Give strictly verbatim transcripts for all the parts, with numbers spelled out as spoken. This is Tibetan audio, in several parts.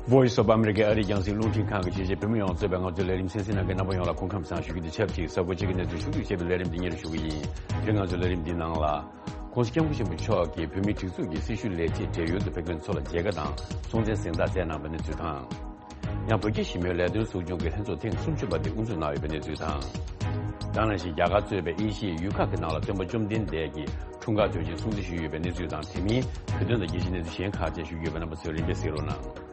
Voice of America ཨ་རིའི་རྒྱང་སྲིང་རླུང་འཕྲིན་ཁང་གི་གཞིས་བྱེས་བོད་མི་ཡོངས་གཙོས་པའི་ང་ཚོའི་ལས་རིམ་གསན་གཟིགས་གནང་མཁན་རྣམ་པ་ཡོངས་ལ་སྐུ་ཁམས་བཟང་ཞུ་རྒྱུ་དང་ཆབས་ཅིག་གཟའ་འཁོར་གཅིག་གི་གནས་ཚུལ་ཞུ་རྒྱུ་ཞེས་པའི་ལས་རིམ་འདི་སྙན་སྒྲོན་ཞུ་གི་ཡིན། དེ་རིང་ང་ཚོའི་ལས་རིམ་འདིའི་ནང་ལ། ྋགོང་ས་ྋསྐྱབས་མགོན་ཆེན་པོ་མཆོག་གིས་བོད་མིའི་སྒྲིག་འཛུགས་ཀྱི་སྲི་ཞུ་ལས་བྱེད་བགྲེས་ཡོལ་དུ་ཕེབས་མཁན་ཚོ་ལ་མཇལ་ཁ་དང་སྲོང་བཙན་གཟེངས་རྟགས་བསྩལ་གནང་བའི་གནས་ཚུལ་དང་། ཡང་བོད་རྒྱ་ཞི་མོལ་ལས་དོན་ཟུང་སྐྱོང་གི་ལྷན་ཚོགས་ཐེངས་སུམ་ཅུ་པ་དེ་དབུ་འཛུགས་གནང་ཡོད་པའི་གནས་ཚུལ་དང་། དེ་ནང་བཞིན་རྒྱ་གར་གཙོས་པའི་ཨེ་ཤི་ཡའི་ཡུལ་ཁག་གི་ནང་ལ་སྟོན་པ་བཅོམ་ལྡན་འདས་ཀྱི་འཁྲུངས་སྐར་དུས་ཆེན་སྲུང་བརྩི་ཞུས་ཡོད་པའི་གནས་ཚུལ་དང་། དེ་མིན་བོད་དོན་དང་རྒྱལ་སྤྱིའི་གནས་ཚུལ་གཞན་ཁག་བཅས་ཞུ་རྒྱུ་ཡོད་པས་རྣམ་པ་ཚོས་རིམ་པས་གཟིགས་རོགས་གནང་།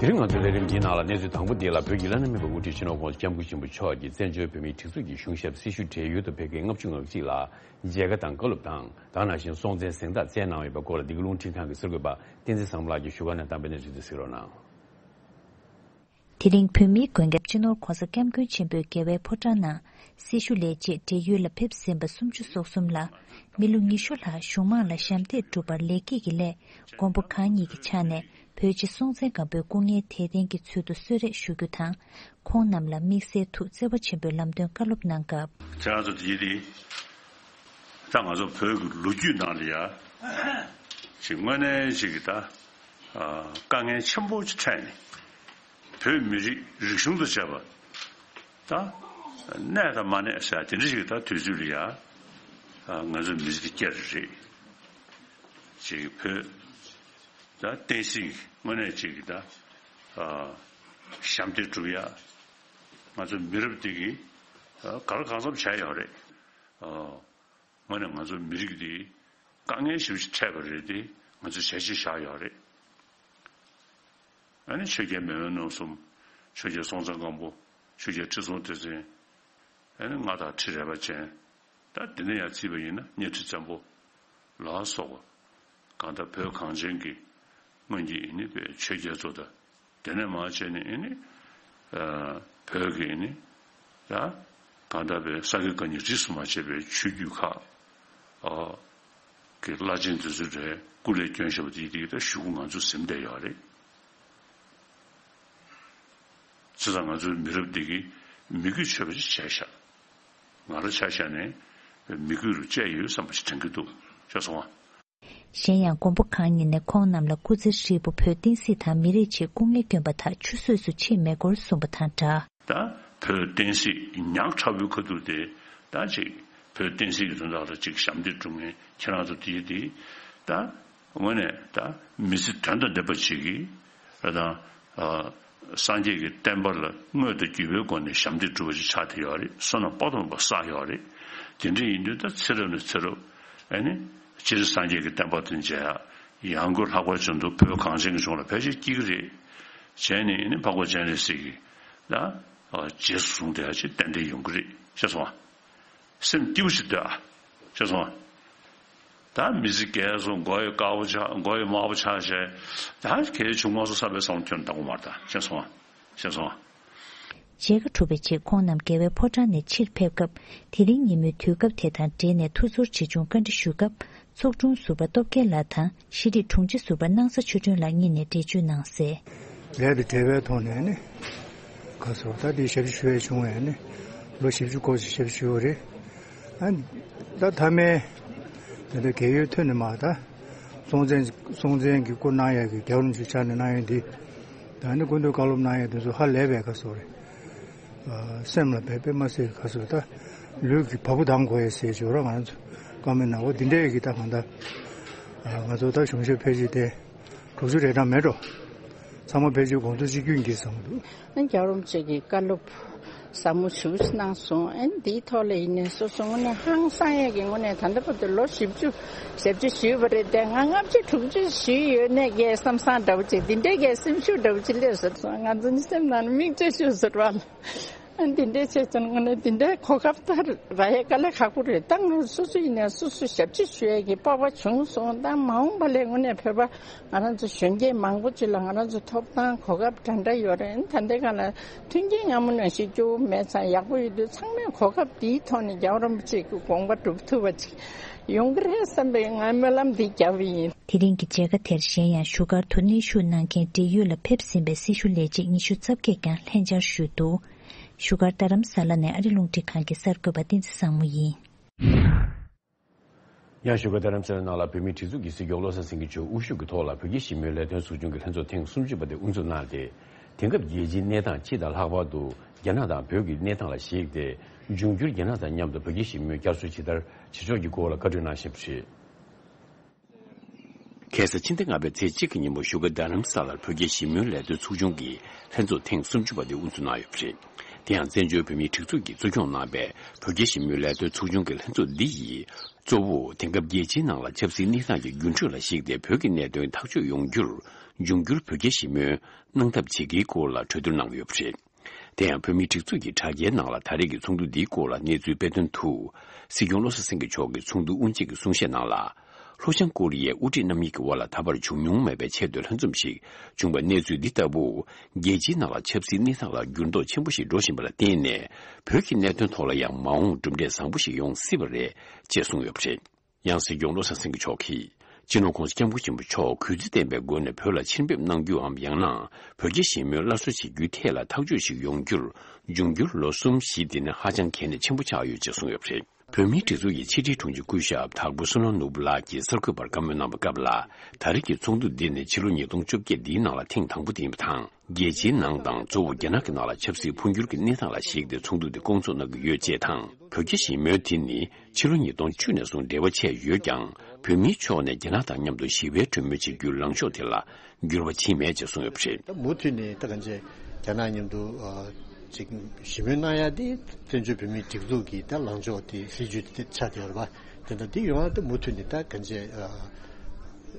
དེ་རིང་ང་ཚོའི་ལས་རིམ་འདིའི་ནང་ལ་གནས་ཚུལ་དང་པོ་འདི་ལ། བོད་ཀྱི་བླ་ན་མེད་པའི་དབུ་ཁྲིད་སྤྱི་ནོར་༧གོང་ས་༧སྐྱབས་མགོན་ཆེན་པོ་མཆོག་གིས་བཙན་བྱོལ་བོད་མིའི་སྒྲིག་འཛུགས་ཀྱི་གཞུང་ཞབས་སྲི་ཞུ་བགྲེས་ཡོལ་དུ་ཕེབས་མཁན་ལྔ་བཅུ་ང་གཅིག་ལ་མཇལ་ཁ་དང་བཀའ་སློབ་དང་། དེ་ནང་བཞིན་སྲོང་བཙན་གཟེངས་རྟགས་བསྩལ་གནང་ཡོད་པའི་སྐོར་ལ་འདི་ག་རླུང་འཕྲིན་ཁང་གི་གསར་འགོད་པ་བསྟན་འཛིན་བཟང་པོ་ལགས་ཀྱིས་བཞུགས་སྒར་ནས་བཏང་པའི་གནས་ཚུལ་དེ་གཟིགས་རོགས་གནང་། དེ་རིང་བོད་མིའི་མགོན་སྐྱབས་སྤྱི་ནོར་༧གོང་ས་༧སྐྱབས་མགོན་ཆེན་པོས་རྒྱལ་བའི་ཕོ་བྲང་ནང་སྲི་ཞུ་ལས་བྱེད་བགྲེས་ཡོལ་ལ་ཕེབས་ཟིན་པ་སུམ་ཅུ་སོ་གསུམ་ལ་མི་ལོ་ཉི་ཤུ་ལྷག་གཞུང་མང་ལ་ཞབས་འདེགས་བསྒྲུབས་པར་ལེགས་སྐྱེས་ཀྱི་སླད། མགོན་པོ་གང་ཉིད་ཀྱི་ཕྱག་ནས་བོད་རྗེ་སྲོང་བཙན་སྒམ་པོའི་སྐུ་ངལ་དལ་རྟེན་གྱི་ཚུལ་དུ་གསོལ་རས་ཞུ་རྒྱུ་དང་། ཁོང་རྣམས་ལ་དམིགས་བསལ་ཐུགས་བརྩེ་བ་ཆེན་པོས་ལམ་སྟོན་བཀའ་སློབ་གནང་སྐབས། ཁྱེད་རང་ཚོ་དེ་ཡིན་དེ། ད་ང་ཚོ་བོད་ཀྱི་ལོ་རྒྱུས་ནང་ལ་ཡ། ཅིག་དངོས་གནས་ཅིག་གི་ད། དཀའ་ངལ་ཆེན་པོ་ཅིག་འཕྲད་ནས། བོད་མི་རིགས་རིག་གཞུང་དང་བཅས་པ། ད། གནས་དང་མ་གནས་ཟེར་དེ་འདྲ་ཞིག་ད་དུས་ཚོད་ལ་ཡ། ང་ཚོ་མི་རིགས་དེ་སྐྱེ་རེ་རེད། ཅིག་བོད། ད་བསྟན་སྲིད་དངོས་གནས་ཅིག་གི་ད། ཞབས་འདེགས་སྒྲུབ་ཡ། ང་ཚོ་མི་རབས་འདི་གིས་ག་ལ་གང་འཚམ་བྱས་ཡོད་རེད། དངོས་གནས་ང་ཚོ་མི་རིགས་འདི་དཀའ་ངལ་ཞེ་པོ་ཅིག་འཕྲད་པ་རེད་དེ། ང་ཚོས་བྱས་རྗེས་བཞག་ཡོད་རེད། ཨ་ནི་ཆོས་རྒྱལ་མེས་དབོན་རྣམ་གསུམ། ཆོས་རྒྱལ་སྲོང་བཙན་སྒམ་པོ། ཆོས་རྒྱལ་ཁྲི་སྲོང་ལྡེ་བཙན། ཨ་ནི་མངའ་བདག་ཁྲི་རལ་པ་ཅན། ད་འདི་ནས་ཡང་བརྩིས་པ་ཡིན་ན་གཉའ་ཁྲི་བཙན་པོ་ལ་སོགས་པ། གང་ལྟར་བོད་གངས་ཅན་གྱི་སྔོན་གྱི་ཨ་ནི་པའི་ཆོས་རྒྱལ་ཚོ་དང་། དེ་ནས་མར་བྱས་ནས་ཨ་ནི། ཨ། བོད་ཀྱི་ཨ་ནི། ཡ། གང་ལྟར་པའི་ས་དགེ་བཀའ་རྙིང་རིས་སུ་མ་ཆད་པའི་ཆོས་བརྒྱུད་ཁག་ཨ། གི་བླ་ཆེན་དེ་ཚོ་རེ་སྐུ་ལས་བསྐྱོན་བཞག་པ་དེ་དེ་ད་གཞུག་གུ་ང་ཚོ་ཟིན་བསྡད་ཡོད་རེད། བྱས་ཙང་ང་ཚོའི་མི་རབས་འདི་གིས་མི་གུས་ཆོད་པ་ཅིག་བྱས་ཤག་ང་རང་ཆ་བཞག་ནས་མི་གུས་རུ་བཅད་ཡོད་བསམ་པ་ཞིག་དྲན་གྱི་འདུག་ཤེས་སོང་ཨ། གཞན་ཡང་མགོན་པོ་གང་ཉིད་ནས་ཁོང་རྣམས་ལ་སྐུ་ཚེ་ཧྲིལ་པོ་བོད་བསྟན་སྲིད་དང་མི་རིགས་ཆེད་སྐུ་ངལ་བསྐྱོན་པ་དག་ཆུད་ཟོས་སུ་ཕྱིན་མེད་སྐོར་གསུངས་པ་དང་སྦྲགས། ད་བོད་བསྟན་སྲིད་ཉག་ཕྲ་བོའི་ཁ་ཐུག་དེ་ད་ཅིག་བོད་བསྟན་སྲིད་ཀྱི་དོན་དག་ལ་ཅིག་ཞབས་འདེགས་སྒྲུབ་མཁན་ཁྱེད་རང་ཚོ་དེ་དེ་ད་དངོས་གནས་ད་མི་ཚེ་དོན་དང་ལྡན་པ་ཅིག་གིས་ད་ཨ། སངས་རྒྱས་ཀྱི་བསྟན་པ་ལ་དངོས་དང་བརྒྱུད་པའི་སྒོ་ནས་ཞབས་འདེགས་སྒྲུབ་པ་ཅིག་ཆགས་བསྡད་ཡོད་རེད། བསོད་ནམས་དཔག་ཏུ་མེད་པ་བསགས་ཡོད་རེད། དེ་འདྲ་ཡིན་དུས་ད་ཚེ་རབས་ནས་ཚེ་རབས་ཨ་ནི་སྤྱིར་སངས་རྒྱས་ཀྱི་བསྟན་པ་དང་མཇལ་ཡག་ཡང་སྒོས་ལྷག་པར་དུ་བོད་གངས་ཅན་གྱི་ལྗོངས་ལ་ཕལ་ཆེར་སྐྱེ་གི་རེད། བྱས་ནས་ཨ་ནི་འཕགས་པ་སྤྱན་རས་གཟིགས་ཀྱི་ད་རྗེས་སུ་བཟུང་བསྡད་ཡག་ཅིག་ཏན་ཏན་ཡོང་གི་རེད། ཤེས་སོང་ཨ། སེམས་སྐྱིད་པོ་ཞིག་སྡོད་ཨ། ཤེས་སོང་ཨ། ད་མི་ཚེ་རྒས་སོང་། མགོ་ཡི་དཀར་པོ་ཆགས། མགོ་ཡི་དམར་པོ་ཆགས་བྱས། ད་གལ་བྱུང་མ་སོང་བསམ་པའི་བསམ་བློ་ཁྱོན་བཏང་དགོས་མ་རེད་ད། ཤེས་སོང་ཨ། ཤེས་སོང་ཨ། མཇལ་ཁ་གྲུབ་པའི་རྗེས་ཁོང་རྣམས་རྒྱལ་བའི་ཕོ་བྲང་ནས་ཕྱིར་ཕེབས་སྐབས། དེ་རིང་ཉིན་མོའི་དུས་སྐབས་དེ་དང་འབྲེལ་ནས་ཐུགས་ཚོར་ཆེ་ཆུང་བཀའ་འདྲི་ཞུས་སྐབས། ཚོགས་དྲུང་ཟུར་པ་སྟོབས་རྒྱལ་ལགས་དང་ཤེས་རིག་དྲུང་ཆེ་ཟུར་པ་སྣང་ས་ཆོས་སྒྲོན་ལགས་གཉིས་ནས་འགྲེལ་བརྗོད་གནང་གསལ། ལས་དང་འབྲེལ་བའི་ཐོག་ནས་ནི། ག་ཟེར་བ་ད་འདི་ཞབས་ཕྱི་ཞུ་ཡས་བྱུང་བས་ནི། ལོ་བཞི་བཅུ་སྐོར་ཞིག་ཞབས་ཕྱི་ཞུས་པ་རེད། ཨ། ད་མཐའ་མའི་དེ་འདྲ་རྒས་ཡོལ་ཐོན་ནས་མར་ད་སྲོང་བཙན་སྲོང་བཙན་གྱི་སྐུ་གནང་ཡས་ཀྱི་རྒྱལ་བ་རིན་པོ་ཆེ་ཕྱག་ནས་གནང་ཡས་འདི། ད་ནི་སྐུ་མདུན་བཀའ་སློབ་གནང་ཡས་འདི་ཚོ་ཧ་ལས་པའི་ག་ཟེར་བ་རེད། ཨ། སེམས་ལ་དཔེ་དཔེ་མ་སྲིད་ག་ཟེར་བ་ད་ལུས་ཀྱི་བ་སྤུ་ལྡང་དགོས་ཡས་ཟེར་བྱས་ར་ང་རང་ཚོ་བཀའ་མོལ་གནང་བ་འདི་འདྲས་ཀྱི་ད་གང་ལྟར། ཨ། ང་ཚོ་ད་གཞུང་ཞབས་ཕལ་ཆེར་དེ། དྲུག་ཅུ་རེ་གྲངས་མེད་འགྲོ། ཚང་མ་ཕལ་ཆེར་དགོངས་དོན་གཅིག་གྱུར་གྱིས་བཟང་འདུག་རྒྱལ་བ་རིན་པོ་ཆེ་གི་བཀའ་སློབ་ཟབ་མོ་ཞེ་པོ་ཅིག་གནང་སོང་། ཨ་ནི་འདིའི་ཐོག་ལ་ཡིན་ནའི་སོ་སོ་དངོས་གནས་ཧང་སང་ཡས་ཀྱི་ངོས་ནས་ད་ལྟ་བར་དུ་ལོ་བཞི་བཅུ་ཞབས་ཕྱི་ཞུས་པ་རེད་དེ། ང་ལྔ་བཅུ་དྲུག་ཅུ་ཞུས་ཡོད་ནའི་ཀྱེ་བསམ་བཟང་འདྲ་བོ་ཅིག་འདི་འདྲའི་ཀྱེ་སེམས་ཤུགས་འདྲ་བོ་ཅིག་སླེབས་སོང་། ང་ཚོ་ནི་སེམས་ནང་ནས་མིག་ཆུ་ཤོར་སོང་བ། ཨ། འདི་འདྲའི་བྱས་ཙང་ངོ་ནས་འདི་འདྲའི་གོ་སྐབས་ད་རག་ཡས་དཀའ་ལས་ཁག་པོ་རེད། ད་ང་སོ་སོ་ཡིན་ནའི་སོ་སོ་ཞབས་ཕྱི་ཞུ་ཡས་ཀྱི་སྤོབས་པ་བྱུང་སོང་། ད་མ་འོངས་པ་ལ་ངོ་ནས་བོད་པ་ང་རང་ཚོ་གཞོན་སྐྱེས་མང་པོ་ཅིག་ལ་ང་རང་ཚོ་ཐོབ་ཐང་གོ་སྐབས་འདྲ་འདྲ་ཡོད་རེད། ད་ལྟའི་སྒང་ལ་མཐུན་རྐྱེན་སྔ་མོ་ནང་བཞིན་སྐྱོ་བོ་མེད་ཙང་ཡག་པོ་ཡོད་དུས། ཚང་མས་གོ་སྐབས་འདིའི་ཐོག་ནས་རྒྱལ་བ་རིན་པོ་ཆེ་གི་དགོངས་པ་སྒྲུབ་ཐུབ་པ་ཅིག་ཡོང་གི་རེད་བསམ་པའི་ང་སྨོན་ལམ་འདི་བརྒྱབ་པ་ཡིན། དེ་རིང་གི་མཇལ་ཁ་དེར་གཞན་ཡང་བཞུགས་སྒར་དུ་གནས་བཞུགས་གནང་མཁན་བགྲེས་ཡོལ་ལ་ཕེབས་ཟིན་པའི་སྲི་ཞུ་ལས་བྱེད་ཉི་ཤུ་རྩ་བརྒྱད་ཀྱང་ལྷན་བཅར་ཞུས་འདུག་བཞུགས་སྒར་རྡ་རམ་ས་ལ་ནས་ཨ་རི་རླུང་འཕྲིན་ཁང་གི་གསར་འགོད་པ་བསྟན་འཛིན་བཟང་མོ་ཡིན། ཡང་བཞུགས་སྒར་རྡ་རམ་ས་ལའི་ནང་ལ་བོད་མིའི་སྒྲིག་འཛུགས་ཀྱི་སྲིད་སྐྱོང་བློ་བཟང་སེང་གེ་མཆོག་དབུ་བཞུགས་ཀྱི་ཐོག་ལ་བོད་རྒྱ་ཞི་མོལ་ལས་དོན་ཚོགས་ཆུང་གི་ལྷན་ཚོགས་ཐེངས་སུམ་ཅུ་པ་དེ་དབུ་འཛུགས་གནང་སྟེ། དེང་སྐབས་རྒྱལ་སྤྱིའི་གནས་སྟངས་སྤྱི་དང་ལྷག་པར་དུ་རྒྱ་ནག་དང་བོད་ཀྱི་གནས་སྟངས་ལ་གཞིགས་ཏེ། འབྱུང་འགྱུར་རྒྱ་ནག་དང་མཉམ་དུ་བོད་རྒྱ་ཞི་མོལ་བསྐྱར་གསོ་ཇི་ལྟར་བྱེད་ཕྱོགས་ཀྱི་སྐོར་ལ་བཀའ་འཁྲོལ་གནང་བཞིན་པ་རེད། ཁ་སང་ཕྱི་ཟླ་ལྔ་པའི་ཚེས་གཅིག་གི་ཉིན་མོ་བཞུགས་སྒར་རྡ་རམ་ས་ལར་བོད་རྒྱ་ཞི་མོལ་ལས་དོན་ཚོགས་ཆུང་གི་ལྷན་ཚོགས་ཐེངས་སུམ་ཅུ་པ་དེ་དབུ་འཛུགས་གནང་ཡོད་པ་རེད། དེ་ཡང་བཙན་བྱོལ་བོད་མིའི་སྒྲིག་འཛུགས་ཀྱིས་གཙོ་སྐྱོང་གནང་པའི་བོད་རྒྱ་ཞི་མོལ་ལས་དོན་ཚོགས་ཆུང་གི་ལྷན་ཚོགས་འདི་ཡིས། གཙོ་བོ་དེང་སྐབས་རྒྱལ་སྤྱིའི་ནང་ལ་ཆབ་སྲིད་གནས་སྟངས་ཀྱི་འགྱུར་འགྲོས་ལ་གཞིགས་ཏེ་བོད་ཀྱི་གནད་དོན་ཐག་གཅོད་ཡོང་རྒྱུར་འབྱུང་འགྱུར་བོད་རྒྱ་ཞི་མོལ་གནང་ཐབས་བྱེད་ཀྱི་སྐོར་ལ་གྲོས་བསྡུར་གནང་གི་ཡོད་པ་རེད། དེ་ཡང་བོད་མིའི་སྒྲིག་འཛུགས་ཀྱི་དྲ་རྒྱའི་ནང་ལ་ད་རེས་ཀྱི་ཚོགས་འདུ་འདིའི་སྐོར་ལ་གནས་ཚུལ་སྤེལ་དོན་དུ། སྲིད་སྐྱོང་བློ་བཟང་སེང་གེ་མཆོག་གིས་ཚོགས་འདུ་དབུ་འབྱེད་ཀྱི་གསུང་བཤད་ནང་ལ། ལྷོ་བྱང་ཀོ་རི་ཡའི་དབུ་ཁྲིད་རྣམ་གཉིས་ཀྱི་དབར་ལ་ད་བར་བྱུང་མྱོང་མེད་པའི་ཆེས་མཐོའི་ལྷན་འཛོམས་ཤིག་བྱུང་བའི་གནས་ཚུལ་འདི་ལྟ་བུ། རྒྱལ་སྤྱིའི་ནང་ལ་ཆབ་སྲིད་གནས་སྟངས་ལ་འགྱུར་ལྡོག་ཆེན་པོ་ཞིག་འགྲོ་བཞིན་པ་ལ་བརྟེན་ནས། བོད་ཀྱི་གནད་དོན་ཐོག་ལ་ཡང་མ་འོངས་གྲུབ་འབྲས་བཟང་པོ་ཞིག་ཡོང་སྲིད་པ་རེད་ཅེས་གསུངས་ཡོད་པ་རེད། ཡང་སྲིད་སྐྱོང་བློ་བཟང་སེང་གེ་མཆོག་གིས། སྤྱི་ནོར་༸གོང་ས་༸སྐྱབས་མགོན་ཆེན་པོ་མཆོག་གུས་བརྩི་ལྡན་པའི་སྒོ་ནས་བོད་ལ་ཕྱིར་ཕེབས་གནང་རྒྱུའམ་ཡང་ན་བོད་རྒྱ་ཞི་མོལ་སླར་གསོ་བྱེད་རྒྱུའི་ཐད་ལ་ཐག་གཅོད་ཞིག་ཡོང་རྒྱུར་འབྱུང་འགྱུར་ལོ་གསུམ་བཞི་འདི་ནི་ཧ་ཅང་གལ་གནད་ཆེན་པོ་ཆགས་ཡོད་ཅེས་གསུངས་ཡོད་པ་རེད། བོད་མིའི་སྒྲིག་འཛུགས་ཀྱི་ཕྱི་དྲིལ་དྲུང་ཆེ་སྐུ་ཞབས་དྭགས་པོ་བསོད་ནམས་ནོར་བུ་ལགས་ཀྱིས་གསར་འགོད་པར་བཀའ་མོལ་གནང་བའི་སྐབས་ལ། ད་རེས་ཀྱི་ཚོགས་འདུ་འདི་ནི་ཕྱི་ལོ་ཉིས་སྟོང་བཅོ་བརྒྱད་འདིའི་ནང་ལ་ཐེངས་དང་པོ་དེ་ཡིན་པ་དང་། རྒྱལ་སྤྱིའི་ནང་དང་གཙོ་བོ་རྒྱ་ནག་གི་ནང་ལ་ཆབ་སྲིད་འཕོ་འགྱུར་གྱི་གནས་སྟངས་ལ་གཞིགས་ཏེ་ཚོགས་འདུ་དེ་སྐོང་ཚོགས་གནང་གི་ཡོད་ཅེས་དང་། བོད་རྒྱ་ཞི་མོལ་དེ་ནི་ཕྱི་ལོ་ཉིས་སྟོང་བཅུ་ནས་བཟུང་འབྲེལ་བ་ཆད་ཡོད་ཀྱང་། བོད་མིའི་ཕྱོགས་ནས་རྒྱ་ནག་དང་མཉམ་དུ་ཞི་བའི་གྲོས་མོལ་བྱེད་རྒྱུའི་ལངས་ཕྱོགས་དེ་ལ་འགྱུར་བ་ཕྱིན་མེད་ཅེས་གསུངས་ཡོད་པ་རེད། ད་མུ་མཐུད་ནས་ད་གང་ཅི་རྒྱ་ནག་མཉམ་དུ་ཨ་ཅིག་ཞི་མོལ་གནང་ཡ་དེ་བཙན་བྱོལ་བོད་མིའི་སྒྲིག་འཛུགས་ཀྱི་ད་ལངས་ཕྱོགས་དེ་སྲིད་ཇུས་དེ་ཆགས་བསྡད་ཡོད་རེད་པ། དེ་འདྲ་དེ་ཡོང་ཡ་ད་མུ་མཐུད་ནས་ད་གང་ཅི་ཨ་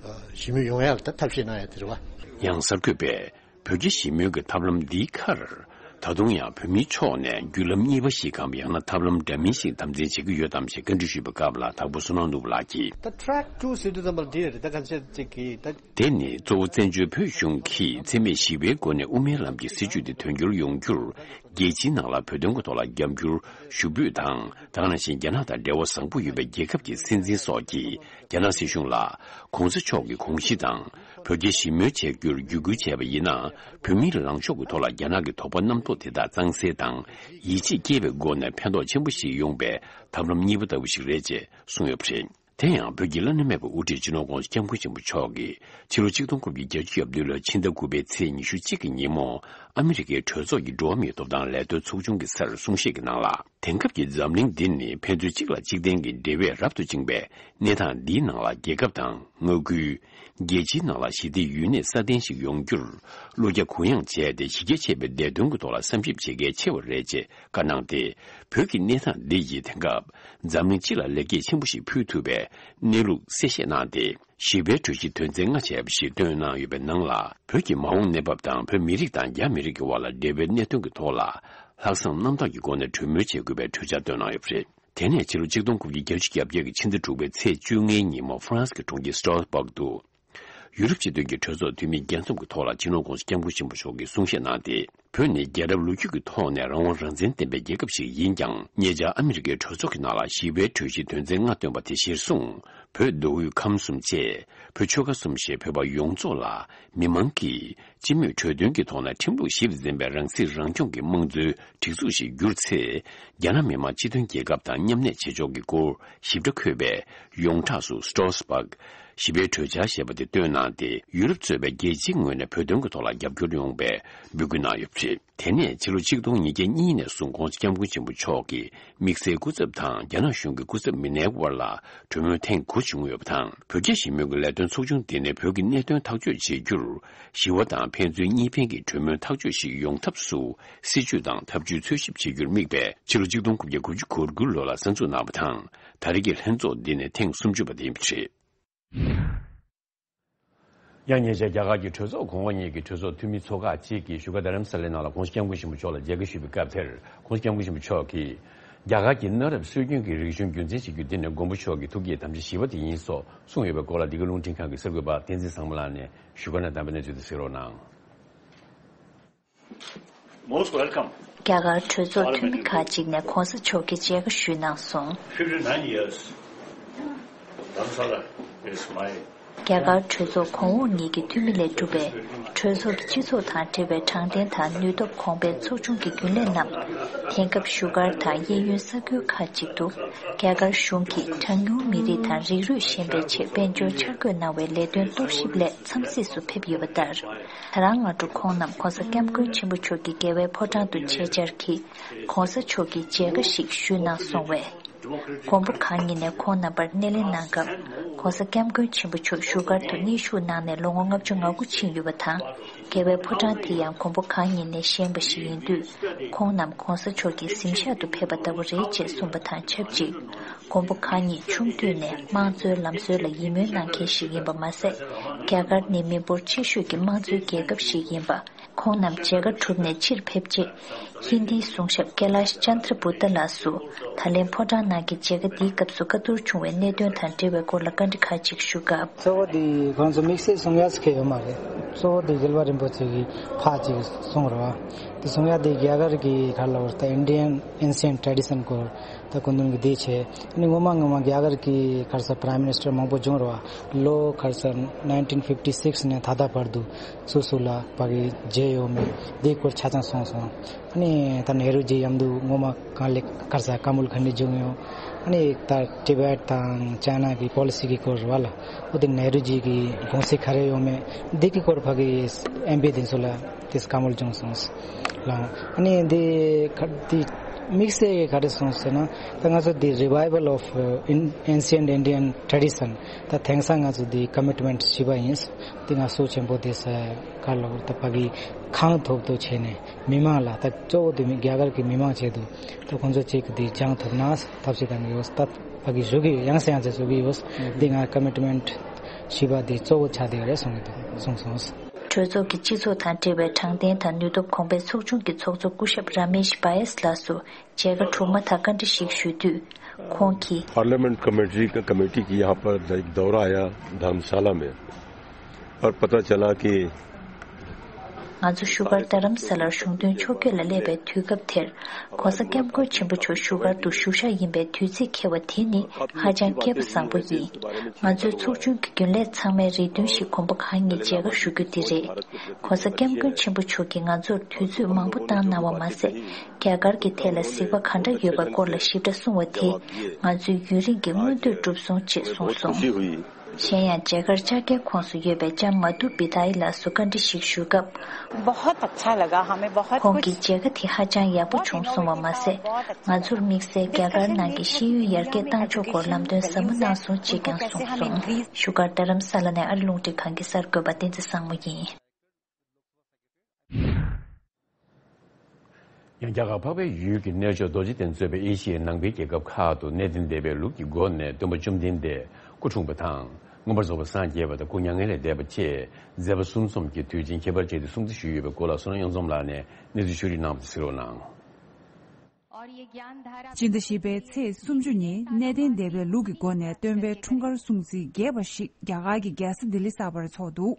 ཨ་ཞི་མོལ་ཡོང་ཡ་ལ་ད་ཐབས་ཤེས་གནང་ཡ་དེ་རེད་པ། ཡང་གསར་འགོད་པས། བོད་རྒྱ་ཞི་མོལ་གྱི་ཐབས་ལམ་འདིའི་ཁར། ད་དུང་ཡང་བོད་མིའི་ཕྱོགས་ནས་བརྒྱུད་ལམ་གཉིས་པ་ཞིག་གམ་ཡང་ན་ཐབས་ལམ་འདྲ་མིན་ཞིག་དམ་འཛིན་བྱེད་ཀྱི་ཡོད་དམ་ཞེས་བཀའ་འདྲི་ཞུས་པའི་སྐབས་ལ་དྭགས་པོ་བསོད་ནམས་ནོར་བུ་ལགས་ཀྱིས། ད་track two ཟེར་དུས་ཙམ་པ་འདི་རེད་ད་གང་ཆེ་ཅིག་གིས་ད། དེ་ནི་གཙོ་བོ་བཙན་བྱོལ་བོད་གཞུང་གིས་འཚེ་མེད་ཞི་བའི་སྒོ་ནས་དབུ་མའི་ལམ་གྱི་སྲིད་བྱུས་དེ་དོན་འཁྱོལ་ཡོང་རྒྱུར། རྒྱལ་སྤྱིའི་ནང་ལ་བོད་དོན་གྱི་ཐོག་ལ་རྒྱབ་སྐྱོར་ཞུ་འབོད་དང་། ད་ག་ནང་བཞིན་རྒྱ་ནག་དང་འབྲེལ་བ་བཟང་པོ་ཡོད་པའི་རྒྱལ་ཁབ་ཀྱི་སྲིད་འཛིན་སོགས་ཀྱིས། རྒྱ་ནག་སྲིད་གཞུང་ལ་༸གོང་ས་མཆོག་གི་དགོངས་གཞི་དང་། བོད་རྒྱ་ཞི་མོལ་བྱ་རྒྱུར་བརྒྱུད་སྐུལ་བྱས་པ་ཡིན་ན། བོད་མིའི་ལངས་ཕྱོགས་ཀྱི་ཐོག་ལ་རྒྱ་ནག་གི་དོགས་པ་རྣམ་རྟོག་དེ་དག་གཙང་སེལ་དང་། ཡིད་ཆེས་སྐྱེ་བའི་སྒོ་ནས་ཕན་ཐོགས་ཆེན་པོ་ཞིག་ཡོང་པའི་ཐབས་ལམ་གཉིས་པ་ལྟ་བུ་ཞིག་རེད་ཅེས་གསུངས་ཡོད་པ་རེད། དེ་ཡང་བོད་ཀྱི་བླ་ན་མེད་པའི་དབུ་ཁྲིད་སྤྱི་ནོར་༸གོང་ས་༸སྐྱབས་མགོན་ཆེན་པོ་མཆོག་གིས་ཕྱི་ལོ་ཆིག་སྟོང་དགུ་བརྒྱ་བརྒྱད་ཅུ་གྱ་བདུན་ལོའི་ཕྱི་ཟླ་དགུ་པའི་ཚེས་ཉི་ཤུ་གཅིག་གི་ཉིན་མོ། ཨ་མི་རི་ཀའི་གྲོས་ཚོགས་ཀྱི་འགྲོ་བ་མིའི་ཐོབ་ཐང་ལས་དོན་ཚོགས་ཆུང་གི་སར་གསུང་བཤད་ཀྱི་ནང་ལ། དེང་སྐབས་ཀྱི་འཛམ་གླིང་འདི་ནི་ཕན་ཚུན་གཅིག་ལ་གཅིག་བརྟེན་གྱི་འབྲེལ་བས་རབ་ཏུ་བཅིངས་པའི་གནས་སྟངས་འདིའི་ནང་ལ། རྒྱལ་ཁབ་དང་མངའ་ཁུལ། རྒྱལ་སྤྱིའི་ནང་ལ་ཞི་བདེའི་ཡུལ་གནས་སྲ་བརྟན་ཞིག་ཡོང་རྒྱུར། བློ་རྒྱ་གུ་ཡངས་བྱས་ཏེ་གཞི་རྒྱ་ཆེ་བའི་བདེ་དོན་གྱི་ཐོག་ལ་བསམ་ཞིབ་བྱེད་གལ་ཆེ་བ་རེད་ཅེས་བཀའ་གནང་སྟེ། བོད་ཀྱི་གནས་སྟངས་འདི་ཡིས་དེང་སྐབས་འཛམ་གླིང་སྤྱི་ལ་ལེགས་སྐྱེས་ཆེན་པོ་ཞིག་ཕུལ་ཐུབ་པའི་གནས་ལུགས་གསལ་བཤད་གནང་སྟེ། ཞི་བའི་གྲོས་གཞི་དོན་ཚན་ལྔ་བྱས་པ་ཞིག་བཏོན་གནང་ཡོད་པའི་ནང་ལ། བོད་ཀྱི་མ་འོངས་གནས་བབ་དང་བོད་མི་རིགས་དང་རྒྱ་མི་རིགས་ཀྱི་དབར་ལ་འབྲེལ་བའི་གནད་དོན་གྱི་ཐོག་ལ། ལྷག་བསམ་རྣམ་དག་གི་སྒོ་ནས་གྲོས་མོལ་བྱེད་དགོས་པའི་གྲོས་འཆར་བཏོན་གནང་ཡོད་པ་རེད། དེ་ནས་ཕྱི་ལོ་ཆིག་སྟོང་དགུ་བརྒྱ་བརྒྱད་ཅུ་གྱ་བརྒྱད་ཀྱི་ཕྱི་ཟླ་དྲུག་པའི་ཚེས་བཅོ་ལྔའི་ཉིན་མོ་ཧྥ་རན་སི་གི་གྲོང་ཁྱེར་སི་ཏྲོ་སི་སྦག་ཏུ། ཡུ་རོབ་སྤྱི་མཐུན་གྱི་གྲོས་ཚོགས་འཐུས་མི་རྒྱལ་འཛོམས་ཀྱི་ཐོག་ལ་སྤྱི་ནོར་༸གོང་ས་༸སྐྱབས་མགོན་ཆེན་པོ་མཆོག་གིས་གསུང་བཤད་གནང་སྟེ། བོད་ནི་རྒྱལ་རབས་ལོ་རྒྱུས་ཀྱི་ཐོག་ནས་རང་དབང་རང་བཙན་ལྡན་པའི་རྒྱལ་ཁབ་ཞིག་ཡིན་ཀྱང་། ཉེ་ཆར་ཨ་མི་རི་ཀའི་གྲོས་ཚོགས་ཀྱི་ནང་ལ་ཞི་བའི་གྲོས་གཞི་དོན་ཚན་ལྔ་བཏོན་པ་དེ་གཞིར་བཟུང་། བོད་མདོ་དབུས་ཁམས་གསུམ་བཅས་བོད་ཆོལ་ཁ་གསུམ་ཞེས་བོད་པ་ཡོངས་རྫོགས་ལ་མི་མང་གིས་སྤྱི་མོས་གྲོས་དོན་གྱི་ཐོག་ནས་ཁྲིམས་ལུགས་གཞིར་འཛིན་པའི་རང་སྲིད་རང་སྐྱོང་གི་དམངས་གཙོའི་སྒྲིག་འཛུགས་ཤིག་བསྒྱུར་ཚེ། རྒྱ་ནག་མི་དམངས་སྤྱི་མཐུན་རྒྱལ་ཁབ་དང་མཉམ་གནས་བྱེད་ཕྱོགས་ཀྱི་སྐོར་ཞིབ་ཕྲ་འཁོད་པའི་ཡོངས་གྲགས་སུ་སི་ཏྲོ་སི་སྦག་ཞི་བའི་གྲོས་འཆར་ཞེས་པ་དེ་བཏོན་གནང་སྟེ། ཡུ་རོབ་གཙོས་པའི་རྒྱལ་སྤྱིའི་ངོས་ནས་བོད་དོན་གྱི་ཐོག་ལ་རྒྱབ་སྐྱོར་ཡོང་བའི་འབོད་སྐུལ་གནང་ཡོད་པ་རེད། དེ་ནས་ཕྱི་ལོ་ཆིག་སྟོང་ཉིས་བརྒྱ་གཉིས་ནས་བཟུང་༸གོང་ས་༸སྐྱབས་མགོན་ཆེན་པོ་མཆོག་གིས་དམིགས་བསལ་སྐུ་ཚབ་དང་རྒྱ་ནག་གཞུང་གི་སྐུ་ཚབ་མི་སྣའི་དབར་ལ་གྲོས་མོལ་ཐེངས་དགུ་བྱུང་ཡོད་པ་དང་། བོད་རྒྱ་ཞི་མོལ་གྱི་ལས་དོན་ཚོགས་ཆུང་དེ་ནི་བོད་ཀྱི་གནད་དོན་ཐག་གཅོད་བྱེད་རྒྱུར་ཞི་བ་དང་ཕན་ཚུན་གཉིས་ཕན་གྱི་གྲོས་མོལ་ཐག་གཅོད་ཞིག་ཡོང་ཐབས་སུ་སྲིད་ཇུས་དང་ཐབས་ཇུས་འཚོལ་ཞིབ་བྱེད་རྒྱུར་དམིགས་པའི་ཕྱི་ལོ་ཆིག་སྟོང་དགུ་བརྒྱ་དགུ་བཅུ་གོ་དགུ་ལོ་ལ་གསར་འཛུགས་གནང་བ་དང་། ད་རེས་ཀྱི་ལྷན་ཚོགས་འདི་ནི་ཐེངས་སུམ་ཅུ་པ་དེ་ཡིན་པ་རེད། ཡང་ཉེ་ཆར་རྒྱ་གར་གྱི་གྲོས་ཚོགས་གོང་འོག་གཉིས་ཀྱི་གྲོས་ཚོགས་འཐུས་མི་ཚོ་ཁག་ཅིག་གིས་བཞུགས་སྒར་རྡ་རམ་ས་ལའི་ནང་ལ་༸གོང་ས་༸སྐྱབས་མགོན་ཆེན་པོ་མཆོག་ལ་མཇལ་ཁ་ཞུས་པའི་སྐབས་དེར། ༸གོང་ས་༸སྐྱབས་མགོན་ཆེན་པོ་མཆོག་གིས། རྒྱ་གར་གྱི་གནའ་རབས་སྲོལ་རྒྱུན་གྱི་རིག་གཞུང་རྒྱུན་འཛིན་བྱེད་རྒྱུ་འདི་ནི་མགོན་པོ་མཆོག་གི་ཐུགས་བསྐྱེད་དམ་བཅའ་བཞི་པ་དེ་ཡིན་སོགས་གསུངས་ཡོད་པའི་སྐོར་ལ། འདི་ག་རླུང་འཕྲིན་ཁང་གི་གསར་འགོད་པ་བསྟན་འཛིན་བཟང་མོ་ལགས་ནས་བཞུགས་སྒར་ནས་བདམས་པའི་གནས་ཚུལ་དེ་གསན་རོགས་གནང་། Most welcome. རྒྱ་གར་གྲོས་ཚོགས་འཐུས་མི་ཁག་ཅིག་ནས་༸གོང་ས་མཆོག་གི་མཇལ་ཁ་ཞུས་གནང་སོང་། Fifty-nine years, Dharamsala is my རྒྱ་གར་གྲོས་ཚོགས་གོང་འོག་གཉིས་ཀྱི་འཐུས་མི་ལས་གྲུབ་པའི་གྲོས་ཚོགས་ཀྱི་སྤྱི་ཚོགས་དང་འབྲེལ་བའི་དྲང་བདེན་དང་ནུས་སྟོབས་གོང་འཕེལ་ཚོགས་ཆུང་གི་རྒྱུན་ལས་རྣམས། དེང་སྐབས་བཞུགས་སྒར་དང་གཡས་གཡོན་ས་ཁུལ་ཁག་ཅིག་ཏུ། རྒྱ་གར་གཞུང་གིས་གྲངས་ཉུང་མི་རིགས་དང་རིགས་རུས་ཞན་པའི་ཆེད་དཔལ་འབྱོར་འཆར་འགོད་གནང་བའི་ལས་དོན་རྟོག་ཞིབ་སླད་འཚམས་གཟིགས་སུ་ཕེབས་ཡོད་པ་ལྟར། ད་རང་སྔ་དྲོ་ཁོང་རྣམས་༧གོང་ས་༧སྐྱབས་མགོན་ཆེན་པོ་མཆོག་གི་རྒྱལ་བའི་ཕོ་བྲང་དུ་མཇལ་བཅར་གྱིས། ༧གོང་ས་མཆོག་གི་མཇལ་ཁ་ཞིག་ཞུས་གནང་སོང་བས། མགོན་པོ་གང་ཉིད་ནས་ཁོང་རྣམ་པར་སྣེ་ལེན་གནང་སྐབས། ༧གོང་ས་༧སྐྱབས་མགོན་ཆེན་པོ་མཆོག་བཞུགས་སྒར་དུ་གནས་བཞུགས་གནང་ནས་ལོ་ངོ་ལྔ་བཅུ་ང་དགུ་ཕྱིན་ཡོད་པ་དང་། རྒྱལ་བའི་ཕོ་བྲང་དེ་ཡང་མགོན་པོ་གང་ཉིད་ནས་བཞེངས་པ་ཞིག་ཡིན་དུས། ཁོང་རྣམས་༧གོང་ས་མཆོག་གི་གཟིམ་ཤག་ཏུ་ཕེབས་པ་ལྟ་བུ་རེད་ཅེས་གསུངས་པ་དང་ཆབས་ཅིག། མགོན་པོ་གང་ཉིད་ཆུང་དུས་ནས་དམངས་གཙོའི་ལམ་སྲོལ་ལ་ཡིད་སྨོན་གནང་མཁན་ཞིག་ཡིན་པ་མ་ཟད། རྒྱ་གར་ནི་མི་འབོར་ཆེ་ཤོས་ཀྱི་དམངས་གཙོའི་རྒྱལ་ཁབ་ཞིག་ཡིན་པ། ཁོང་རྣམས་མཇལ་ཁ་གྲུབ་ནས་ཕྱིར་ཕེབས་རྗེས། ཧིན་དིའི་གསུང་ཞབས་ཀེ་ལཱཤ་ཅན་དྲ་བུ་ཏཱ་ལགས་སུ། ད་ལན་ཕོ་བྲང་ནང་གི་མཇལ་ཁ་འདིའི་སྐབས་སུ་བཀའ་བསྡུར་བྱུང་བའི་གནད་དོན་དང་འབྲེལ་བའི་སྐོར་ལ་བཀའ་འདྲི་ཁག་ཅིག་ཞུ་སྐབས། གཙོ་བོ་འདི་ཁོང་ཚོ་དམིགས་བསལ་གསུང་ཡག་ཟེར་མཁན་ཡོད་མ་རེད། གཙོ་བོ་འདི་རྒྱལ་བ་རིན་པོ་ཆེ་གིས་ཕར་ཅིག་གསུངས་རེད་བ། དེ་གསུང་ཡག་འདི་རྒྱ་གར་གྱི་ག་རེ་ལབ་དགོས་རེད། ད་Indian ancient tradition སྐོར་ད་སྐུ་མདུན་གྱིས་འདི་བྱས། ཨ་ནི་སྔོན་མ་སྔོན་མ་རྒྱ་གར་གྱི་ག་རེ་ཟེར་Prime Minister མང་པོ་བྱུང་རེད་བ། ལོ་ག་རེ་ཟེར་nineteen fifty six ནས་ད་ལྟ་བར་དུ། སུ་སུ་ལ་ཕ་གི་མཇལ་ཡོད་མེད་འདིའི་སྐོར་ཆ་ཚང་གསུངས་སོང་། ཨ་ནི་ད་ནེ་རུ་ཇི་མཉམ་དུ་སྔོན་མ་གང་ལེགས་ག་རེ་ཟེར་ཀ་མུལ་ཁ་ནི་བྱུང་ཡོད། ཨ་ནི་ད་ཊི་བེཊ་དང་ཅའི་ན་གི་པོ་ལི་སི་གི་སྐོར་རེད་བ་ལ། འོ་དེ་ནེ་རུ་ཇི་གི་དགོངས་གཞི་ག་རེ་ཡོད་མེད་འདི་གི་སྐོར་ཕ་གི་ཨེམ་པི་དེ་ཚོ་ལ་དེ་ཀ་མུལ་བྱུང་སོང་ལ། ཨ་ནི་འདི་ག་འདི་དམིགས་བསལ་ག་རེ་སོང་ཟེར་ན། ད་ང་ཚོ་འདི་Revival of, uh, in- Ancient Indian Tradition ད་དེང་སང་ང་ཚོ་འདི་ཀ་མི་ཊི་མེན་ཊི་བཞི་པ་ཡིན། འདི་ང་གཙོ་ཆེན་པོ་དེ་ས་ག་ལ་ད་ཕ་གི་གང་ཐུབ་ཐུབ་བྱས་ནས་མི་མང་ལ་ད་གཙོ་བོ་དེ་མི་རྒྱ་གར་གྱི་མི་མང་ཆེད་དུ་ད་ཁོང་ཚོ་གཅིག་གི་འདི་སྦྱང་ཐུབ་ན་ཐབས་ཤེས་གཏང་གི་ཡོད། ད་ཕ་གི་བཞུགས་ཀྱི་ཡོད། ཡང་སེ་ཡང་སེ་བཞུགས་ཀྱི་ཡོད། འདི་ང་ཀ་མི་ཊི་མེན་ཊི་བཞི་པ་འདི་གཙོ་བོ་ཆགས་བསྡད་ཡོད་རེད་གསུང་གི་འདུག་གསུངས་སོང་། གྲོས་ཚོགས་ཀྱི་སྤྱི་ཚོགས་དང་འབྲེལ་བའི་དྲང་བདེན་དང་ནུས་སྟོབས་གོང་འཕེལ་ཚོགས་ཆུང་གི་ཚོགས་གཙོ་སྐུ་ཞབས་ར་མེཤ་བྷ་ཡེས་ལགས་སུ་མཇལ་ཁ་གྲུབ་མ་ཐག་བཀའ་འདྲི་ཞིག་ཞུས་དུས། ཁོང་གིས། parliament committee का कमेटी की यहाँ पर एक दौरा आया धर्मशाला में और पता चला कि ང་ཚོ་བཞུགས་སྒར་རྡ་རམ་ས་ལར་གཞུང་དོན་ཕྱོགས་བསྐྱོད་ལ་སླེབས་པའི་དུས་སྐབས་དེར། ༸གོང་ས་༸སྐྱབས་མགོན་ཆེན་པོ་མཆོག་བཞུགས་སྒར་དུ་བཞུགས་ཞག་ཡིན་པའི་དུས་ཚིགས་འཁེལ་བ་དེ་ནི་ཧ་ཅང་སྐལ་པ་བཟང་པོ་ཡིན། ང་ཚོའི་ཚོགས་ཆུང་གི་རྒྱུན་ལས་ཚང་མའི་རེ་འདུན་ཞིག་མགོན་པོ་གང་ཉིད་མཇལ་ཁ་ཞུ་རྒྱུ་དེ་རེད། ༸གོང་ས་༸སྐྱབས་མགོན་ཆེན་པོ་མཆོག་གིས་ང་ཚོར་དུས་ཚོད་མང་པོ་བཏང་གནང་བ་མ་ཟད། རྒྱ་གར་གྱི་ཐད་ལ་གཟིགས་པ་ག་འདྲ་ཡོད་པའི་སྐོར་ལ་ཞིབ་ཕྲ་གསུང་བ་དེས་ང་ཚོའི་ཡུན་རིང་གི་མངོན་འདོད་གྲུབ་སོང་ཅེས་གསུངས་སོང་། གཞན་ཡང་མཇལ་ཁར་བཅར་མཁན་ཁོངས་སུ་ཡོད་པའི་ལྕམ་མ་དྷུ་བི་དྷ་ཡི་ལགས་སུ་བཀའ་འདྲི་ཞིག་ཞུས་སྐབས། बहुत अच्छा लगा हमें, बहुत ཁོང་གིས་མཇལ་ཁ་དེ་ཧ་ཅང་ཡག་པོ་བྱུང་སོང་བ་མ་ཟད། ང་ཚོར་དམིགས་བསལ་རྒྱ་གར་ནང་གི་ཤེས་ཡོན་ཡར་རྒྱས་གཏང་ཕྱོགས་སྐོར་ལམ་སྟོན་ཟབ་མོ་གནང་སོང་ཅེས་ཀྱང་གསུངས་སོང་། བཞུགས་སྒར་རྡ་རམ་ས་ལ་ནས་ཨ་རི་རླུང་འཕྲིན་ཁང་གི་གསར་འགོད་པ་བསྟན་འཛིན་བཟང་མོ་ཡིན། ཡང་རྒྱ་གར་འཕགས་པའི་ཡུལ་གྱི་གནས་མཆོག་རྡོ་རྗེ་གདན་གཙོས་པའི་ཨེ་ཤི་ཡའི་ནང་པའི་རྒྱལ་ཁབ་ཁག་ཏུ་གནས་བརྟན་སྡེ་པའི་ལུགས་ཀྱི་སྒོ་ནས་སྟོན་པ་བཅོམ་ལྡན་འདས་སྐུ་འཁྲུངས་པ་དང་། མངོན་པར་རྫོགས་པར་སངས་རྒྱས་པ་དང་སྐུ་མྱ་ངན་ལས་འདས་པ་བཅས་མཛད་པ་གསུམ་འཛོམས་ཀྱི་དུས་ཆེན་ཁྱད་པར་ཅན་དེ་སྲུང་བརྩི་ཞུས་ཡོད་པའི་སྐོར་ལ་བསོད་ནམས་གཡུ་འཛོམས་ལགས་ནས་གནས་ཚུལ་ཕྱོགས་བསྒྲིགས་གནང་བ་དེ་གཟིགས་རོགས་གནང་། སྤྱི་ཟླ་བཞི་པའི་ཚེས་སུམ་ཅུ་ཉིན་གནས་བརྟན་སྡེ་པའི་ལུགས་ཀྱི་སྒོ་ནས་སྟོན་པའི་འཁྲུངས་སྐར་སྲུང་བརྩི་རྒྱས་པ་ཞིག་རྒྱ་གར་གྱི་རྒྱལ་ས་ལྡི་ལི་གསར་པར་འཚོགས་འདུག་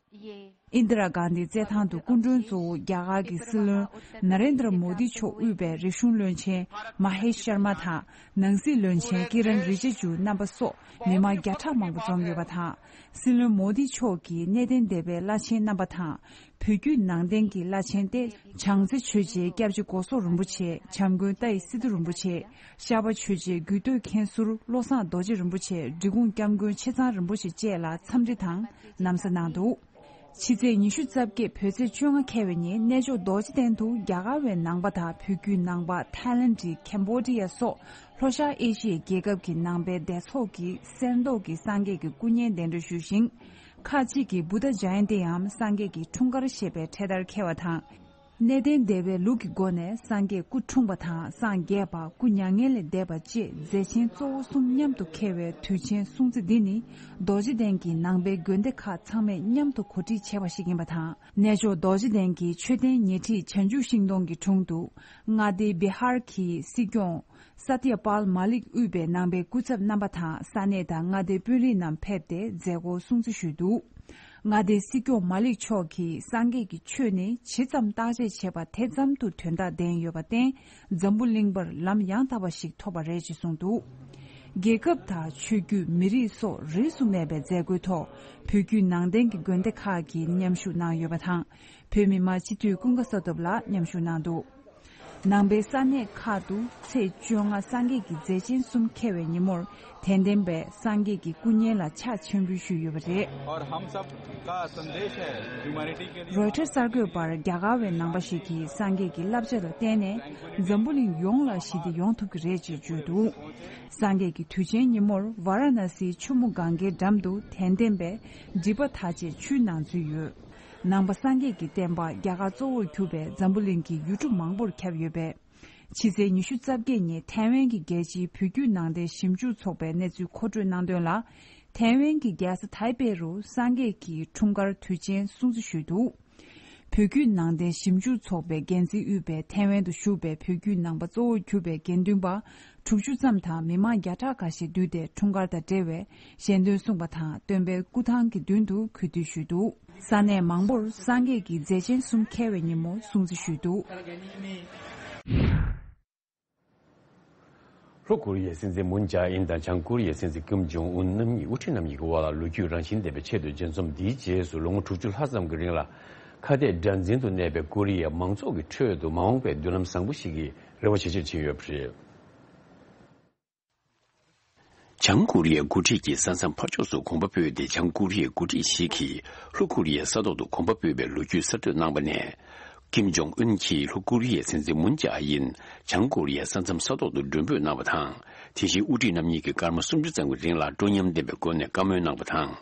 ཨིན་དི་ར་གྷན་དྷིའི་རྩེད་ཐང་དུ་སྐུ་མགྲོན་གཙོ་བོ་རྒྱ་གར་གྱི་སྲིད་བློན་ན་རེན་དྲ་མོ་དི་མཆོག་དབུས་པའི་རིག་གཞུང་བློན་ཆེན་མ་ཧེ་ཤར་མ་དང་། ནང་སྲིད་བློན་ཆེན་ཀི་རན་རི་ཇི་ཇུ་རྣམ་པ་སོགས་མི་མང་བརྒྱ་ཕྲག་མང་པོ་འཛོམས་ཡོད་པ་དང་། སྲིད་བློན་མོ་དི་མཆོག་གིས་གནས་བརྟན་སྡེ་པའི་བླ་ཆེན་རྣམ་པ་དང་། བོད་བརྒྱུད་ནང་བསྟན་གྱི་བླ་ཆེན་ཏེ་བྱང་རྩེ་ཆོས་རྗེ་སྐྱབས་རྗེ་གོ་སོག་རིན་པོ་ཆེ། བྱམས་མགོན་ཏཱའི་སི་ཏུ་རིན་པོ་ཆེ། ཤར་པ་ཆོས་རྗེ་རྒུད་སྟོད་མཁན་ཟུར་བློ་བཟང་རྡོ་རྗེ་རིན་པོ་ཆེ། འབྲི་གུང་སྐྱབས་མགོན་ཆེ་ཚང་རིན་པོ་ཆེ་བཅས་ལ་འཚམས་འདྲི་དང་ན་བཟའ་གནང་འདུག་ཕྱི་ཚེས་ཉི་ཤུ་རྩ་བརྒྱད་བོད་ཚེས་བཅོ་ལྔ་འཁེལ་བའི་ཉིན་གནས་མཆོག་རྡོ་རྗེ་གདན་དུ་རྒྱ་གར་བའི་ནང་པ་དང་བོད་བརྒྱུད་ནང་པ་ཐའི་ལེན་ཌི་ཁེམ་བྷོ་ཌི་ཡ་སོགས་ལྷོ་ཤར་ཨེ་ཤི་ཡའི་རྒྱལ་ཁབ་ཀྱི་ནང་པའི་སྡེ་ཚོགས་ཀྱིས་གསེར་མདོག་གི་སངས་རྒྱས་ཀྱི་སྐུ་བརྙན་གདན་འདྲེན་ཞུས་ཤིང་། ཁག་ཅིག་གིས་བུདྡྷ་ཇ་ཡན་ཏིའམ་སངས་རྒྱས་ཀྱི་འཁྲུངས་སྐར་ཞེས་པའི་འཕྲེད་དར་འཁྱེར་བ་དང་། གནས་བརྟན་སྡེ་པའི་ལུགས་ཀྱི་སྒོ་ནས་སངས་རྒྱས་སྐུ་འཁྲུངས་པ་དང་སངས་རྒྱས་པ་སྐུ་མྱ་ངན་ལས་འདས་པ་བཅས་མཛད་ཆེན་གཙོ་བོ་གསུམ་མཉམ་དུ་འཁེལ་བའི་དུས་ཆེན་སྲུང་བརྩི་འདི་ནི་རྡོ་རྗེ་གདན་གྱི་ནང་པའི་དགོན་སྡེ་ཁག་ཚང་མས་མཉམ་དུ་གོ་སྒྲིག་བྱས་པ་ཞིག་ཡིན་པ་དང་། གནས་མཆོག་རྡོ་རྗེ་གདན་གྱི་མཆོད་རྟེན་ཉེ་འཁྲིས་བྱང་ཆུབ་ཤིང་སྡོང་གི་དྲུང་དུ་མངའ་སྡེ་བི་ཧར་གྱི་སྲིད་སྐྱོང་། སཏྱ་པཱལ་མ་ལིག་དབུས་པའི་ནང་པའི་སྐུ་ཚབ་རྣམ་པ་དང་ས་གནས་དང་མངའ་སྡེའི་དཔོན་རིགས་རྣམས་ཕེབས་ཏེ་མཛད་སྒོ་སྲུང་བརྩི་ཞུས་འདུག་མངའ་སྡེའི་སྲིད་སྐྱོང་མ་ལིག་མཆོག་གིས་སངས་རྒྱས་ཀྱི་ཆོས་ནི་ཇི་ཙམ་བརྟག་དཔྱད་བྱེད་པ་དེ་ཙམ་དུ་དོན་དག་ལྡན་ཡོད་པར་བརྟེན་འཛམ་བུ་གླིང་པར་ལམ་ཡང་དག་པ་ཞིག་ཐོབ་པ་རེད་ཅེས་གསུངས་འདུག་རྒྱལ་ཁབ་དང་ཆོས་བརྒྱུད། མི་རིགས་སོགས་རིས་སུ་མེད་པའི་མཛད་སྒོའི་ཐོག་བོད་བརྒྱུད་ནང་བསྟན་གྱི་དགོན་སྡེ་ཁག་གིས་མཉམ་ཞུགས་གནང་ཡོད་པ་དང་། བོད་མི་མང་སྤྱི་འཐུས་ཀུན་དགའ་བསོད་སྟོབས་ལགས་མཉམ་ཞུགས་གནང་འདུག་ནང་པའི་ས་གནས་ཁག་ཏུ་ཚེས་བཅོ་ལྔ་སངས་རྒྱས་ཀྱི་མཛད་ཆེན་གསུམ་འཁེལ་བའི་ཉིན་མོར་དད་ལྡན་པས་སངས་རྒྱས་ཀྱི་སྐུ་བརྙན་ལ་ཕྱག་མཆོད་འབུལ་ཞུས་ཡོད་པ་རེད། और हम सब का संदेश है ह्यूमैनिटी के लिए। རོའི་ཊར་གསར་འགོད་པར་རྒྱ་གར་བའི་ནང་པ་ཞིག་གིས་སངས་རྒྱས་ཀྱི་བསླབ་བྱ་ལ་བརྟེན་ནས་འཛམ་བུ་གླིང་ཡོངས་ལ་ཞི་བདེ་ཡོང་ཐུབ་ཀྱི་རེད་ཅེས་བརྗོད་འདུག་སངས་རྒྱས་ཀྱི་དུས་ཆེན་ཉིན་མོར་ཝཱ་ར་ཎ་སིའི་ཆུ་མོ་གངྒཱའི་འགྲམ་དུ་དད་ལྡན་པས་སྒྲིབ་པ་དག་ཆེད་ཆུའི་ནང་འཛུལ་ཡོད། ནང་པ་སངས་རྒྱས་ཀྱི་བསྟན་པ་རྒྱ་གར་གཙོ་བོར་གྱུར་པའི་འཛམ་བུ་གླིང་གི་ཡུལ་གྲུ་མང་པོར་ཁྱབ་ཡོད་པས། ཕྱི་ཚེས་ཉི་ཤུ་རྩ་བརྒྱད་ཉིན་ཐའེ་ཝན་གྱི་རྒྱལ་སྤྱིའི་བོད་བརྒྱུད་ནང་བསྟན་ཞིབ་འཇུག་ཚོགས་པས་གནས་ཚུལ་མཁོ་སྤྲོད་གནང་དོན་ལ། ཐའེ་ཝན་གྱི་རྒྱལ་ས་ཐའེ་པེ་རུ་སངས་རྒྱས་ཀྱི་འཁྲུངས་སྐར་དུས་ཆེན་སྲུང་བརྩི་ཞུས་འདུག་བོད་བརྒྱུད་ནང་བསྟན་ཞིབ་འཇུག་ཚོགས་པའི་འགན་འཛིན་དབུས་པའི་ཐའེ་ཝན་དུ་བཞུགས་པའི་བོད་བརྒྱུད་ནང་པ་གཙོ་བོར་གྱུར་པའི་དགེ་འདུན་པ་དྲུག་ཅུ་ཙམ་དང་མི་མང་བརྒྱ་ཕྲག་ཁ་ཤས་འདུས་ཏེ་འཁྲུངས་སྐར་དང་འབྲེལ་བའི་ཞལ་འདོན་གསུངས་པ་དང་། སྟོན་པའི་སྐུ་ཐང་གི་མདུན་དུ་གུས་འདུད་ཞུས་འདུག་ས་གནས་མང་པོར་སངས་རྒྱས་ཀྱི་མཛད་ཆེན་གསུམ་འཁེལ་བའི་ཉིན་མོ་སྲུང་བརྩི་ཞུས་འདུག་ལྷོ་ཀོ་རི་ཡའི་སྲིད་འཛིན་མུན་ཇཱ་ཨིན་དང་བྱང་ཀོ་རི་ཡའི་སྲིད་འཛིན་ཀིམ་ཇོང་ཨུན་རྣམ་གཉིས་དབུ་ཁྲིད་རྣམ་གཉིས་ཀྱི་དབར་ལ་ལོ་རྒྱུས་རང་བཞིན་ལྡན་པའི་ཆེས་མཐོའི་མཇལ་འཛོམས་འདིའི་རྗེས་སུ་ལོ་ངོ་དྲུག་ཅུ་ལྷག་ཙམ་གྱི་རིང་ལ་ཁ་གཏད་དགྲར་འཛིན་དུ་གནས་པའི་ཀོ་རི་ཡའི་མང་ཚོགས་ཀྱི་ཁྲོད་དུ་མ་འོངས་པའི་མདུན་ལམ་བཟང་པོ་ཞིག་གི་རེ་བ་ཇེ་ཆེར་ཕྱིན་ཡོད་པ་རེད། བྱང་ཀོ་རི་ཡའི་འགོ་ཁྲིད་ཀྱིས་ས་མཚམས་ཕར་ཕྱོགས་སུ་གོམ་པ་སྤོས་ཏེ། བྱང་ཀོ་རི་ཡའི་འགོ་ཁྲིད་ཞིག་གིས་ལྷོ་ཀོ་རི་ཡའི་ས་ཐོག་ཏུ་གོམ་པ་སྤོས་པའི་ལོ་རྒྱུས་གསར་གཏོད་གནང་པ་ནས། ཀིམ་ཇོང་ཨུན་གྱིས་ལྷོ་ཀོ་རི་ཡའི་སྲིད་འཛིན་མུན་ཇཱ་ཨིན་བྱང་ཀོ་རི་ཡའི་ས་མཚམས་ས་ཐོག་ཏུ་མགྲོན་འབོད་གནང་བ་དང་། དེ་བཞིན་དབུ་ཁྲིད་རྣམ་གཉིས་ཀྱིས་སྐར་མ་སུམ་ཅུ་ཙམ་གྱི་རིང་ལ་སྤྲོ་ཉམས་ལྡན་པའི་སྒོ་ནས་བཀའ་མོལ་གནང་བ་དང་།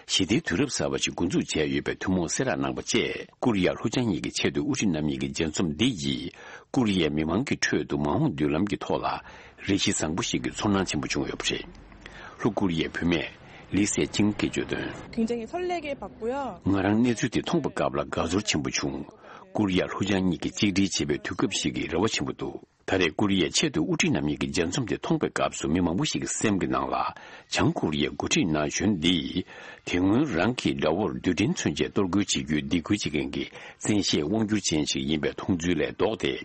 ཞི་བདེའི་དུས་རབས་གསར་པ་ཞིག་འགོ་འཛུགས་བྱས་ཡོད་པའི་ཐུན་མོང་གསལ་བསྒྲགས་གནང་པ་བཅས། ཀོ་རི་ཡ་ལྷོ་བྱང་གཉིས་ཀྱི་ཆེས་མཐོའི་དབུ་ཁྲིད་རྣམ་གཉིས་ཀྱི་མཇལ་འཛོམས་འདི་ཡིས་ཀོ་རི་ཡའི་མི་མང་གི་ཁྲོད་དུ་མ་འོངས་མདུན་ལམ་གྱི་ཐོག་ལ་རེ་གཞི་བཟང་པོ་ཞིག་གི་ཚོར་སྣང་ཆེན་པོ་བྱུང་ཡོད་པ་རེད། ལྷོ་ཀོ་རི་ཡའི་བུད་མེད་ལི་སེ་ཅིང་གིས་བརྗོད་དོན། 굉장히 설레게 봤고요. ང་རང་གནས་ཚུལ་དེ་མཐོང་བའི་སྐབས་ལ་དགའ་ཚོར་ཆེན་པོ་བྱུང་། ཀོ་རི་ཡ་ལྷོ་བྱང་གཉིས་ཀྱིས་གཅིག་སྒྲིལ་བྱེད་པའི་དུས་སྐབས་ཤིག་གི་རེ་བ་ཆེན་པོ་འདུག་ད་རེས་ཀོ་རི་ཡའི་ཆེས་མཐོའི་དབུ་ཁྲིད་རྣམ་གཉིས་ཀྱི་མཇལ་འཛོམས་དེ་མཐོང་པའི་སྐབས་སུ་མི་མང་པོ་ཞིག་གི་སེམས་ཀྱི་ནང་ལ། བྱང་ཀོ་རི་ཡའི་འགོ་ཁྲིད་ན་གཞོན་འདིས་དེ་སྔོན་རང་གི་དགྲ་བོར་རྡུལ་ཕྲན་མཚོན་ཆས་གཏོར་རྒོལ་བྱེད་རྒྱུའི་སྡིགས་སྐུལ་བྱེད་མཁན་གྱི་བཙན་ཤེད་དབང་སྒྱུར་ཅན་ཞིག་ཡིན་པའི་མཐོང་ཚུལ་ལས་ལྡོག་སྟེ།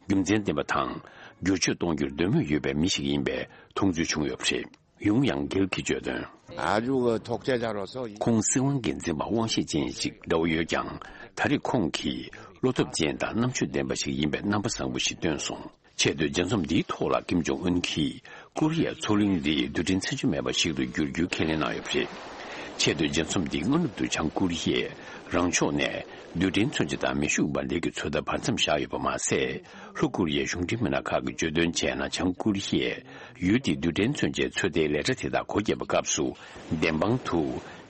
རྒྱུ་མཚན་ལྡན་པ་དང་། བསྒྱུར་བཅོས་གཏོང་རྒྱུར་འདོད་མོས་ཡོད་པའི་མི་ཞིག་ཡིན་པའི་མཐོང་ཚུལ་བྱུང་ཡོད་པ་རེད། ཡུང་ཡང་གིལ་གྱིས་བརྗོད་དོན། 아주 그 독재자로서 ཁོང་སྲིད་དབང་སྒེར་འཛིན་པ་དབང་ཤེད་ཅན་ཞིག་འདྲ་བོ་ཡོད་ཀྱང་། ད་རེས་ཁོང་གིས་བློ་སྟོབས་ཅན་དང་རྣམ་དཔྱོད་ལྡན་པ་ཞིག་ཡིན་པའི་རྣམ་པ་བཟང་པོ་ཞིག་བཏོན་སོང་། ཆེས་མཐོའི་མཇལ་འཛོམས་འདིའི་ཐོག་ལ་ཀིམ་ཇོང་ཨུན་གྱིས་ཀོ་རི་ཡའི་མཚོ་གླིང་འདི་རྡུལ་ཕྲན་ཚད་འཇོག་མེད་པ་ཞིག་ཏུ་འགྱུར་རྒྱུའི་ཁས་ལེན་གནང་ཡོད་པ་རེད། ཆེས་མཐོའི་མཇལ་འཛོམས་འདིའི་སྔ་ནུབ་ཏུ་བྱང་ཀོ་རི་ཡས་རང་ཕྱོགས་ནས་རྡུལ་ཕྲན་མཚོན་ཆ་དང་མེ་ཤུགས་འབར་མདེལ་གྱི་ཚོད་ལྟ་བར་མཚམས་བཞག་ཡོད་པ་མ་ཟད། ལྷོ་ཀོ་རི་ཡའི་གཞུང་འབྲེལ་མི་སྣ་ཁག་གིས་བརྗོད་དོན་བྱས་ན། བྱང་ཀོ་རི་ཡས་ཡུལ་དེའི་རྡུལ་ཕྲན་མཚོན་ཆའི་ཚོད་ལྟའི་ལས་གྲྭ་དེ་དག་སྒོ་བརྒྱབ་པའི་སྐབས་སུ། བདེན་དཔང་དུ་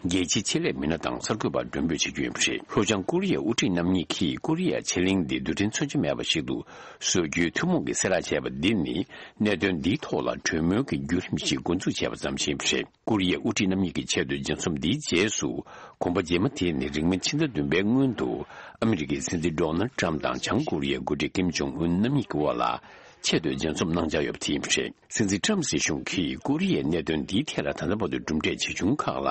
རྒྱལ་སྤྱིའི་ཆེད་ལས་མི་སྣ་དང་གསར་འགོད་པར་མགྲོན་འབོད་བྱེད་རྒྱུ་ཡིན་པ་རེད། ལྷོ་བྱང་ཀོ་རི་ཡའི་དབུ་ཁྲིད་རྣམ་གཉིས་ཀྱིས་ཀོ་རི་ཡའི་ཆེ་གླིང་འདི་རྡུལ་ཕྲན་མཚོན་ཆ་མེད་པ་ཞིག་ཏུ་བཟོ་རྒྱུའི་ཐུན་མོང་གི་གསལ་བསྒྲགས་བྱས་པ་འདི་ནི། གནད་དོན་འདིའི་ཐོག་ལ་གྲོས་མོལ་གྱི་བརྒྱུད་རིམ་ཞིག་འགོ་འཛུགས་བྱས་པ་ཙམ་ཞིག་ཡིན་པ་རེད། ཀོ་རི་ཡའི་དབུ་ཁྲིད་རྣམ་གཉིས་ཀྱི་ཆེས་མཐོའི་མཇལ་འཛོམས་འདིའི་རྗེས་སུ། གོམ་པ་རྗེས་མ་དེ་ནི་རིང་མིན་ཕྱི་ཟླ་བདུན་པའི་སྔོན་དུ། ཨ་མི་རི་ཀའི་སྲིད་འཛིན་ཌོ་ནལ་ཊམ་དང་བྱང་ཀོ་རི་ཡའི་འགོ་ཁྲིད་ཀིམ་ཇོང་ཨུན་རྣམ་གཉིས་ཀྱི་དབར་ལ། ཆེས་མཐོའི་མཇལ་འཛོམས་གནང་འཆར་ཡོད་པ་དེ་ཡིན་པ་རེད། སྲིད་འཛིན་ཊམ་སྲིད་གཞུང་གིས་ཀོ་རི་ཡའི་གནད་དོན་འདིའི་ཐད་ལ་ད་ལྟ་བར་དུ་གྲུབ་འབྲས་ཇི་བྱུང་ཁག་ལ་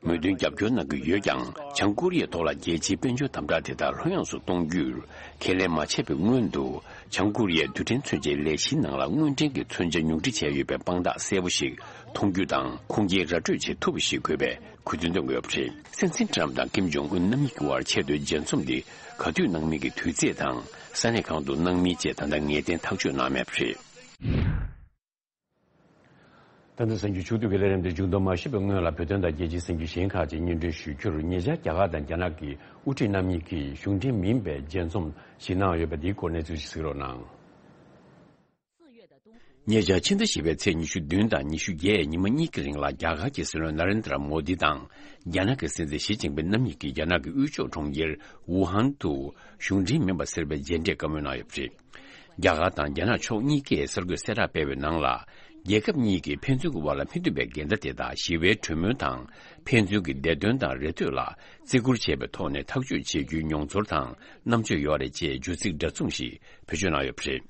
མོས་མཐུན་རྒྱབ་སྐྱོར་གནང་གི་ཡོད་ཀྱང་། བྱང་ཀོ་རི་ཡའི་ཐོག་ལ་རྒྱལ་སྤྱིའི་དཔལ་འབྱོར་དམ་དྲག་དེ་དག་ལྷོད་ཡངས་སུ་གཏོང་རྒྱུར་ཁས་ལེན་མ་བྱས་པའི་སྔོན་དུ། བྱང་ཀོ་རི་ཡའི་རྡུལ་ཕྲན་མཚོན་ཆའི་ལས་གཞིའི་ནང་ལ་དངོས་འབྲེལ་གྱི་མཚོན་ཆ་ཉུང་འཕྲི་བྱས་ཡོད་པའི་དཔང་རྟགས་གསལ་པོ་ཞིག་མཐོང་རྒྱུ་དང་། ཁུངས་སྐྱེལ་ར་སྤྲོད་བྱེད་ཐུབ་པ་ཞིག་དགོས་པའི་གུས་འདུན་བཏོན་གྱི་ཡོད་པ་རེད། སྲིད་འཛིན་ཊམ་དང་ཀིམ་ཇོང་ཨུན་རྣམ་གཉིས་ཀྱི་དབར་ཆེས་མཐོའི་མཇལ་འཛོམས་འདི་ག་དུས་གནང་མིན་གྱི་དུས་ཚེས་དང་། ས་གནས་གང་དུ་གནང་མིན་བཅས་ད་ལྟ་ངེས་གཏན་ཐག་གཅོད་གནང་མེད་པ་རེད། ད་ལྟ་གསར་འགྱུར་ཕྱོགས་བསྡུས་ཀྱི་ལས་རིམ་དེ་མཇུག་བསྡོམས་མ་ཞུས་པའི་སྔོན་ལ། བོད་དོན་དང་རྒྱལ་སྤྱིའི་གསར་འགྱུར་གཞན་ཁག་ཅིག་སྙན་སྒྲོན་ཞུ་རྒྱུར། ཉེ་ཆར་རྒྱ་གར་དང་རྒྱ་ནག་གི་དབུ་ཁྲིད་རྣམ་གཉིས་ཀྱིས་གཞུང་འབྲེལ་མིན་པའི་མཇལ་འཛོམས་ཤིག་གནང་ཡོད་པ་འདིའི་སྐོར་གནས་ཚུལ་ཞིག་གཟིགས་རོགས་གནང་། ཉེ་ཆར་ཕྱི་ཟླ་བཞི་པའི་ཚེས་ཉི་ཤུ་བདུན་དང་ཉི་ཤུ་བརྒྱད་ཉི་མ་གཉིས་ཀྱི་རིང་ལ། རྒྱ་གར་གྱི་སྲིད་བློན་ན་རེན་དྲ་མོ་དི་དང་རྒྱ་ནག་གི་སྲིད་འཛིན་ཞི་ཅིན་ཕིང་རྣམ་གཉིས་ཀྱིས་རྒྱ་ནག་གི་དབུས་ཕྱོགས་གྲོང་ཁྱེར་ཝུ་ཧན་དུ་གཞུང་འབྲེལ་མིན་པ་སེར་པའི་མཇལ་འཕྲད་བཀའ་མོལ་གནང་ཡོད་པ་རེད། རྒྱ་གར་དང་རྒྱ་ནག་ཕྱོགས་གཉིས་ཀས་གསར་འགོད་གསལ་བསྒྲགས་སྤེལ་བའི་ནང་ལ། རྒྱལ་ཁབ་གཉིས་ཀྱིས་ཕན་ཚུན་གྱི་དབར་ལ་མི་མཐུན་པའི་འགལ་ཟླ་དེ་དག་ཞི་བའི་གྲོས་མོལ་དང་། ཕན་ཚུན་གྱི་བདེ་དོན་དང་རེ་ལྟོས་ལ་བརྩི་བཀུར་བྱས་པའི་ཐོག་ནས་ཐག་གཅོད་བྱེད་རྒྱུའི་མྱོང་ཚོར་དང་རྣམ་དཔྱོད་ཡོད་རེད་ཅེས་བརྗོད་ཚིག་འདྲ་མཚུངས་ཤིག་བེད་སྤྱོད་གནང་ཡོད་པ་རེད།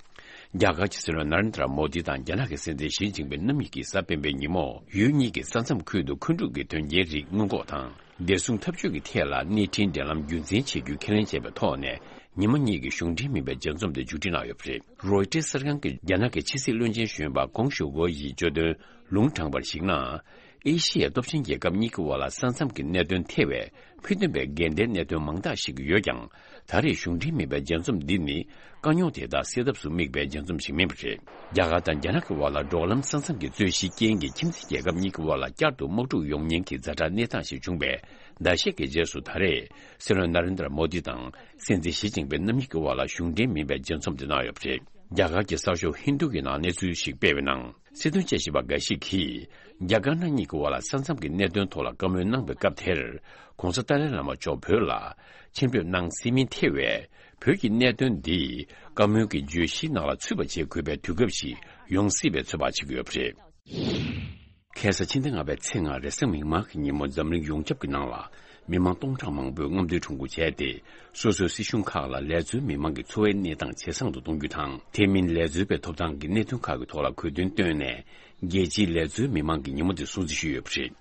རྒྱ་གར་གྱི་སྲིད་བློན་ན་རེན་དྲ་མོ་དི་དང་རྒྱ་ནག་གི་སྲིད་འཛིན་ཞི་ཅིན་ཕིང་རྣམ་གཉིས་ཀྱིས་གཟའ་སྤེན་པའི་ཉིན་མོ། ཡུལ་གཉིས་ཀྱི་ས་མཚམས་ཁུལ་དུ་མཁོ་སྒྲུབ་ཀྱི་དོན་རྐྱེན་རིགས་སྔོན་འགོག་དང་། བདེ་སྲུང་འཐབ་ཇུས་ཀྱི་ཐད་ལ་གནས་འཕྲིན་འབྲེལ་ལམ་རྒྱུན་འཛིན་བྱེད་རྒྱུའི་ཁས་ལེན་བྱས་པའི་ཐོག་ནས། ཉི་མ་གཉིས་ཀྱི་གཞུང་འབྲེལ་མིན་པའི་མཇལ་འཛོམས་དེ་མཇུག་སྒྲིལ་གནང་ཡོད་པ་རེད། རོའི་ཊར་གསར་ཁང་གིས་རྒྱ་ནག་གི་ཕྱི་སྲིད་བློན་ཆེན་གཞོན་པ་ཀོང་ཞུ་ཝེ་ཡིས་བརྗོད་དོན་ལུང་དྲངས་པར་གཞིགས་ན། ཨེ་ཤི་ཡའི་སྟོབས་ཆེན་རྒྱལ་ཁབ་གཉིས་ཀྱི་དབར་ལ་ས་མཚམས་ཀྱི་གནད་དོན་ཐེ་བའི་ཕུགས་འདུན་པའི་འགལ་ཟླའི་གནད་དོན་མང་དག་ཞིག་ཡོད་ཀྱང་། ད་རེས་གཞུང་འབྲེལ་མིན་པའི་མཇལ་འཛོམས་འདི་ནི་དཀའ་རྙོག་དེ་དག་སེལ་ཐབས་སུ་དམིགས་པའི་མཇལ་འཛོམས་ཤིག་མིན་པ་རེད། རྒྱ་གར་དང་རྒྱ་ནག་གི་དབར་ལ་འབྲོག་ལམ་ས་མཚམས་ཀྱི་རྩོད་གཞིའི་རྐྱེན་གྱིས་ཁྱིམ་མཚེས་རྒྱལ་ཁབ་གཉིས་ཀྱི་དབར་ལ་བསྐྱར་དུ་དམག་འཁྲུག་ཡོང་ཉེན་གྱི་ཛ་དྲག་གནས་སྟངས་ཤིག་བྱུང་བའི་ཟླ་ཤས་ཀྱི་རྗེས་སུ། ད་རེས་སྲིད་བློན་ན་རེན་དྲ་མོ་དི་དང་སྲིད་འཛིན་ཞི་ཅིན་ཕིང་རྣམ་གཉིས་ཀྱི་དབར་ལ་གཞུང་འབྲེལ་མིན་པའི་མཇལ་འཛོམས་དེ་གནང་ཡོད་པ་རེད། རྒྱ་གར་གྱི་གསར་ཤོག་ཧིན་དུ་གི་ནང་གནས་ཚུལ་ཞིག་སྤེལ་བའི་ནང་། སྲིད་དོན་དཔྱད་ཞིབ་པ་འགའ་ཞིག་གིས། རྒྱ་དཀར་ནག་གཉིས་ཀྱི་དབར་ལ་ས་མཚམས་ཀྱི་གནད་དོན་ཐོག་ལ་བཀའ་མོལ་གནང་བའི་སྐབས་དེར། ༸གོང་ས་ཏཱ་ལའི་བླ་མ་མཆོག་བོད་ལ་ཕྱིར་འབུད་གནང་སྲིད་མིན་ཐེ་བའི་བོད་ཀྱི་གནད་དོན་འདི། བཀའ་མོལ་གྱི་བརྗོད་གཞིའི་ནང་ལ་ཚུད་པ་བྱེད་དགོས་པའི་དུས་སྐབས་ཤིག་ཡོང་སྲིད་པའི་ཚོད་དཔག་བྱེད་ཀྱི་ཡོད་པ་རེད། ཁ་སང་ཕྱི་ཟླ་ལྔ་པའི་ཚེས་ལྔ་རེས་གཟའ་མིག་དམར་གྱི་ཉིན་མོ་འཛམ་གླིང་ཡོངས་ཁྱབ་ཀྱི་ནང་ལ། མི་མང་སྟོང་ཕྲག་མང་པོས་རྔམ་སྟོན་ཁྲོམ་སྐོར་བྱས་ཏེ། སོ་སོའི་སྲིད་གཞུང་ཁག་ལ་ལས་བཟོའི་མི་མང་གི་འཚོ་བའི་གནས་སྟངས་ཇེ་བཟང་དུ་གཏོང་རྒྱུ་དང་། དེ་མིན་ལས་བཟོ་བའི་ཐོབ་ཐང་གི་གནད་དོན་ཁག་གི་ཐོག་ལ་གུས་འདུན་བཏོན་ནས། རྒྱལ་སྤྱིའི་ལས་བཟོའི་མི་མང་གི་ཉིན་མོ་དེ་སྲུང་བརྩི་ཞུས་ཡོད་པ་རེད།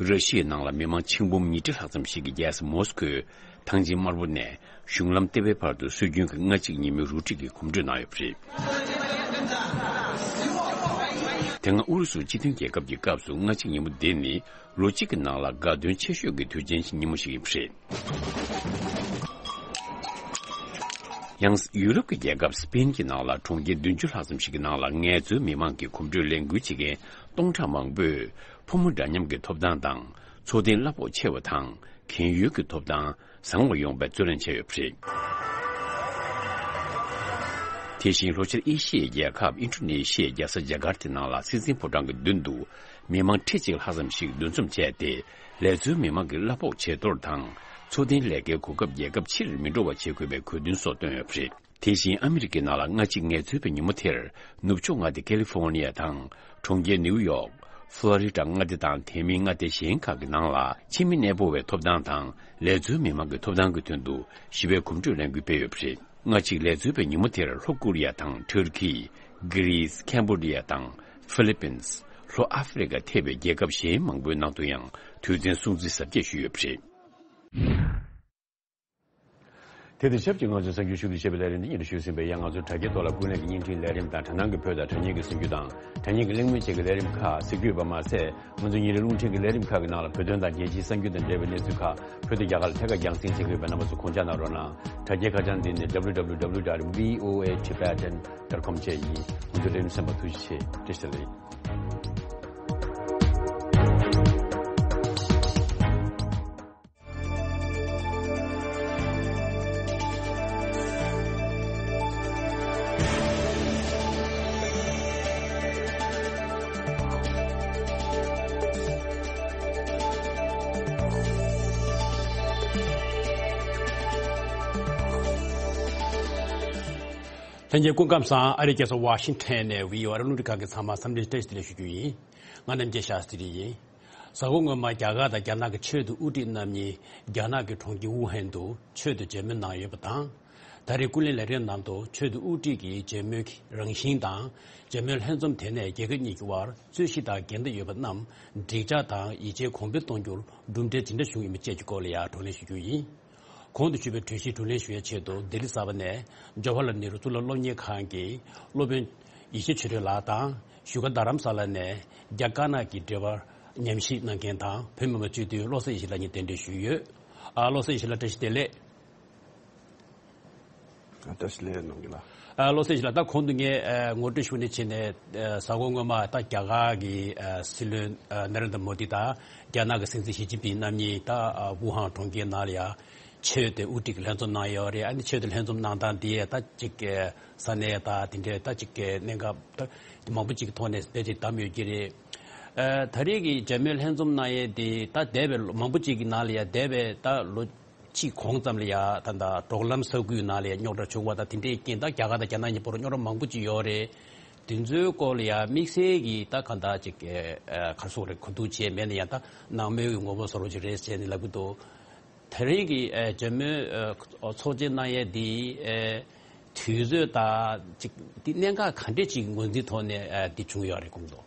ར་ཤི་ཡའི་ནང་ལ་མི་མང་ཆིག་འབུམ་ཉིས་ཁྲི་ལྷག་ཙམ་ཞིག་གིས་རྒྱལ་ས་མོ་སི་ཁོའི་ཐང་ཆེན་དམར་པོ་ནས་གཞུང་ལམ་ལྟེ་བའི་བར་དུ་སྲོལ་རྒྱུན་གྱི་ལྔ་གཅིག་ཉིན་མོའི་རུ་སྒྲིག་གི་གོམ་བགྲོད་གནང་ཡོད་པ་རེད། དེ་སྔ་ཨུ་རུ་སུ་སྤྱི་མཐུན་རྒྱལ་ཁབ་ཀྱི་སྐབས་སུ་ལྔ་གཅིག་ཉིན་མོ་འདི་ནི་ལོ་གཅིག་གི་ནང་ལ་དགའ་སྟོན་ཆེ་ཤོས་ཀྱི་དུས་ཆེན་ཉིན་མོ་ཞིག་ཡིན་པ་རེད། ཡང་ཡུ་རོབ་ཀྱི་རྒྱལ་ཁབ་སི་པེན་གྱི་ནང་ལ་གྲོང་ཁྱེར་བདུན་ཅུ་ལྷག་ཙམ་ཞིག་གི་ནང་ལ་ངལ་རྩོལ་མི་མང་གི་གོམ་བགྲོད་ལས་འགུལ་བྱེད་མཁན་སྟོང་ཕྲག་མང་པོས་ཕོ་མོ་འདྲ་མཉམ་གྱི་ཐོབ་ཐང་དང་འཚོ་རྟེན་གླ་ཕོགས་ཆེ་བ་དང་གན་ཡོལ་གྱི་ཐོབ་ཐང་བཟང་བ་ཡོང་བའི་རྩོད་ལེན་བྱས་ཡོད་པ་རེད། དེ་བཞིན་ལྷོ་ཤར་ཨེ་ཤི་ཡའི་རྒྱལ་ཁབ་ཨིན་ཌོ་ནེ་ཤི་ཡའི་རྒྱལ་ས་ཇ་ཀར་ཏའི་ནང་ལ་སྲིད་འཛིན་ཕོ་བྲང་གི་མདུན་དུ་མི་མང་ཁྲི་གཅིག་ལྷག་ཙམ་ཞིག་འདུ་འཛོམས་བྱས་ཏེ། ལས་བཟོའི་མི་མང་གི་གླ་ཕོགས་ཇེ་མཐོར་དང་། འཚོ་རྟེན་ལས་ཀའི་གོ་སྐབས་རྒྱལ་ཁབ་ཕྱིར་མི་འགྲོ་བ་བྱེད་དགོས་པའི་དགོས་འདུན་སོགས་བཏོན་ཡོད་པ་རེད། དེ་བཞིན་ཨ་མི་རི་ཀའི་ནང་ལ་ལྔ་གཅིག་ངལ་རྩོལ་བའི་ཉིན་མོ་དེར། ནུབ་ཕྱོགས་མངའ་སྡེ་ཀེ་ལི་ཧྥོ་ནི་ཡ་དང་། གྲོང་ཁྱེར་ནིའུ་ཡོག་ཧྥ་ལོ་རི་ཌ་མངའ་སྡེ་དང་དེ་མིན་མངའ་སྡེ་གཞན་ཁག་གི་ནང་ལ། ཕྱི་མི་གནས་སྤོ་བའི་ཐོབ་ཐང་དང་། ལས་བཟོའི་མི་མང་གི་ཐོབ་ཐང་གི་དོན་དུ་ཞི་བའི་གོམ་བགྲོད་ལས་འགུལ་སྤེལ་ཡོད་པ་རེད། ལྔ་གཅིག་ལས་བཟོ་བའི་ཉིན་མོ་དེར་ལྷོ་ཀོ་རི་ཡ་དང་ཊར་ཀི། གྷི་རིས། ཁེམ་བོ་ཌི་ཡ་དང་ཧྥི་ལི་པིན། ལྷོ་ཨ་ཧྥེ་རི་ཁ་ཐེ་བའི་རྒྱལ་ཁབ་གཞན་མང་པོའི་ནང་དུ་ཡང་དུས་མཚན་སྲུང་བརྩི་གཟབ་རྒྱས་ཞུས་ཡོད་པ་རེད། དེ་དང་ཆབས་ཅིག་ང་ཚོའི་གསར་འགྱུར་ཞུ་གཏུག་བྱེད་པའི་ལས་རིམ་འདི་སྙན་སྒྲོན་ཞུས་ཟིན་པས། ཡང་ང་ཚོའི་དྲ་རྒྱའི་ཐོག་ལ་ཀུན་གླེང་གི་བརྙན་འཕྲིན་ལས་རིམ་དང་། དྲ་སྣང་གི་བོད་དང་དྲ་བརྙན་གྱི་གསར་འགྱུར་དང་། དྲ་བརྙན་གྱི་གླེང་མོལ་བཅས་ཀྱི་ལས་རིམ་ཁག་གཟིགས་རྒྱུ་ཡོད་པ་མ་ཟད། ང་ཚོའི་ཉིན་རེའི་རླུང་འཕྲིན་གྱི་ལས་རིམ་ཁག་གི་ནང་ལ་བོད་དོན་དང་རྒྱལ་སྤྱིའི་གསར་འགྱུར་དང་འབྲེལ་བའི་གནས་ཚུལ་ཁག་བོད་དང་རྒྱ་གར་ལ་ཐད་ཀར་རྒྱང་སྲིང་བྱེད་ཀྱི་ཡོད་པས། རྣམ་པ་ཚོ་དགོངས་འཇགས་གནང་རོགས་གནང་། དྲ་རྒྱའི་ཁ་བྱང་འདི་ནི་W W W dot V O A Tibetan dot com བཅས་ཡིན། ང་ཚོའི་ལས་རིམ་གསན་པར་ཐུགས་རྗེ་ཆེ། བཀྲ་ཤིས་བདེ་ལེགས། ལྷན་རྒྱས་སྐུ་ཁམས་བཟང་། ཨ་རིའི་རྒྱལ་ས་ཝ་ཤིང་ཊོན་ནས་བྷི་ཨོ་ཨེ་རླུང་འཕྲིན་ཁང་གི་ཚང་མ་འཚམས་འདྲི་བཀྲ་ཤིས་བདེ་ལེགས་ཞུ་རྒྱུ་ཡིན། ང་རྣམ་རྒྱལ་ཤཱ་སྟྲི་ཡིན། གཟའ་འཁོར་སྔོན་མ་རྒྱ་གར་དང་རྒྱ་ནག་གི་ཆོས་དང་དབུ་ཁྲིད་རྣམ་གཉིས་རྒྱ་ནག་གི་གྲོང་ཁྱེར་ཝུ་ཧན་དུ་ཆོས་དང་མཇལ་མོལ་གནང་ཡོད་པ་དང་། ད་རེས་ཀུན་གླེང་ལས་རིམ་ནང་དུ་ཆོས་དང་དབུ་ཁྲིད་ཀྱི་མཇལ་མོལ་གྱི་རང་བཞིན་དང་། མཇལ་མོལ་ལྷན་འཛོམས་དེ་ནས་རྒྱལ་ཁབ་གཉིས་ཀྱི་དབར་རྩོད་གཞི་དང་འགལ་ཟླ་ཡོད་པ་རྣམས་འགྲིག་འཇགས་དང་ཡིད་ཆེས་གོང་འཕེལ་གཏོང་རྒྱུར་གྲུབ་འབྲས་ཇི་འདྲ་བྱུང་ཡོད་མེད་བཅས་ཀྱི་སྐོར་ལ་ཡང་བགྲོ་གླེང་ཞུ་རྒྱུ་ཡིན། གོང་དུ་ཞུས་པའི་གྲོས་གཞི་བགྲོ་གླེང་ཞུ་ཡའི་ཆེད་དུ་ལྡི་ལི་གསར་པ་ནས་ཇོ་ཧ་ལ་ནེ་རུ་གཙུག་ལག་སློབ་གཉེར་ཁང་གི་སློབ་དཔོན་ཡེ་ཤེས་ཆོས་སྒྲོན་ལགས་དང་། བཞུགས་སྒར་རྡ་རམ་ས་ལ་ནས་རྒྱ་དཀར་ནག་གི་འབྲེལ་བར་ཉམས་ཞིབ་གནང་མཁན་དང་བོད་མི་མང་སྤྱི་འཐུས་བློ་བཟང་ཡེ་ཤེས་ལགས་གཉིས་གདན་འདྲེན་ཞུས་ཡོད། ཨ། བློ་བཟང་ཡེ་ཤེས་ལགས་བཀྲ་ཤིས་བདེ་ལེགས། བཀྲ་ཤིས་བདེ་ལེགས་གནང་གི་ལགས། ཨ། བློ་བཟང་ཡེ་ཤེས་ལགས། ད་གོང་དུ་ངས་ཨ་ངོ་སྤྲོད་ཞུ་ནས་ཕྱིན་ནས། ཨ། གཟའ་འཁོར་སྔོན་མ་ད་རྒྱ་གར་གྱི་ཨ་སྲིད་བློན་ཨ་ན་རེན་དྲ་མོ་དི་དང་རྒྱ་ནག་གི་སྲིད་འཛིན་ཞི་ཅིན་ཕིང་རྣམ་གཉིས་ད་ཨ་ཝུ་ཧན་གྲོང་ཁྱེར་ནང་ལ་ཡ་ཆོས་དང་དབུ་ཁྲིད་ཀྱི་ལྷན་འཛོམས་གནང་ཡོད་རེད། ཨ་ནི་ཆོས་དང་ལྷན་འཛོམས་གནང་སྟངས་དེ་ད་ཅིག་ས་གནས་དང་དེ་འདྲའི་ད་ཅིག་གནད་འགག་ད་མང་པོ་ཅིག་གི་ཐོག་ནས་དཔེ་ཅིག་བདམས་ཡོད་ཀྱི་རེད། ཨ། ད་རེས་ཀྱི་མཇལ་མོལ་ལྷན་འཛོམས་གནང་ཡས་དེ་ད་འདས་པའི་ལོ་མང་པོ་ཅིག་གི་ནང་ལ་ཡ་འདས་པའི་ད་ལོ་གཅིག་གོང་ཙམ་ལ་ཡ་ད་ད་འབྲོག་ལམ་ས་ཁུལ་ནང་ལ་ཡ་རྙོག་དྲ་བྱུང་བ་དང་དེ་འདྲའི་རྐྱེན་ད་རྒྱ་གར་དང་རྒྱ་ནག་གཉིས་བར་རྙོག་དྲ་མང་པོ་ཅིག་ཡོད་རེད། དེ་ཚོའི་སྐོར་ལ་ཡ་དམིགས་བསལ་གྱི་ད་ག་འདྲ་ཅིག་ཨ་ག་རེ་ཟེར་དགོས་རེད། གོ་བསྡུར་བྱས་མེད་ན་ཡང་ད་ནང་མོལ་གྱི་ངོ་བོ་བཟོ་འདྲ་ཅིག་རེད་ཟེར་ནས་ལབ་ཀྱི་འདུག་ད་རེས་ཀྱི་ཨ་མཇལ་མོལ་ཨ་ཚོགས་ཆེན་གནང་ཡས་འདི་ཨ་དུས་ཚོད་དང་ཅིག་འདི་གནད་འགག་ག་འདྲས་ཅིག་ངོས་འཛིན་ཐོག་ནས་ཨ་འདི་བྱུང་ཡོད་རེད་གོང་དུ།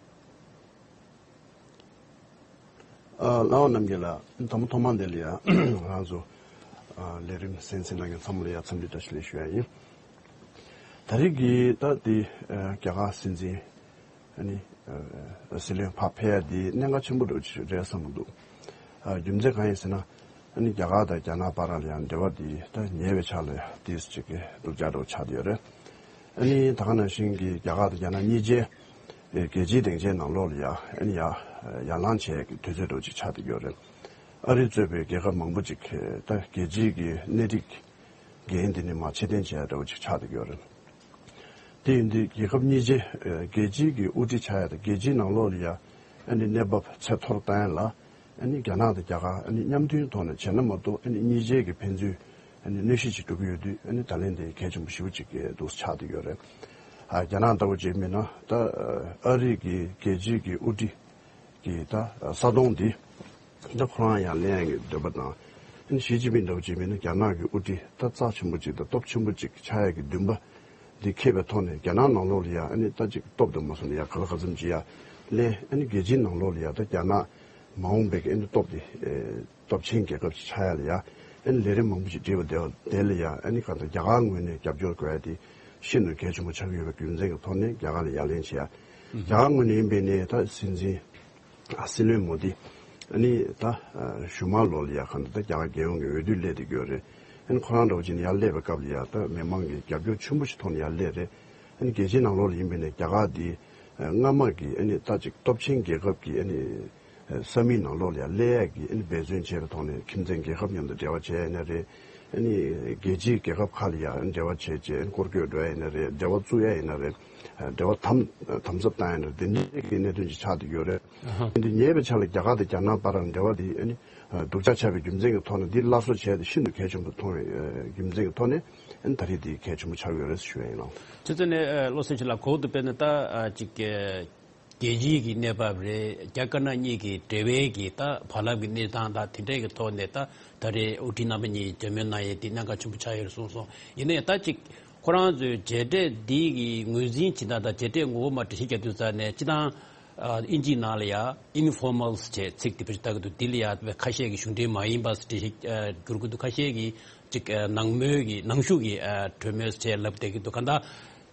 ཨ། ལགས་འོང་རྣམ་རྒྱལ་ལགས། དང་པོ་ཐོག་མར་འདི་ལ་ཡ་ང་རང་ཚོ་ ལས་རིམ་གསན་གཟིགས་གནང་མཁན་ཚང་མ་ལ་ཡང་འཚམས་འདྲི་བཀྲ་ཤིས་བདེ་ལེགས་ཞུ་ཡ་ཡིན། ད་རེས་ཀྱི་ད་དེ་རྒྱ་གར་སྲིད་འཛིན་ཨ་ནི་སྲིད་བློན་ཕར་ཕེབས་ཡ་དེ་གནད་འགག་ཆེན་པོ་འདྲ་བོ་ཅིག་རེད་བསམ་གྱི་འདུག་རྒྱུ་མཚན་གང་ཡིན་ཟེར་ན། ཨ་ནི་རྒྱ་གར་དང་རྒྱ་ནག་བར་ལ་ཡང་འབྲེལ་བ་དེ་ད་ཉེ་བའི་ཆར་ལ་ཡང་དེ་ཅིག་གི་སྡུག་ཅག་འདྲ་བོ་ཆགས་བསྡད་ཡོད་རེད། ཨ་ནི་ད་ག་ནང་བཞིན་གྱི་རྒྱ་གར་དང་རྒྱ་ནག་གཉིས་ཆའི་རྒྱལ་སྤྱིའི་སྡིངས་ཆའི་ནང་ལོགས་ལ་ཡང་ཨ་ནི་ཡང་ཡར་ལངས་བྱེད་ཀྱི་དུས་ཚོད་འདྲ་བོ་ཅིག་ཆགས་བསྡད་ཡོད་རེད། ཨ་རི་གཙོས་པའི་རྒྱལ་ཁབ་མང་པོ་ཅིག་ད་རྒྱལ་སྤྱིའི་གི་སྣེ་ཁྲིད་འགན་དེ་ནི་མར་ཕྱིར་འཐེན་བྱས་འདྲ་བོ་ཅིག་ཆགས་བསྡད་ཡོད་རེད། དེ་ཡིན་དུས་རྒྱལ་ཁབ་གཉིས་ཆའི་རྒྱལ་སྤྱིའི་གི་དབུ་ཁྲིད་ཆགས་ཡ་དང་རྒྱལ་སྤྱིའི་ནང་ལོགས་ལ་ཡ་ཨ་ནི་གནས་བབ་ཚད་མཐོར་བཏང་ཡ་ལ་ཨ་ནི་རྒྱ་ནག་དང་རྒྱ་གར་ཨ་ནི་མཉམ་མཐུན་ཐོག་ནས་བྱས་ན་མ་གཏོགས་ཨ་ནི་གཉིས་ཆའི་གི་ཕན་ཚུན་ཨ་ནི་གནོད་གཞི་ཅིག་འགྲོ་གི་ཡོད་དུས་ཨ་ནི་ད་ལན་དེ་གལ་ཆེན་པོ་ཞེ་པོ་ཅིག་འདུག་ཆགས་བསྡད་ཡོད་རེད། ཨ་རྒྱ་ནག་ལྟ་བུ་བྱས་མིན་ན་ད་ཨ་རི་གི་རྒྱལ་སྤྱིའི་གི་དབུ་ཁྲིད་ཀྱི་ད་ས་དོང་འདི་ད་ཁོ་རང་ཡང་ལེན་ཡག་གི་འདོད་པ་དང་། ཨ་ནི་ཞི་ཅིན་ཕིང་འདྲ་བོ་ཅིག་མིན་ན་རྒྱ་ནག་གི་དབུ་ཁྲིད་ད་རྩ་ཆེན་པོ་ཅིག་དང་སྟོབས་ཆེན་པོ་ཅིག་ཆགས་ཡག་གི་འདུན་པ་འདི་འཁྱེར་བའི་ཐོག་ནས་རྒྱ་ནག་ནང་ལོགས་ལ་ཡང་ཨ་ནི་ད་ཅིག་སྟོབས་དང་མ་སོང་ན་ཡང་ག་ལ་ག་ཙམ་ཅིག་ཡང་ལེན། ཨ་ནི་རྒྱལ་སྤྱིའི་ནང་ལོགས་ལ་ཡང་ད་རྒྱ་ནག་མ་འོངས་པའི་ཨ་ནི་སྟོབས་དེ་སྟོབས་ཆེན་རྒྱལ་ཁབ་ཅིག་ཆགས་ཡ་ལ་ཡ་ཨ་ནི་ལས་རིམ་མང་པོ་ཞིག་བསྒྲིགས་པ་དེ་དེ་ལ་ཡ་ཨ་ནི་གང་ལྟར་རྒྱ་གར་ངོས་ནས་རྒྱབ་སྐྱོར་དགོས་ཡ་དེ་ཤིན་ཏུ་གལ་ཆེན་པོ་ཆགས་ཀྱི་ཡོད་པའི་རྒྱུ་མཚན་གྱི་ཐོག་ནས་རྒྱ་གར་ལ་ཡ་ལན་བྱེད་ཡ། རྒྱ་གར་ངོས་ནས་ཡིན་པའི་ནས་ད་སྲིད་འཛིན་ཨ་སྲིད་བློན་མོ་དི་ཨ་ནི་ད་ཞུ་མ་ལོ་ལ་ཡ་གང་ལྟར་ད་རྒྱ་གར་རྒྱལ་ཡོངས་ཀྱི་འོས་བསྡུ་སླེབས་བསྡད་ཀྱི་ཡོད་རེད། ཨ་ནི་ཁོ་རང་འདྲ་བོ་ཅིག་ནས་ཡར་སླེབས་པའི་སྐབས་ལ་ཡ་ད་མི་མང་གི་རྒྱབ་སྐྱོར་ཆེན་པོ་ཞིག་ཐོག་ནས་ཡར་སླེབས་རེད། ཨ་ནི་རྒྱལ་སྤྱིའི་ནང་ལོགས་ལ་ཡིན་པའི་ནས་རྒྱ་གར་དེ་སྔ་མ་གི་ཨ་ནི་ད་ཅིག་སྟོབས་ཆེན་རྒྱལ་ཁབ་ཀྱི་ཨ་ནི་ས་མིག་ནང་ལོགས་ལ་ཡང་སླེབས་ཡག་གི་ཨ་ནི་འབད་བརྩོན་བྱས་པའི་ཐོག་ནས་ཁྱིམ་མཚེས་རྒྱལ་ཁབ་མཉམ་དུ་འབྲེལ་བ་བྱས་ཡིན་ན་རེད། ཨ་ནི་རྒྱལ་སྤྱིའི་རྒྱལ་ཁབ་ཁག་ལ་ཡང་འབྲེལ་བ་བྱས་བྱས་ཨ་ནི་སྐོར་སྐྱོད་འགྲོ་ཡ་ཡིན་ན་རེད། འབྲེལ་བ་བཙུགས་ཡ་ཡིན་ན་རེད། འབྲེལ་བ་དམ་དམ་ཟབ་བཏང་ཡ་ཡིན་ན་རེད། དེ་འདྲའི་གི་གནད་དོན་ཅིག་ཆགས་བསྡད་ཡོད་རེད། ཨ་ཧ། དེ་འདི་ཉེ་བའི་ཆར་ལ་རྒྱ་གར་དང་རྒྱ་ནག་བར་ལ་འབྲེལ་བ་འདི་ཨ་ནི་སྡུག་ཅག་ཆགས་པའི་རྒྱུ་མཚན་གྱི་ཐོག་ནས་འདི་སླར་གསོ་བྱས་ཏེ་ཤིན་ཏུ་གལ་ཆེན་པོ་མཐོང་བའི་རྒྱུ་མཚན་གྱི་ཐོག་ནས་ཨ་ནི་ད་རེས་འདི་གལ་ཆེན་པོ་ཆགས་ཡོད་རེད་ཞུ་ཡ་ཡིན་ལགས། དེ་ཚོ་ནས་བློ་སེང་ཆོས་ལགས་གོང་དུ་དཔེར་ན་ད་ཅིག་རྒྱལ་སྤྱིའི་གི་གནས་བབ་རེད། རྒྱ་དཀར་ནག་གཉིས་ཀྱི་འབྲེལ་བའི་གི་ད་བར་ལམ་གྱི་གནས་སྟངས་དང་དེ་འདྲའི་གི་ཐོག་ནས་ད་ད་རེས་དབུ་ཁྲིད་རྣམ་པ་གཉིས་མཇལ་མོལ་གནང་ཡས་དེ་གནད་འགག་ཆེན་པོ་ཆགས་ཡོད་རེད་གསུངས་སོང་། ཡིན་ན་ཡང་ད་ཅིག་ཁོ་རང་ཚོའི་མཇལ་འཕྲད་འདི་གི་ངོས་འཛིན་བྱེད་སྟངས་དང་མཇལ་འཕྲད་ངོ་བོ་མར་འགྲེལ་བཤད་རྒྱག་དུས་ཙང་ནས་སྤྱི་བཏང་ཨ་དབྱིན་ཇིའི་ནང་ལ་ཡ་ཨིན་ཕོར་མལ་ཟེར་ཚིག་དེ་བེད་སྤྱོད་བཏང་གི་འདུག་འདི་ལ་ཡ་ཁ་ཤས་ཀྱིས་གཞུང་འབྲེལ་མ་ཡིན་པ་ཟེར་འགྲེལ་བཤད་ཨ་བསྒྱུར་གྱི་འདུག་ཁ་ཤས་ཀྱིས་ཅིག་ཨ་ནང་མོལ་གྱི་ནང་ཞུགས་ཀྱི་ཨ་གྲོས་མོལ་ཟེར་ལབ་བསྡད་ཀྱི་འདུག་གང་ལྟར་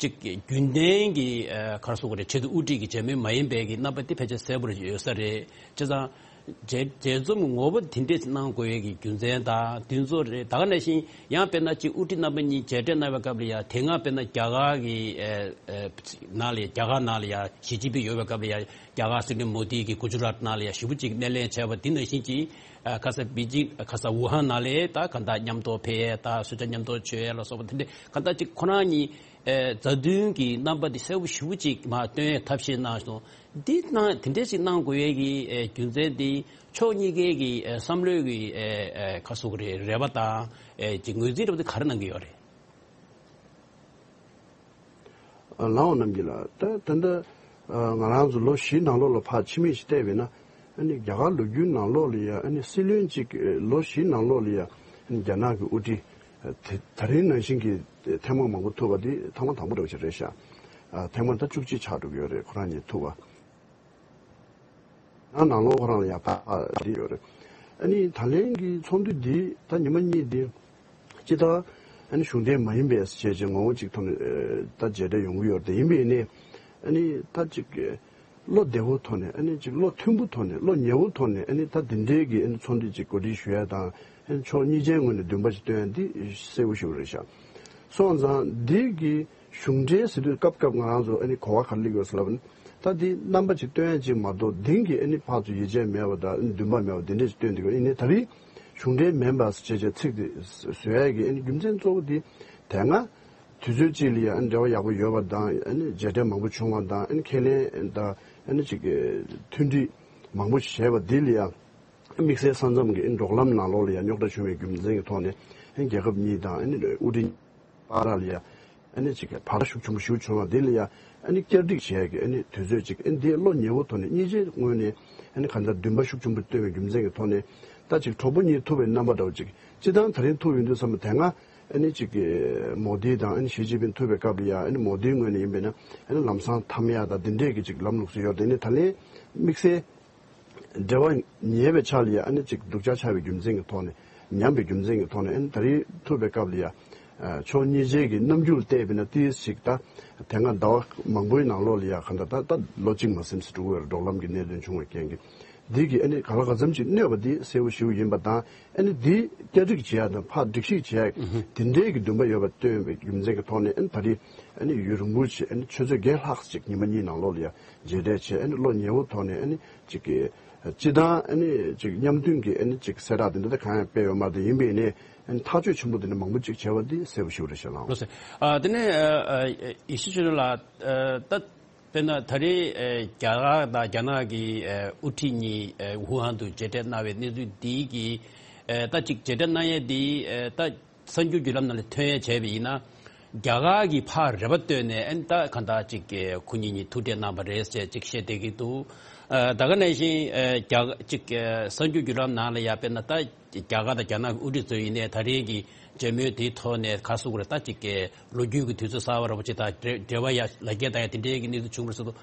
ཅིག་རྒྱུན་ལྡན་གྱི་ཨ་ག་རེ་ཟེར་དགོས་རེད། ཆེས་མཐོའི་དབུ་ཁྲིད་ཀྱི་མཇལ་མོལ་མ་ཡིན་པའི་གི་རྣམ་པ་དེ་ཕལ་ཆེར་གསལ་པོ་རེ་ཡོད་ས་རེད། བྱས་ཙང་མཇལ་མཇལ་འཛོམས་ངོ་བོ་དེ་འདྲས་གནང་དགོས་ཡས་ཀྱི་རྒྱུ་མཚན་དང་དེ་ཚོ་རེད། ད་ག་ནང་བཞིན་ཡང་དཔེར་ན་ཅིག་དབུ་ཁྲིད་རྣམ་པ་གཉིས་མཇལ་འཕྲད་གནང་བའི་སྐབས་ལ་ཡ་དེ་སྔ་དཔེར་ན་རྒྱ་གར་གྱི་ཨ་ཨ་ནང་ལ་ཡ་རྒྱ་གར་ནང་ལ་ཡ་ཞི་ཅིན་ཕིང་ཡོད་པའི་སྐབས་ལ་ཡ་རྒྱ་གར་སྲིད་བློན་མོ་དི་གིས་གུ་ཇུ་རཱཏ་ནང་ལ་ཡ་ཞེ་པོ་ཅིག་སྣེ་ལེན་བྱས་པ་དེ་ནང་བཞིན་ཅིག་ཨ་ཁ་ས་པེ་ཅིང་ཁ་ས་ཝུ་ཧན་ནང་ལ་ད་གང་ལྟར་མཉམ་དུ་ཕེབས་ཡས་དང་གསོལ་ཇ་མཉམ་དུ་མཆོད་ཡས་ལ་སོགས་པ་དེ་འདྲས་གང་ལྟར་ཅིག་ཁོ་རང་གཉིས་ཨ་མཛའ་མཐུན་གྱི་རྣམ་པ་དེ་གསལ་པོ་ཞེ་པོ་ཅིག་མར་སྟོན་ཡས་ཐབས་ཤེས་གནང་སོང་། འདི་གནང་དེ་འདྲས་ཅིག་གནང་དགོས་ཡས་ཀྱི་ཨེ་རྒྱུ་མཚན་འདི་ཕྱོགས་གཉིས་ཀའི་གི་ཨེ་བསམ་བློའི་གི་ཨེ་ཨེ་ག་རེ་ཟེར་དགོས་རེད། རེ་བ་དང་ཨེ་ཅིག་ངོས་འཛིན་འདྲ་པོ་དེ་ག་རེ་གནང་གི་ཡོད་རེད། ཨ་ལགས་འོ་རྣམ་རྒྱལ་ལགས། ད་ད་ལྟ་ཨ་ང་རང་ཚོ་ལོ་བཞིའི་ནང་ལོགས་ལ་ཕར་ཕྱི་མིག་ཅིག་བལྟས་པས་ན། ཨ་ནི་རྒྱ་གར་ལོ་རྒྱུས་ནང་ལོགས་ལ་ཡ་ཨ་ནི་སྲིད་བློན་གཅིག་ཨེ་ལོ་བཞིའི་ནང་ལོགས་ལ་ཡ་ཨ་ནི་རྒྱ་ནག་གི་དབུ་ཁྲིད་ཨ་དེ་ད་རིང་ནང་བཞིན་གྱི་ཐེངས་མ་མང་པོ་ཐུག་པ་འདི་ཐེངས་མ་དང་པོ་འདྲ་པོ་ཞིག་རེད་ཤག་ཨ་ཐེངས་མ་ད་བཅུ་གཅིག་ཆགས་འགྲོ་གི་ཡོད་རེད། ཁོ་རང་གཉིས་ཐུག་པ། ཡང་ནང་ལོགས་ཁོ་རང་ལ་ཡང་ཕར་ཕར་བསྡད་ཡོད་རེད། ཨ་ནི་ད་ལན་གྱི་ཚོགས་འདུ་འདི་ད་ཉི་མ་གཉིས་འདི་སྤྱིར་བཏང་ཨ་ནི་གཞུང་འབྲེལ་མ་ཡིན་པའི་བྱས་རྗེས་ངོ་བོ་གཅིག་ཐོག་ནས་ཨ་ད་མཇལ་འཕྲད་ཡོང་གི་ཡོད་རེད། ཡིན་པས་ནས་ཨ་ནི་ད་ཅིག་བློ་བདེ་བོ་ཐོག་ནས་ཨ་ནི་ཅིག་བློ་མཐུན་པོ་ཐོག་ནས་བློ་ཉེ་བོ་ཐོག་ནས་ཨ་ནི་ད་འདི་འདྲའི་གི་ཨ་ནི་ཚོགས་འདུ་ཅིག་གོ་སྒྲིག་ཞུ་ཡ་དང་ཨ་ནི་ཕྱོགས་གཉིས་ཆའི་ངོས་ནས་འདུན་པ་ཅིག་སྟོན་ཡ་འདི་གསལ་བོ་ཞིག་རེད་ཤག་སོང་ཙང་འདི་གི་གཞུང་འབྲེལ་ཟེར་དུས་སྐབས་སྐབས་ང་རང་ཚོ་ཨ་ནི་གོ་བ་ག་རེ་སླེབས་ཡོད་ཟེར་ལབ་ན། ད་འདི་རྣམ་པ་ཅིག་སྟོན་ཡ་ཅིག་མ་གཏོགས་འདིང་གི་ཨ་ནི་ཕར་ཚུར་ཡིད་ཆེས་མེད་པ་དང་ཨ་ནི་འདུན་པ་མེད་པ་འདི་འདྲ་ཅིག་སྟོན་འདུག་ཡིན་ནའི་ད་རེས་གཞུང་འབྲེལ་མིན་པ་ཟེར་བྱས་བྱས་ཚིག་འདི་བཟོ་ཡ་གི་ཨ་ནི་རྒྱུ་མཚན་གཙོ་བོ་འདི་དེ་སྔ་དུས་ཚོད་ཅིག་ལ་ཡ་ཨ་ནི་འབྲེལ་བ་ཡག་པོ་ཡོད་པ་དང་ཨ་ནི་མཇལ་འཕྲད་མང་པོ་བྱུང་བ་དང་ཨ་ནི་ཁས་ལེན་དང་ཨ་ནི་ཅིག་མཐུན་སྒྲིལ་མང་པོ་ཞིག་བྱས་པ་འདི་ལ་ཡ། དམིགས་བསལ་ས་མཚམས་ཀྱི་འབྲོག་ལམ་ནང་ལོགས་ལ་ཡང་རྙོག་དྲ་བྱུང་བའི་རྒྱུ་མཚན་གྱི་ཐོག་ནས་རྒྱལ་ཁབ་གཉིས་དང་དབུ་ཁྲིད་བར་ལ་ཡང་ཅིག་བར་ཐག་ཤུགས་ཆེན་པོ་ཞིག་བྱུང་བ་འདི་ལ་ཡང་བསྐྱར་སྒྲིག་བྱེད་ཡག་གི་དུས་ཚོད་ཅིག་འདི་བློ་ཉེ་བོ་ཐོག་ནས་གཉིས་ཆའི་ངོས་ནས་གང་ལྟར་འདུན་པ་ཤུགས་ཆེན་པོ་བཏོན་པའི་རྒྱུ་མཚན་གྱི་ཐོག་ནས་ད་ཅིག་གྲོགས་པོ་གཉིས་ཐུག་པའི་རྣམ་པ་འདྲ་བོ་ཅིག་སྤྱིར་བཏང་ད་རིང་ཐུག་ཡོང་དུས་ཙམ་པ་དེ་སྔ་ཅིག་མོ་དི་དང་ཞི་ཅིན་ཕིང་ཐུག་པའི་སྐབས་ལ་ཡང་མོ་དིའི་ངོས་ནས་ཡིན་པས་ན་ལམ་སང་འཐམ་ཡག་དང་འདི་འདྲས་ཀྱི་ཅིག་ལམ་ལུགས་སུ་ཡོད་དེ་ནི་ད་ལན་དམིགས་བསལ། འབྲེལ་བ་ཉེ་བའི་ཆ་ལ་ཡང་ཨ་ནི་ཅིག་སྡུག་ཅག་ཆགས་པའི་རྒྱུ་མཚན་གྱི་ཐོག་ནས་ ཉམས་པའི་རྒྱུ་མཚན་གྱི་ཐོག་ནས་ཨ་ནི་ད་རེས་ཐུག་པའི་སྐབས་ལ་ཡ། ཕྱོགས་གཉིས་ཆའི་གི་རྣམ་འགྱུར་བལྟས་པས་ན་ཏིས་ཞིག་ད་དེ་སྔ་ཟླ་བ་མང་པོའི་ནང་ལོགས་ལ་ཡ་ག་འདྲ་ད་ད་ལོ་གཅིག་མ་ཟིན་ཙམ་འགྲོ་གི་ཡོད་རེད། འབྲོག་ལམ་གྱི་གནད་དོན་བྱུང་བའི་རྐྱེན་གྱིས། འདི་གི་ཨ་ནི་ག་ལ་ག་ཙམ་ཅིག་གནོད་པ་འདི་གསལ་པོ་ཞེ་པོ་ཡིན་པ་དང་། ཨ་ནི་འདི་བསྐྱར་སྒྲིག་བྱེད་ཡ་དང་ཕར་སྒྲིག་གཞི་བྱེད་ཡ་དེ་འདྲའི་གི་འདུན་པ་ཡོད་པ་སྟོན་པའི་རྒྱུ་མཚན་གྱི་ཐོག་ནས། ཨ་ནི་ད་རེས་ཨ་ནི་ཡུན་རིང་པོ་ཞིག་ཨ་ནི་ཆུ་ཚོད་བརྒྱད་ལྷག་ཅིག་ཉི་མ་གཉིས་ནང་ལོགས་ལ་ཡ་མཇལ་འཕྲད་བྱས། ཨ་ནི་བློ་ཉེ་བོ་ཐོག་ནས་ཨ་ནི་ཅིག་གི་སྤྱི་བཏང་ཨ་ནི་ཅིག་མཉམ་མཐུན་གྱི་ཨ་ནི་ཅིག་གསལ་བསྒྲགས་དེ་འདྲ་ད་གང་ཡང་སྤེལ་ཡོད་མ་རེད། ཡིན་པས་ནས་ཨ་ནི་ཐག་གཅོད་ཆེན་པོ་དེ་འདྲ་མང་པོ་ཅིག་བྱས་པ་འདི་གསལ་པོ་ཞེ་པོ་རེད་ཤག་ལགས། ལགས་སོ། ཨ་དེ་ནས་ཨ་ཨ་ཡེ་ཤེས་ཆོས་སྒྲོན་ལགས། ཨ་ད་དཔེར་ན་ད་རེས་ཨ་རྒྱ་གར་དང་རྒྱ་ནག་གི་ཨ་དབུ་ཁྲིད་གཉིས་ཨ་ཝུ་ཧན་དུ་མཇལ་འཕྲད་གནང་བའི་གནས་ཚུལ་འདི་གི་ཨ་ད་ཅིག་མཇལ་འཕྲད་གནང་ཡས་འདི་ཨ་ད་གསར་འགྱུར་བརྒྱུད་ལམ་ནང་ལ་ཐོན་ཡས་བྱས་པ་ཡིན་ན། རྒྱ་གར་གྱིས་ཕར་རེ་བ་བཏོན་ནས་ཨ་ནི་ད་གང་ལྟར་ཅིག་ཁོ་གཉིས་གཉིས་ཐུག་འཕྲད་གནང་བ་རེད་ཅེས་ཅིག་བཤད་བསྡད་ཀྱི་འདུག། ཨ་ད་ག་ནང་བཞིན་ཨ་རྒྱ་ཅིག་ཨ་གསར་འགྱུར་བརྒྱུད་ལམ་ནང་ལ་ཡ་དཔེར་ན་ད་རྒྱ་གར་དང་རྒྱ་ནག་གི་དབུ་ཁྲིད་ཚོ་ཡིན་ནའི་ད་རེས་ཀྱི་མཇལ་མོལ་དེའི་ཐོག་ནས་ག་རེ་ཟེར་དགོས་རེད། ད་ཅིག་ལོ་རྒྱུས་ཀྱི་དུས་ཚོད་གསར་པ་ར་བ་ཅིག་དང་འབྲེལ་འབྲེལ་བ་ཡ་ལ་རྒྱ་དང་ཡ་དེ་འདྲའི་གི་གནས་ཚུལ་བྱུང་བ་རེད་ཟེར་འདུག།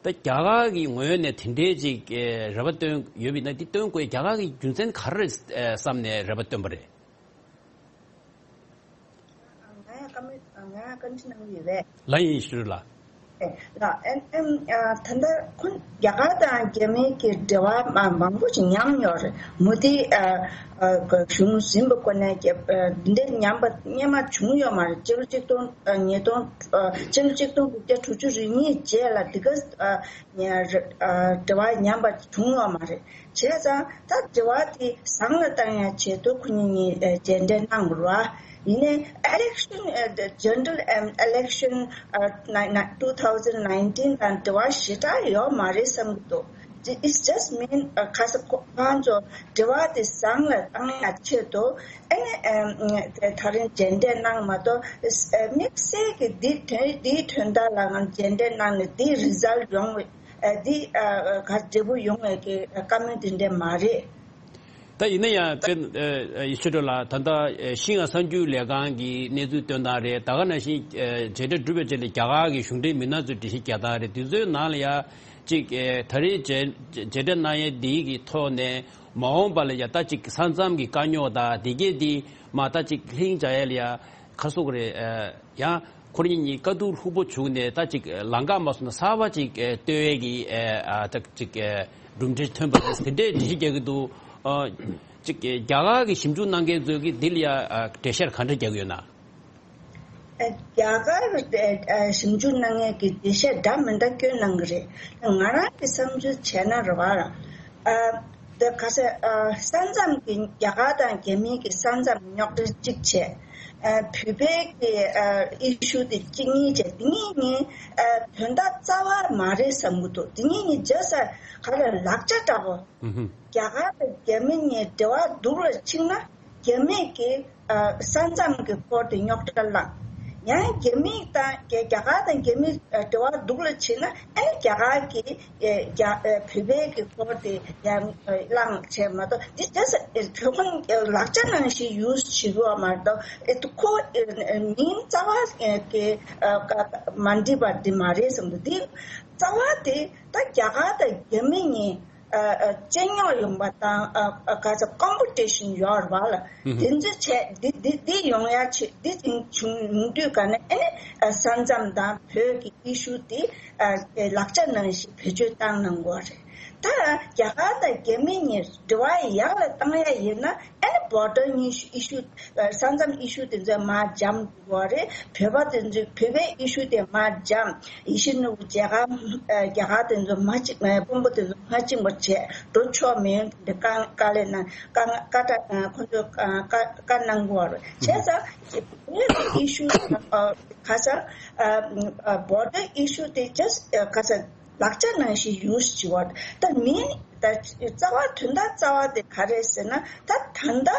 ད་རྒྱ་གར་གྱི་ངོས་ནས་དེ་འདྲའི་ཅིག་ཨེ་རེ་བ་བཏོན་ཡོད་པ་ཡིན་ན། དེ་བཏོན་དགོས་རྒྱ་གར་གྱི་རྒྱུ་མཚན་ག་རེ་རེད་ཨེ་བསམ་ནས་རེ་བ་བཏོན་པ་རེད། ང་ཡང་བཀའ་མོལ་ང་ཡང་བཀའ་འདྲི་གནང་གི་ཡོད་པས། ལགས་ཡིན་ཞུ་ལ། ལགས་ཨེམ་ཨེམ་ཨ་ད་ལྟ་ཁོ་རྒྱ་གར་དང་རྒྱ་མིའི་གི་འབྲེལ་བ་མ་མང་པོ་ཞིག་ཉམས་ཡོད་རེད། མོ་དི་ཨ་ཨ་གཞུང་ཟིན་པའི་སྐོར་ནས་རྒྱ་ཨ་འདི་འདྲའི་ཉམས་པ་སྔོན་མ་བྱུང་ཡོད་མ་རེད། སྤྱི་ལོ་གཅིག་སྟོང་ཨ་ཉིས་སྟོང་ཨ་སྤྱི་ལོ་གཅིག་སྟོང་དགུ་བརྒྱ་དྲུག་ཅུ་རེ་གཉིས་རྗེས་ལ་འདི་ག་ཨ་ཉ་ར་ཨ་འབྲེལ་བ་ཉམས་པ་བྱུང་ཡོད་མ་རེད། བྱས་ཙང་ད་འབྲེལ་བ་དེ་བཟང་ལ་བཏང་ཡ་ཆེད་དུ་ཁོ་གཉིས་གཉིས་ཨ་མཇལ་འཕྲད་གནང་དགོས་རེད་བ། ཡིན་ནའི་election ཨ་the general um, election ཨ་ན་ན་two thousand nineteen དང་འབྲེལ་བ་ཞེ་དྲག་ཡོད་མ་རེད་བསམ་གྱི་འདུག། It's just mean ཨ་ཁ་ས་ཁོ་ཁོང་ཚོ་འབྲེལ་བ་དེ་བཟང་ལ་བཏང་ཡ་ཆེད་དུ་ཨ་ནི་ཨ་ད་རིང་མཇལ་འཕྲད་གནང་མ་གཏོགས། ཨ་དམིགས་བསལ་གྱི་འདི་དོན་འདིའི་དོན་དག་ལ་ང་མཇལ་འཕྲད་གནང་ནས་འདིའི་result ཡོང་བའི་ཨ་འདི་ཨ་ག་འབྲས་བུ་ཡོང་བའི་གི་བཀའ་མོལ་འདི་འདྲ་མ་རེད། ད་ཡིན་ན་ཡང་དཔེ་ཨ་ཡེ་ཤེས་སྒྲོལ་ལགས། ད་ལྟ་ཨ་ཤིན་ཧྭ་གསར་འགྱུར་ལས་ཁང་གི་གནས་ཚུལ་སྟོན་སྟངས་རེད། ད་ག་ནང་བཞིན་ཨ་མཇལ་འཕྲད་གྲུབ་པའི་རྗེས་ལ་རྒྱ་གར་གྱི་གཞུང་འབྲེལ་མི་སྣ་ཚོས་འགྲེལ་བཤད་རྒྱག་སྟངས་རེད། དེ་ཚོའི་ནང་ལ་ཡ་ཅིག་ཨ་ད་རེས་མཇལ་མཇལ་འཕྲད་གནང་ཡས་འདི་གི་ཐོག་ནས་མ་འོངས་པ་ལ་ཡ་ད་ཅིག་ས་མཚམས་ཀྱི་དཀའ་རྙོག་དང་དེ་གས་འདི་མ་ད་ཅིག་ལྷིང་འཇགས་ཡས་ལ་ཡ་ག་རེ་ཟེར་དགོས་རེད། ཨ་ཡང་ཁོ་རང་གཉིས་དཀའ་སྡུག་ལྷུག་པོ་བྱུང་ནས་ད་ཅིག་ལམ་ཁ་མ་སོང་ན་གསར་པ་ཅིག་ཨ་གཏོད་ཡས་ཀྱི་ཨ་ཨ་ད་ཅིག་ཨ་གྲུབ་འབྲས་ཐོན་པ་རེད། དེ་འདྲའི་འགྲེལ་བཤད་རྒྱག་གི་འདུག། ཨ་ཅིག་ཨ་རྒྱ་གར་གྱི་ཞིབ་འཇུག་གནང་མཁན་ཚོས་ཀྱིས་འདི་ལ་ཡ་ཨ་འགྲེལ་བཤད་ག་འདྲ་རྒྱག་གི་ཡོད་ན། ཨ་རྒྱ་གར་ཨ་ཨ་ཞིབ་འཇུག་གནང་མཁན་གྱིས་འགྲེལ་བཤད་འདྲ་མི་འདྲ་སྐྱོན་གནང་གི་རེད། ང་རང་གི་བསམ་ཚུལ་བྱས་ན་རེད་བ། ཨ་ད་ག་ས་ཨ་ས་མཚམས་ཀྱི་རྒྱ་གར་དང་རྒྱ་མིའི་གི་ས་མཚམས་རྙོག་དྲ་གཅིག་བྱས། ཨ་བོད་པའི་གི་ཨ་issue དེ་གཅིག་གཉིས་བྱས། དེ་གཉིས་གཉིས་ཨ་དོན་དག་རྩ་བ་མ་རེད་བསམ་གྱི་འདུག། དེ་གཉིས་གཉིས་just ག་རེ་ལག་ཆ་འདྲ་པོ། ཨུ་ཧུམ། རྒྱ་གར་དང་རྒྱ་མི་གཉིས་འབྲེལ་བ་སྡུག་ལ་ཕྱིན་ན་རྒྱ་མི་གི་ཨ་ས་མཚམས་ཀྱི་སྐོར་དེ་རྙོག་དྲ་བསླངས། ཡང་རྒྱ་མི་དང་རྒྱ་རྒྱ་གར་དང་རྒྱ་མི་ཨ་འབྲེལ་བ་སྡུག་ལ་ཕྱིན་ན་ཨ་ནི་རྒྱ་གར་གྱི་ཨེ་རྒྱ་ཨེ་བོད་པའི་གི་སྐོར་དེ་ཡང་ཨེ་བསླངས་བྱས་མ་གཏོགས། འདི་just ཨེ་བོད་ཁོང་ཨེ་ལག་ཆ་ནང་བཞིན་use བྱེད་དགོས་པ་མ་གཏོགས། ཨེ་ཁོ་ཨེ་ཨེ་མིང་རྩ་བ་ཨེ་གི་ཨ་ཀ་མ་འགྲིག་པ་འདི་མ་རེད་བསམ་འདུག། འདི་རྩ་བ་དེ་ད་རྒྱ་གར་དང་རྒྱ་མི་གཉིས་ཨ་ཨ་བཅད་རྙོག་ཡོང་བ་དང་། ཨ་ཨ་ག་ཚོད་competition ཡོད་རེད་བ་ལ། ཨུ་ཧུ། དེ་ཚོ་བྱས་འདི་འདི་འདི་ཡོང་ཡ་ཆེད། འདི་ཅིག་བྱུང་ཡོང་དུས་ག་ནས་ཨ་ནི་ཨ་ས་མཚམས་དང་བོད་ཀྱི་issue དེ་ཨ་ལག་ཆ་ནང་བཞིན་བེད་སྤྱོད་བཏང་གནང་དགོས་རེད། ད་རྒྱ་གར་དང་རྒྱ་མི་གཉིས་འབྲེལ་བ་ཡག་ལ་བཏང་ཡ་ཡིན་ན་ཨ་ནི་border issue ཨ་ས་མཚམས་issue དེ་ཚོ་མར་འཇམ་དགོས་རེད། བོད་པ་དེ་ཚོས་བོད་པའི་issue དེ་མར་འཇམ། ཡིད་བཞིན་ནོར་བུ་མཇལ་ཁ་ཨ་རྒྱ་གར་དེ་ཚོ་མ་གཅིག་ཨ་དཔོན་པོ་དེ་ཚོ་མ་གཅིག་པ་བྱས་འགྲོ་ཆོག་མིན་དེ་དཀའ་དཀའ་ལས་གནང་། དཀའ་དཀའ་དྲག་ཨ་ཁོ་ཚོས་ཨ་བཀའ་བཀའ་གནང་དགོས་རེད། བྱས་ཙང་བོད་ཀྱི་issue ཨ་ཁ་ས་ཨ་ཨ་border issue དེ་just ཨ་ཁ་ས་ལག་ཆ་ནང་བཞིན་use བྱེད་པ། ད་མིན་ད་རྩ་བ་དོན་དག་རྩ་བ་དེ་ག་རེད་ཟེར་ན། ད་ད་ལྟ་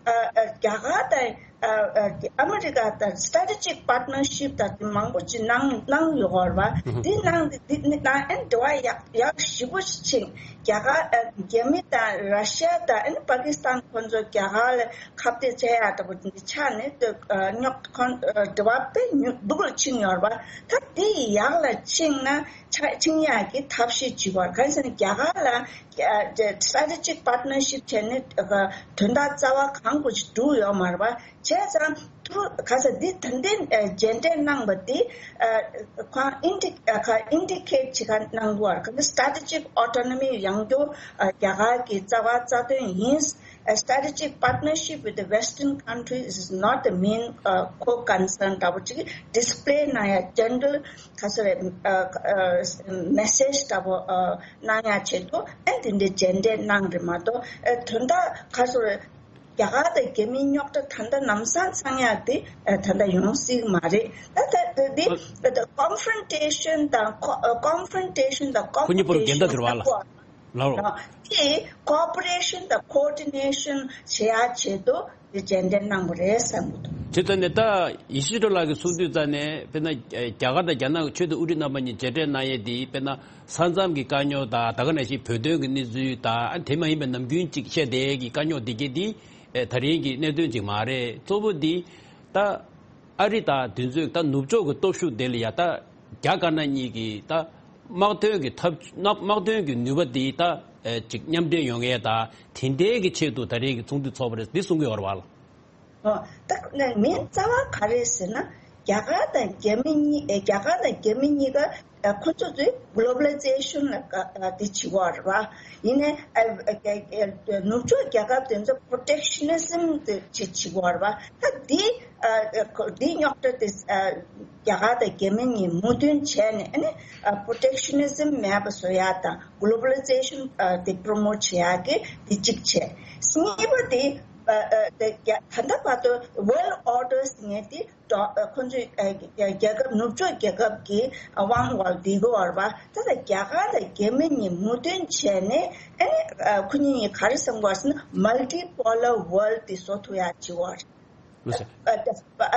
ཨ་ཨ་རྒྱ་གར་དང་ཨ་ཨ་ཨ་མི་རི་ཀ་དང་strategic partnership དང་དེ་མང་པོ་ཅིག་གནང་གནང་ཡོད་རེད་བ། ཨུ་ཧུ། འདི་གནང་འདི་འདི་གནང་ཨ་ནི་འབྲེལ་བ་ཡག་ཡག་ཞེ་པོ་ཕྱིན། རྒྱ་གར་ཨ་རྒྱ་མི་དང་ར་ཤི་ཡ་དང་ཨ་ནི་པ་ཀི་སི་ཐན་ཁོ་ཚོ་རྒྱ་གར་ལ་ཁ་གཏད་བྱེད་ཡག་འདྲ་པོ་འདི་ཆགས་ནས་ཨ་རྙོག་ཁོ་འབྲེལ་བ་དཔེ་ཉུང་སྡུག་ལ་ཕྱིན་ཡོད་རེད་བ། ད་འདི་ཡག་ལ་ཕྱིན་ན། ཆ་ཆིང་ཡག་གི་ཐབས་ཤེས་བྱེད་པར། གང་ཟེར་ན་རྒྱ་གར་ལ་ཨ་strategic partnership བྱས་ནས་ཨ་དོན་དག་རྩ་བ་གང་དགོས་ཅིག་འགྲུབ་ཡོད་མ་རེད་པ། བྱས་ཙང་ཐུ་ག་ས་འདི་ད་ལྟའི་ཨ་མཇལ་འཕྲད་གནང་བ་འདི་ཨ་ཁོང་ཨིན་ཌི་ཨ་ཁ་indicate བྱེད་ཁ་གནང་བར་ག་ནི་strategic autonomy ཡང་སྐྱོང་ཨ་རྒྱ་གར་གྱི་རྩ་བ་རྩ་དོན་ཡིན། A strategic partnership with the Western countries is not the main uh, core concern. འདྲ་པོ་ཅིག་display གནང་ཡ། General ག་ས་རེད། message འདྲ་པོ་གནང་ཡ་ཆེད་དུ་ཨ་འདི་འདྲའི་མཇལ་འཕྲད་གནང་རེད་མ་གཏོགས། ཨ་དོན་དག་ག་ས་རེད། རྒྱ་གར་དང་རྒྱ་མིའི་རྙོག་དྲ་ད་ལྟ་ལམ་སང་ཚང་ཡ་དེ་ཨ་ད་ལྟ་ཡོང་སྲིད་མ་རེད། ད་ད་ད་འདི་confrontation དང་confrontation དང་ཁོ་གཉིས་པོར་འགལ་ཟླ་competition ཟེར་བ་ལ། ལའོ། དེ་cooperation དང་coordination བྱེད་ཡ་ཆེད་དུ་དེ་མཇལ་འཕྲད་གནང་བ་རེད་བསམ་གྱི་འདུག་དེ་ལྟ་ནས་ད་ཡེ་ཤེས་སྒྲོལ་ལགས་ཀྱིས་གསུངས་དུས་ཙ་ནས་དཔེར་ན་རྒྱ་གར་དང་རྒྱ་ནག་གི་ཆོས་དང་དབུ་ཁྲིད་རྣམ་པ་གཉིས་མཇལ་འཕྲད་གནང་ཡས་དེ་དཔེར་ན་ས་མཚམས་ཀྱི་དཀའ་རྙོག་དང་ད་ག་ནང་བཞིན་བོད་དོན་གྱི་གནས་ཚུལ་དང་ཨ་དེ་མ་ཡིན་པའི་ནམ་རྒྱུན་ཅིག་བཤད་བསྡད་ཀྱི་དཀའ་རྙོག་དེ་གས་དེ་ད་རིང་གི་གནད་དོན་ཅིག་མ་རེད། གཙོ་བོ་དེ་ད། ཨ་རི་དང་དེ་ཚོས་ད་ནུབ་ཕྱོགས་ཀྱི་སྟོབས་ཤུགས་དེ་ལ་ཡ་ད་རྒྱ་དཀར་ནག་གཉིས་ཀྱིས་ད་དམག་དོན་གྱི་ཐབས་དམག་དོན་གྱི་ནུས་པ་དེ་ད་ཨེ་ཅིག་མཉམ་འབྲེལ་ཡོང་ཡས་དང་དེ་འདྲའི་གི་ཆེད་དུ་ད་རེས་ཀྱི་ཚོགས་འདུ་ཚོགས་པ་རེད་འདི་གསུང་གི་ཡོད་རེད་བ། ཨོ། ད་ནས་མིང་རྩ་བ་ག་རེ་ཟེར་ན། རྒྱ་གར་དང་རྒྱ་མི་གཉིས་ཨེ་རྒྱ་གར་དང་རྒྱ་མི་གཉིས་ཀ་ཁོ་ཚོ་ཚོས་globalization ལ་དེ་བྱེད་ཀྱི་ཡོད་རེད་བ། ཡིན་ནའི་ནུབ་ཕྱོགས་རྒྱལ་ཁབ་དེ་ཚོ་protectionism དེ་བྱེད་བྱེད་ཀྱི་ཡོད་རེད་བ། ད་འདི་འདི་རྙོག་དྲ་དེ་རྒྱ་གར་དང་རྒྱ་མི་གཉིས་མོས་མཐུན་བྱས་ནས་ཨ་ནི་protectionism མེད་པ་བཟོ་ཡ་དང་globalization དེ་promote བྱེད་ཡ་གི་འདི་གཅིག་བྱས། གཉིས་པ་དེ་ད་ལྟ་བར་དུ་world orders ངས་དེ། ཁོ་ཚོས་རྒྱལ་ཁབ་ནུབ་ཕྱོགས་རྒྱལ་ཁབ་ཀྱི་དབང་འོག་ལ་བསྡད་ཀྱི་ཡོད་རེད་བ། ད་ལྟ་རྒྱ་གར་དང་རྒྱ་མི་གཉིས་མོས་མཐུན་བྱས་ནས་ཨ་ནི་ཁོ་གཉིས་གཉིས་ག་རེ་བསམ་གྱི་ཡོད་རེད་ཟེར་ན་multipolar world དེ་བཟོ་ཐུབ་ཡག་བྱེད་ཀྱི་ཡོད་རེད། ལགས་སོ།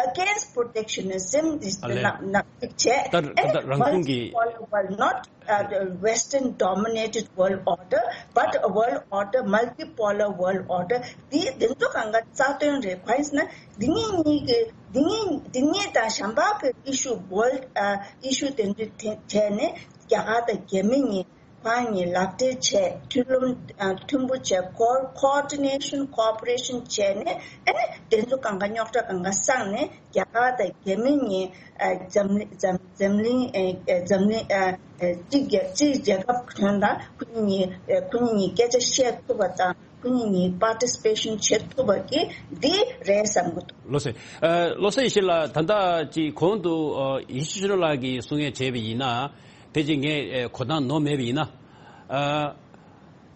Against protectionism དེ་ཨ་ལས། ནག་ནག་ཅིག་བྱས། ད་ད་ད་རང་ཁོང་གི་multipolar world, not uh, the Western dominated world order, but a world order, multipolar world order. དེ་དེ་ཚོ་གང་ག་རྩ་དོན་རེད། གང་ཡིན་ཟེར་ན་འདི་གཉིས་གཉིས་ཀྱི་འདི་གཉིས་འདི་གཉིས་དང་གཞན་པ་གི་issue world issue དེ་ཚོ་བྱས་ནས་རྒྱ་གར་དང་རྒྱ་མི་གཉིས་ཁོང་གཉིས་ལག་འབྲེལ་བྱས། མཐུན་ལམ་མཐུན་པོ་བྱས། coordination cooperation བྱས་ནས་ཨ་ནི་དེ་ཚོ་གང་ག་རྙོག་དྲ་གང་ག་སངས་ནས་རྒྱ་གར་དང་རྒྱ་མི་གཉིས་འཛམ་གླིང་འཛམ་འཛམ་གླིང་འཛམ་གླིང་གཅིག་རྒྱལ་གཅིག་རྒྱལ་ཁབ་དོན་དང་ཁོ་གཉིས་ཁོ་གཉིས་སྐད་ཆ་བཤད་ཐུབ་པ་དང་ཁོ་གཉིས་participation བྱེད་ཐུབ་པ་གི་འདི་རེད་བསམ་གི་འདུག་ལགས་སོ། ལགས་སོ་ཡེ་ཤེས་ལགས། ད་ལྟ་ཅིག་གོང་དུ་ཡེ་ཤེས་ཆོས་སྒྲོན་ལགས་ཀྱིས་གསུང་ཡས་བྱས་པ་ཡིན་ན་ཕལ་ཆེར་ངས་གོ་སྟངས་ནོར་མེད་པ་ཡིན་ན།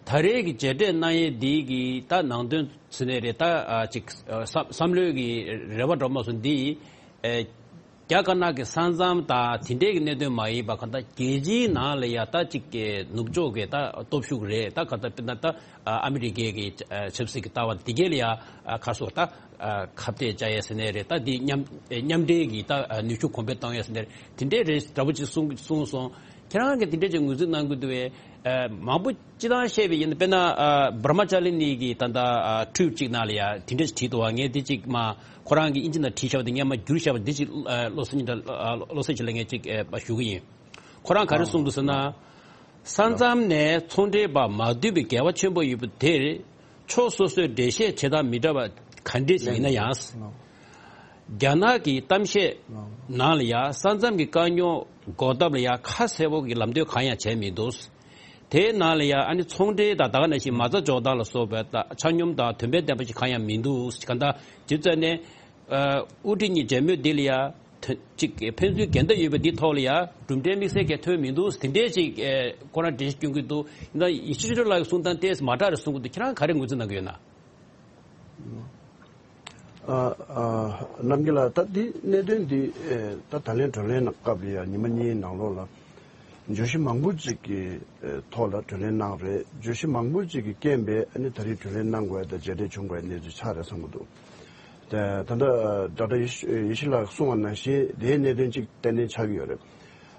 ད་རེས་ཀྱི་མཇལ་འཕྲད་གནང་ཡས་འདི་གི་ད་ནང་དོན་ཟེར་ནའི་རེད། ད་ཅིག་བསམ་བསམ་བློའི་གི་རེ་བ་འདྲ་མོ་སོང་འདི། རྒྱ་དཀར་ནག་གི་ས་མཚམས་དང་དེ་འདྲའི་གི་གནད་དོན་མ་ཡིན་པ་གང་ལྟར་རྒྱལ་སྤྱིའི་ནང་ལ་ཡ་ད་ཅིག་གི་ནུབ་ཕྱོགས་ཀྱི་ད་སྟོབས་ཤུགས་རེད། ད་གང་ལྟར་དཔེར་ན་ད་ཨ་མི་རི་ཀའི་གི་ཆབ་སྲིད་ཀྱི་ལྟ་བ་འདི་གས་ལ་ཡ་ཁ་སོ་ད་ཁ་གཏད་བཅག་ཡས་ཟེར་ནའི་རེད། ད་འདི་མཉམ་མཉམ་འབྲེལ་གྱི་ད་ནུས་ཤུགས་གོང་འཕེལ་གཏོང་ཡས་ཟེར་ནའི་རེད། དེ་འདྲའི་རེད་འདྲ་པོ་ཅིག་གསུང་གསུངས་སོང་། ཁྱེད་རང་གིས་དེ་འདྲ་ཅིག་ངོས་འཛིན་གནང་གི་འདུག་བས། མང་པོ་སྤྱི་བཏང་བཤད་པ་ཡིན་ན་དཔེར་ན་Brahmacharya གཉིས་ཀྱི་ད་ལྟ་trip གཅིག་ནང་ལ་ཡ་དེ་འདྲ་ཞིག་བྲིས་འདུག་བ། ངས་དེ་གཅིག་མ་ཁོ་རང་གིས་དབྱིན་ཇི་ནང་བྲིས་བཞག་པ་དེ་ངས་མ་བསྒྱུར་བཞག་པ་འདི་གཅིག་བློ་གསལ་གཉིས་ད་བློ་གསལ་གཅིག་ལ་ངས་གཅིག་ཞུ་གི་ཡིན། ཁོ་རང་ག་རེ་གསུངས་འདུག་ཟེར་ན། ས་མཚམས་ནས་ཚོང་འབྲེལ་པ་མ་བསྡུས་པའི་འགལ་བ་ཆེན་པོ་ཡོད་པ་དེར་ཕྱོགས་སོ་སོས་འགྲེལ་བཤད་བྱེད་སྟངས་མི་འདྲ་བ་ག་འདྲས་ཤིག་ཡིན་ན་ཡང་། རྒྱ་ནག་གི་གཏམ་བཤད་ནང་ལ་ཡ་ས་མཚམས་ཀྱི་དཀའ་རྙོག་འགོག་ཐབས་ལ་ཡ་ཁ་གསལ་པོ་གི་ལམ་སྟོན་གང་ཡང་བྱས་མི་འདུག་དེའི་ནང་ལ་ཡ་ཨ་ནི་ཚོང་འབྲེལ་དང་ད་ག་ནང་བཞིན་མ་རྩ་འཇོག་སྟངས་ལ་སོགས་པའི་ཆ་སྙོམས་དང་དོན་ཕན་ལྡན་པ་ཞིག་གང་ཡང་མི་འདུག་གང་ལྟར་ཇི་ཙམ་ནས་དབུ་ཁྲིད་གཉིས་མཇལ་མོལ་འདི་ལ་ཡ་ཅིག་ཕན་ཚུན་འགལ་ཟླ་ཡོད་པ་འདི་ཐོག་ལ་ཡ་གྲུབ་འབྲས་དམིགས་བསལ་གྱི་ཐོན་མི་འདུག་དེ་འདྲས་ཅིག་ཁོ་རང་འགྲེལ་བཤད་སྐྱོན་གྱི་འདུག་ཡིན་ན་ཡེ་ཤེས་ཆོས་སྒྲོན་ལགས་ཀྱི་གསུང་སྟངས་ཏོག་ཙམ་མ་འདྲ་རེད་གསུང་གི་འདུག་ཁྱེད་རང་ག་རེ་ངོས་འཛིན་གནང་གི་ཡོད་ན། ཨ་ཨ་རྣམ་རྒྱལ་ལགས། ད་འདི་གནད་དོན་འདི་ཨེ་ད་ད་ལན་བགྲོ་གླེང་གནང་སྐབས་ལ་ཡང་ཉི་མ་གཉིས་ནང་ལོགས་ལ་བརྗོད་གཞི་མང་པོ་ཅིག་གི་ཨེ་ཐོག་ལ་བགྲོ་གླེང་གནང་རེད། བརྗོད་གཞི་མང་པོ་ཅིག་གི་རྐྱེན་པས་ཨ་ནི་ད་རེས་བགྲོ་གླེང་གནང་དགོས་དང་མཇལ་འཕྲད་བྱུང་དགོས་གནས་ཚུལ་ཆགས་རེད་བསམ་གྱི་འདུག་དེ་ད་ལྟ་ཌོག་ཊར་ཡེ་ཤེས་ཡེ་ཤེས་ལགས་གསུངས་པ་ནང་བཞིན་དེའི་གནད་དོན་ཅིག་ཏན་ཏན་ཆགས་ཀྱི་ཡོད་རེད།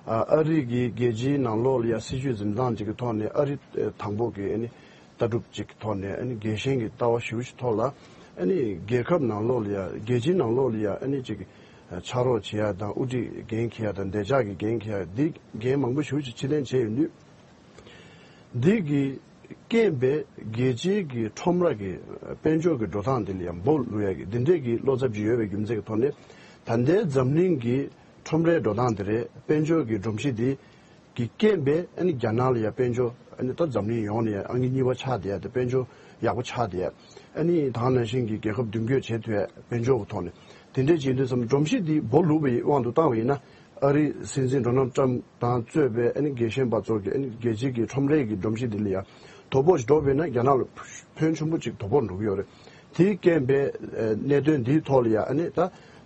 ཨ་ཨ་རི་གི་རྒྱལ་སྤྱིའི་ནང་ལོགས་ལ་ཡང་སྲིད་བྱུས་འཛིན་སྟངས་ཅིག་གི་ཐོག་ནས་ཨ་རི་ཨེ་དང་པོ་གི་ཨ་ནི་ལྟ་གྲུབ་ཅིག་གི་ཐོག་ནས་ཨ་ནི་རྒྱལ་ཞེན་གྱི་ལྟ་བ་ཞེ་པོ་ཞིག་ཐོག་ལ་ཨ་ནི་རྒྱལ་ཁབ་ནང་ལོགས་ལ་ཡ་རྒྱལ་སྤྱིའི་ནང་ལོགས་ལ་ཡ་ཨ་ནི་ཅིག་ ཕྱག་རོགས་བྱེད་ཡ་དང་། དབུ་ཁྲིད་འགན་འཁྱེར་ཡ་དང་། བདེ་འཇགས་ཀྱི་འགན་འཁྱེར་ཡ། འདི་འགན་མང་པོ་ཞེ་པོ་ཅིག་ཕྱིར་འཐེན་བྱས་ཡོང་དུས། འདི་གི་རྐྱེན་པས་རྒྱལ་སྤྱིའི་གི་ཁྲོམ་ར་གི་དཔལ་འབྱོར་གྱི་འགྲོ་སྟངས་འདི་ལ་ཡང་འབོ་བླུག་ཡ་གི་འདི་འདྲའི་གི་བློ་འཚབ་ཅིག་ཡོད་པའི་རྒྱུ་མཚན་གྱི་ཐོག་ནས། ད་ལྟའི་འཛམ་གླིང་གི་ཁྲོམ་རའི་འགྲོ་སྟངས་འདི་རེད། དཔལ་འབྱོར་གྱི་སྒྲོམ་གཞི་འདི་གི་རྐྱེན་པས་ཨ་ནི་རྒྱ་ནག་ལ་ཡང་དཔལ་འབྱོར། ཨ་ནི་ད་འཛམ་གླིང་ཡོངས་ནས་ཡང་ཨང་ཀི་གཉིས་པ་ཆགས་བསྡད་ཡ། དེ་དཔལ་འབྱོར་ཡག་པོ་ཆགས་བསྡད་ཡ། ཨ་ནི་ད་ག་ནང་བཞིན་གྱི་རྒྱལ་ཁབ་མདུན་སྐྱོད་བྱེད་ཐུབ་ཡ། དཔལ་འབྱོར་གྱི་ཐོག་ནས་དེ་འདྲས་བྱེད་དུས་ཙམ་སྒྲོམ་གཞི་འདི་འབོ་བླུགས་པའི་དབང་དུ་བཏང་བ་ཡིན་ན། ཨ་རིའི་སྲིད་འཛིན་ཌོ་ནལ་ཊམ་དང་གཙོས་པའི་ཨ་ནི་རྒྱལ་ཞེན་པ་ཚོ་གིས་ཨ་ནི་རྒྱལ་སྤྱིའི་གི་ཁྲོམ་རའི་གི་སྒྲོམ་གཞི་འདི་ལ་ཡང་དོ་ཕོག་ཅིག་འགྲོ་བ་ཡིན་ན། རྒྱ་ནག་ལ་ཕོན་ཆེན་པོ་ཅིག་དོ་ཕོག་འགྲོ་གི་ཡོད་རེད། དེའི་རྐྱེན་པས་ཨ་གནད་དོན་འདིའི་ཐོག་ལ་ཡང་ཨ་ནི་ད་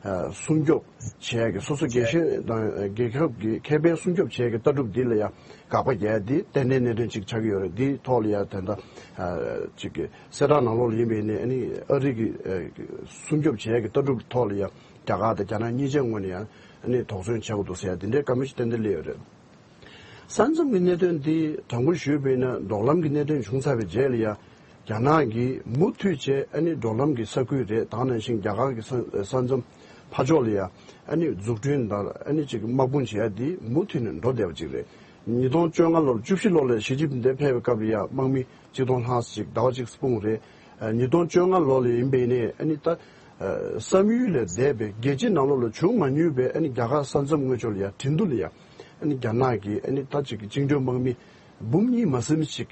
ཨ་སྲུང་སྐྱོབ་བྱེད་ཡ་གི། སོ་སོ་རྒྱལ་ཞེན་དང་རྒྱལ་ཁབ་ཀྱི་ཁེ་ཕན་སྲུང་སྐྱོབ་བྱེད་ཡ་གི་ལྟ་གྲུབ་འདི་ལ་ཡང་དགག་པ་རྒྱག་ཡ་འདི་ཏན་ཏན་གནད་དོན་ཅིག་ཆགས་ཀྱི་ཡོད་རེད། འདིའི་ཐོག་ལ་ཡང་ད་ལྟ་ཨ་ཅིག་གི་གསལ་བསྒྲགས་ནང་ལོགས་ལ་ཡིན་པ་ཡིན་ནའི། ཨ་ནི་ཨ་རི་གི་ཨ་སྲུང་སྐྱོབ་བྱེད་ཡ་གི་ལྟ་གྲུབ་ཐོག་ལ་ཡང་རྒྱ་གར་དང་རྒྱ་ནག་གཉིས་ཆའི་ངོས་ནས་ཡང་ཨ་ནི་དོགས་ཟོན་བྱེད་དགོས་འདུག་ཟེར་ཡ་འདི་འདྲའི་བཀའ་མོལ་ཞིག་ཏན་ཏན་སླེབས་ཡོད་རེད། ས་མཚམས་ཀྱི་གནད་དོན་འདི་དྲང་པོ་ཞུས་པ་ཡིན་ན། མདོག་ལམ་གྱི་གནད་དོན་བྱུང་ཚར་བའི་རྗེས་ལ་ཡང་རྒྱ་ནག་གིས་མུ་མཐུད་བྱས་ཨ་ནི་མདོག་ལམ་གྱི་ས་ཁུལ་རེད། ད་ག་ནང་བཞིན་རྒྱ་གར་གྱི་ས་ས་མཚམས་ཕར་ཕྱོགས་ལ་ཡང་ཨ་ནི་འཛུགས་སྐྲུན་དང་ཨ་ནི་ཅིག་དམག་དཔུང་བྱེད་ཡ་འདི་མུ་མཐུད་ནས་འགྲོ་བསྡད་པ་ཅིག་རེད། ཉིས་སྟོང་བཅོ་ལྔ་ལོར། བཅུ་བཞི་ལོ་ལ་ཞི་ཅིན་ཕིང་དེ་ཕེབས་པའི་སྐབས་ལ་ཡང་དམག་མི་གཅིག་སྟོང་ལྷག་ཙམ་ཅིག་ཟླ་བ་གཅིག་སྤུངས་རེད། ཨ་ཉིས་སྟོང་བཅོ་ལྔ་ལོ་ལ་ཡིན་པ་ཡིན་ནའི་ཨ་ནི་ད་ཨ་བསམ་ཡུལ་ལས་འདས་པའི། རྒྱལ་སྤྱིའི་ནང་ལོགས་ལ་བྱུང་མ་མྱོང་བའི་ཨ་ནི་རྒྱ་གར་ས་མཚམས་དངོས་ཕྱོགས་ལ་ཡང་ཁྲིན་ཏུ་ལ་ཡང་ཨ་ནི་རྒྱ་ནག་གི་ཨ་ནི་ད་ཅིག་གི་བཅིངས་འགྲོལ་དམག་མི་འབུམ་གཉིས་མ་ཟིན་ཅིག་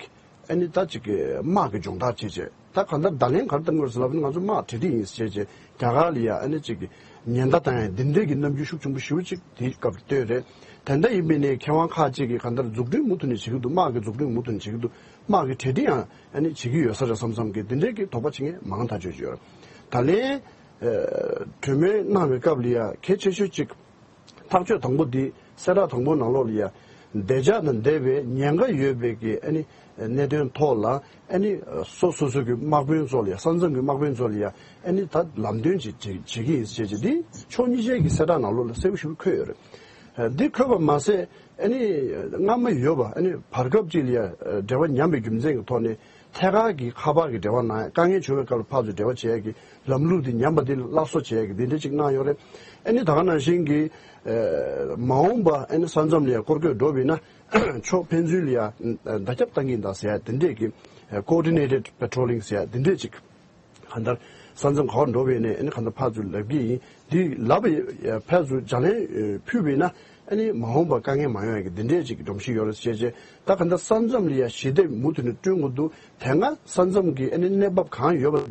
ཨ་ནི་ད་ཅིག་གི་དམག་གི་སྦྱོང་བརྡར་བྱས་བྱས། ད་གང་ལྟར་བརྡ་ལན་ག་རེ་བཏང་དགོས་རེད་ཟེར་ལབ་ན། ང་ཚོ་དམག་གྲ་སྒྲིག་ཡིན་ཟེར་བྱས་བྱས་རྒྱ་གར་ལ་ཡང་ཨ་ནི་ཅིག་གི་ཉེན་བརྡ་བཏང་ཡ་འདི་འདྲའི་གི་རྣམ་འགྱུར་ཤུགས་ཆེན་པོ་ཞེ་པོ་ཅིག་དེའི་སྐབས་ལ་སྟོན་རེད། དེ་འདྲ་ཡིན་པ་ཡིན་ནའི་མཁས་དབང་ཁག་ཅིག་གིས་གང་ལྟར་འཛུགས་སྐྲུན་མུ་མཐུད་ནས་བྱེད་ཀྱི་འདུག་དམག་གི་འཛུགས་སྐྲུན་མུ་མཐུད་ནས་བྱེད་ཀྱི་འདུག་དམག་གི་གྲ་སྒྲིག་ཡང་ཨ་ནི་བྱེད་ཀྱི་ཡོད་ས་རེད་བསམ་བསམ་གི་འདི་འདྲའི་གི་དོགས་པ་བྱེད་མཁན་མང་ཐག་ཆོད་ཅིག་ཡོད་རེད། ད་ལན་ཨ་གྲོས་མོལ་གནང་བའི་སྐབས་ལ་ཡང་གལ་ཆེ་ཤོས་ཅིག་ཐག་གཅོད་དང་པོ་འདི། གསལ་བསྒྲགས་དང་པོ་ནང་ལོགས་ལ་ཡང་བདེ་འཇགས་དང་འབྲེལ་བའི་ཉེན་ཁ་ཡོད་པའི་གི་ཨ་ནི་གནད་དོན་ཐོག་ལ་ཨ་ནི་སོ་སོ་སོ་གི་དམག་དཔོན་ཚོ་ལ་ཡང་། ས་མཚམས་ཀྱི་དམག་དཔོན་ཚོ་ལ་ཡང་ཨ་ནི་ད་ལམ་སྟོན་ཅིག་བྱེད་བྱེད་ཀྱི་ཡིན་ཟེར་བྱས། འདི་ཕྱོགས་གཉིས་ཆའི་གི་གསལ་བསྒྲགས་ནང་ལོགས་ལ་གསལ་པོ་ཞེ་པོ་འཁོད་ཡོད་རེད། འདི་འཁོད་པ་མ་ཟད་ཨ་ནི་སྔ་མ་ཡོད་པ། ཨ་ནི་བར་སྐབས་ཅིག་ལ་ཡང་འབྲེལ་བ་ཉམས་པའི་རྒྱུ་མཚན་གྱི་ཐོག་ནས་ཐད་ཀར་གྱི་ཁ་པར་གྱི་འབྲེལ་བ་གནང་ཡ། དཀའ་ངལ་བྱུང་བའི་སྐབས་ལ་ཕར་ཚུར་འབྲེལ་བ་བྱེད་ཡ་གི་ལམ་ལུགས་འདི་ཉམས་པ་འདི་སླར་གསོ་བྱེད་ཡ་གི་འདི་འདྲ་ཅིག་གནང་ཡོད་རེད། ཨ་ནི་ད་ག་ནང་བཞིན་གྱི་ཨ་མ་འོངས་པ་ཨ་ནི་ས་མཚམས་ལ་ཡང་སྐོར་སྐྱོད་འགྲོ་བ་ཡིན་ན། ཕྱོགས་ཕན་ཚུན་ལ་ཡང་བརྡ་ཁྱབ་བཏང་གི་ཡིན་ད་ཟེར་ཡ་དེ་འདྲས་ཀྱི་ཨ་coordinated patrolling ཟེར་ཡ་དེ་འདྲས་ཅིག་གང་ལྟར་ས་མཚམས་ག་པར་འགྲོ་བ་ཡིན་ནའི་ཨ་ནི་གང་ལྟར་ཕར་ཚུར་ལབ་ཀྱི་ཡིན། འདི་ལབ་པ་ཡིན། ཕར་ཚུར་ལྗགས་ལན་ཕུལ་བ་ཡིན་ན་ཨ་ནི་མ་འོངས་པ་དཀའ་ངལ་མ་ཡོང་ཡ་གི་དེ་འདྲས་ཅིག་གི་སྒྲོམ་གཞི་ཡོད་རེད་ཟེར་བྱས། ད་གང་ལྟར་ས་མཚམས་ལ་ཡང་ཞི་བདེ་མུ་མཐུད་ནས་བསྐྲུན་དགོས་འདུག་དེ་སྔ་ས་མཚམས་ཀྱི་ཨ་ནི་གནས་བབ་གང་ཡོད་པ་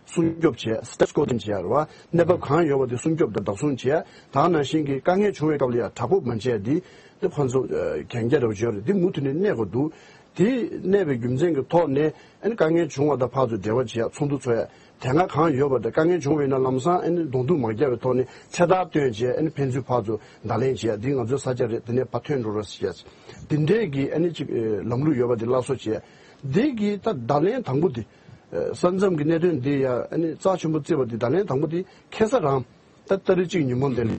སྲུང་སྐྱོབ་བྱས། status quo་བསྐྲུན་བྱས་རེད་བ། གནས་བབ་གང་ཡོད་པ་དེ་སྲུང་སྐྱོབ་དང་བདག་བཟུང་བྱས། ད་ག་ནང་བཞིན་གྱི་དཀའ་ངལ་བྱུང་བའི་སྐབས་ལ་ཡང་དྲག་པོ་མ་བྱས། འདི་འདི་ཁོང་ཚོ་ཨ་གན་རྒྱ་རེ་བ་བྱས་ཡོད་རེད། འདི་མུ་མཐུད་ནས་གནས་དགོས་འདུག་དེ་གནས་པའི་རྒྱུ་མཚན་གྱི་ཐོག་ནས་ཨ་ནི་དཀའ་ངལ་བྱུང་བ་དང་ཕར་ཚུར་འབྲེལ་བ་བྱེད་ཡ། ཚོགས་འདུ་ཚོགས་ཡ། དེ་སྔ་གང་ཡོད་པ་དེ། དཀའ་ངལ་བྱུང་བ་ཡིན་ན་ལམ་སང་ཨ་ནི་གདོང་ཐུག་མ་རྒྱག་པའི་ཐོག་ནས་ཚེ་ཐར་བཏོན་བྱས། ཨ་ནི་ཕན་ཚུན་ཕར་ཚུར་བརྡ་ལན་བྱེད་ཡ། འདི་ང་ཚོའི་ས་ཆ་རེད། འདི་ནས་ཕར་ཐོན་འགྲོ་རོགས་ཞེས། འདི་འདྲའི་གི་ཨ་ནི་ཅིག་ཨེ་ལམ་ལུགས་ཡོད་པ་དེ་སླར་གསོ་བྱས། འདི་གི་ད་བརྡ་ལན་དང་པོ་དེ། ཨེ་ས་མཚམས་ཀྱི་གནད་དོན་འདི་ཡ་ཨ་ནི་རྩ་ཆེན་པོ་བརྩིས་པ་དེ། བརྡ་ལན་དང་པོ་དེ་ཁ་སང་རང་ད་ཏ་རིག་གཅིག་ཉིན་མོ་འདི་ལ།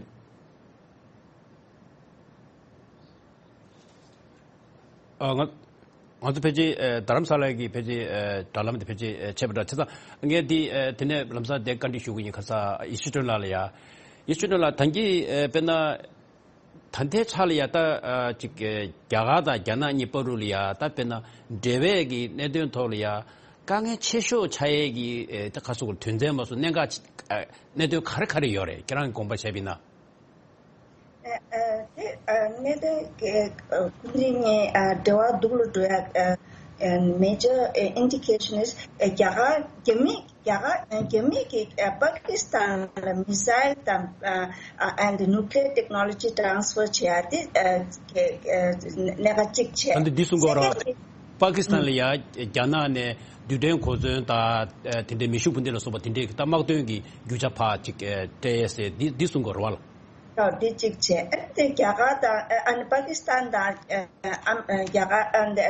ཨ་ང་ང་ཚོ་ཕལ་ཆེར་ཨ་རྡ་རམ་ས་ལ་གི་ཕལ་ཆེར་ཨ་དྲ་ལམ་དེ་ཕལ་ཆེར་ཨ་ཆད་པ་འདྲ། བྱས་ཙང་ངས་འདི་ཨ་དེ་ནས་ལམ་སང་དེ་བཀའ་འདྲི་ཞུ་གི་ཡིན། ཁ་སང་ཡེ་ཤེས་སྒྲོན་ལགས་ལ་ཡ། ཡེ་ཤེས་སྒྲོན་ལགས། ད་གིན་ཨ་དཔེར་ན་ད་ལྟའི་ཆ་ལ་ཡ་ད་ཨ་ཅིག་ཨ་རྒྱ་གར་དང་རྒྱ་ནག་གཉིས་བར་དུ་ལ་ཡ་ད་དཔེར་ན་འབྲེལ་བའི་གི་གནད་དོན་ཐོག་ལ་ཡ་དཀའ་ངལ་ཆེ་ཤོས་ཆགས་ཡས་ཀྱི་ཨ་ད་ག་ཟེར་དགོས། དོན་ཚན་མ་སོང་གནད་འགག་ཨ་གནད་དོན་ག་རེ་ག་རེ་ཡོད་རེད། ཁྱེད་རང་གིས་དགོངས་པ་བཞེས་པ་ཡིན་ན། ཨ་ཨ་དེ་ཨ་གནད་དོན་གྱི་ཨ་ཁོང་རང་གཉིས་ཨ་འབྲེལ་བ་སྡུག་ལ་འགྲོ་ཡ་ཨ་ཨ་major ཨ་indication is ཨ་རྒྱ་གར་རྒྱ་མི་རྒྱ་གར་ཨ་རྒྱ་མི་གིས་ཨ་པ་ཀི་སི་ཐན་ལ་missile དང་ཨ་ཨ་and nuclear technology transfer བྱེད་ཡ་དེ་ཨ་གི་ཨ་གནད་འགག་གཅིག་བྱས། ད་འདི་འདི་གསུང་གི་ཡོད་རེད་བ། second པ་ཀི་སི་ཐན་ལ་ཡ་རྒྱ་ནག་ནས་རྡུལ་ཕྲན་གོ་མཚོན་དང་ཨ་དེ་འདྲའི་མེ་ཤུགས་འཕུར་མདེལ་ལ་སོགས་པ་དེ་འདྲའི་གི་ད་དམག་དོན་གྱི་རྒྱུ་ཆ་ཕར་ཅིག་ཨ་སྤྲད་ཡས་ཟེར་འདི་འདི་གསུང་གི་ཡོད་རེད་བ་ལགས། ཡོད་དེ་གཅིག་བྱས། ཨ་ནི་དེ་རྒྱ་གར་དང་ཨ་ནི་པ་ཀི་སི་ཐན་དང་ཨ་ཨ་རྒྱ་གར་ཨ་ནི་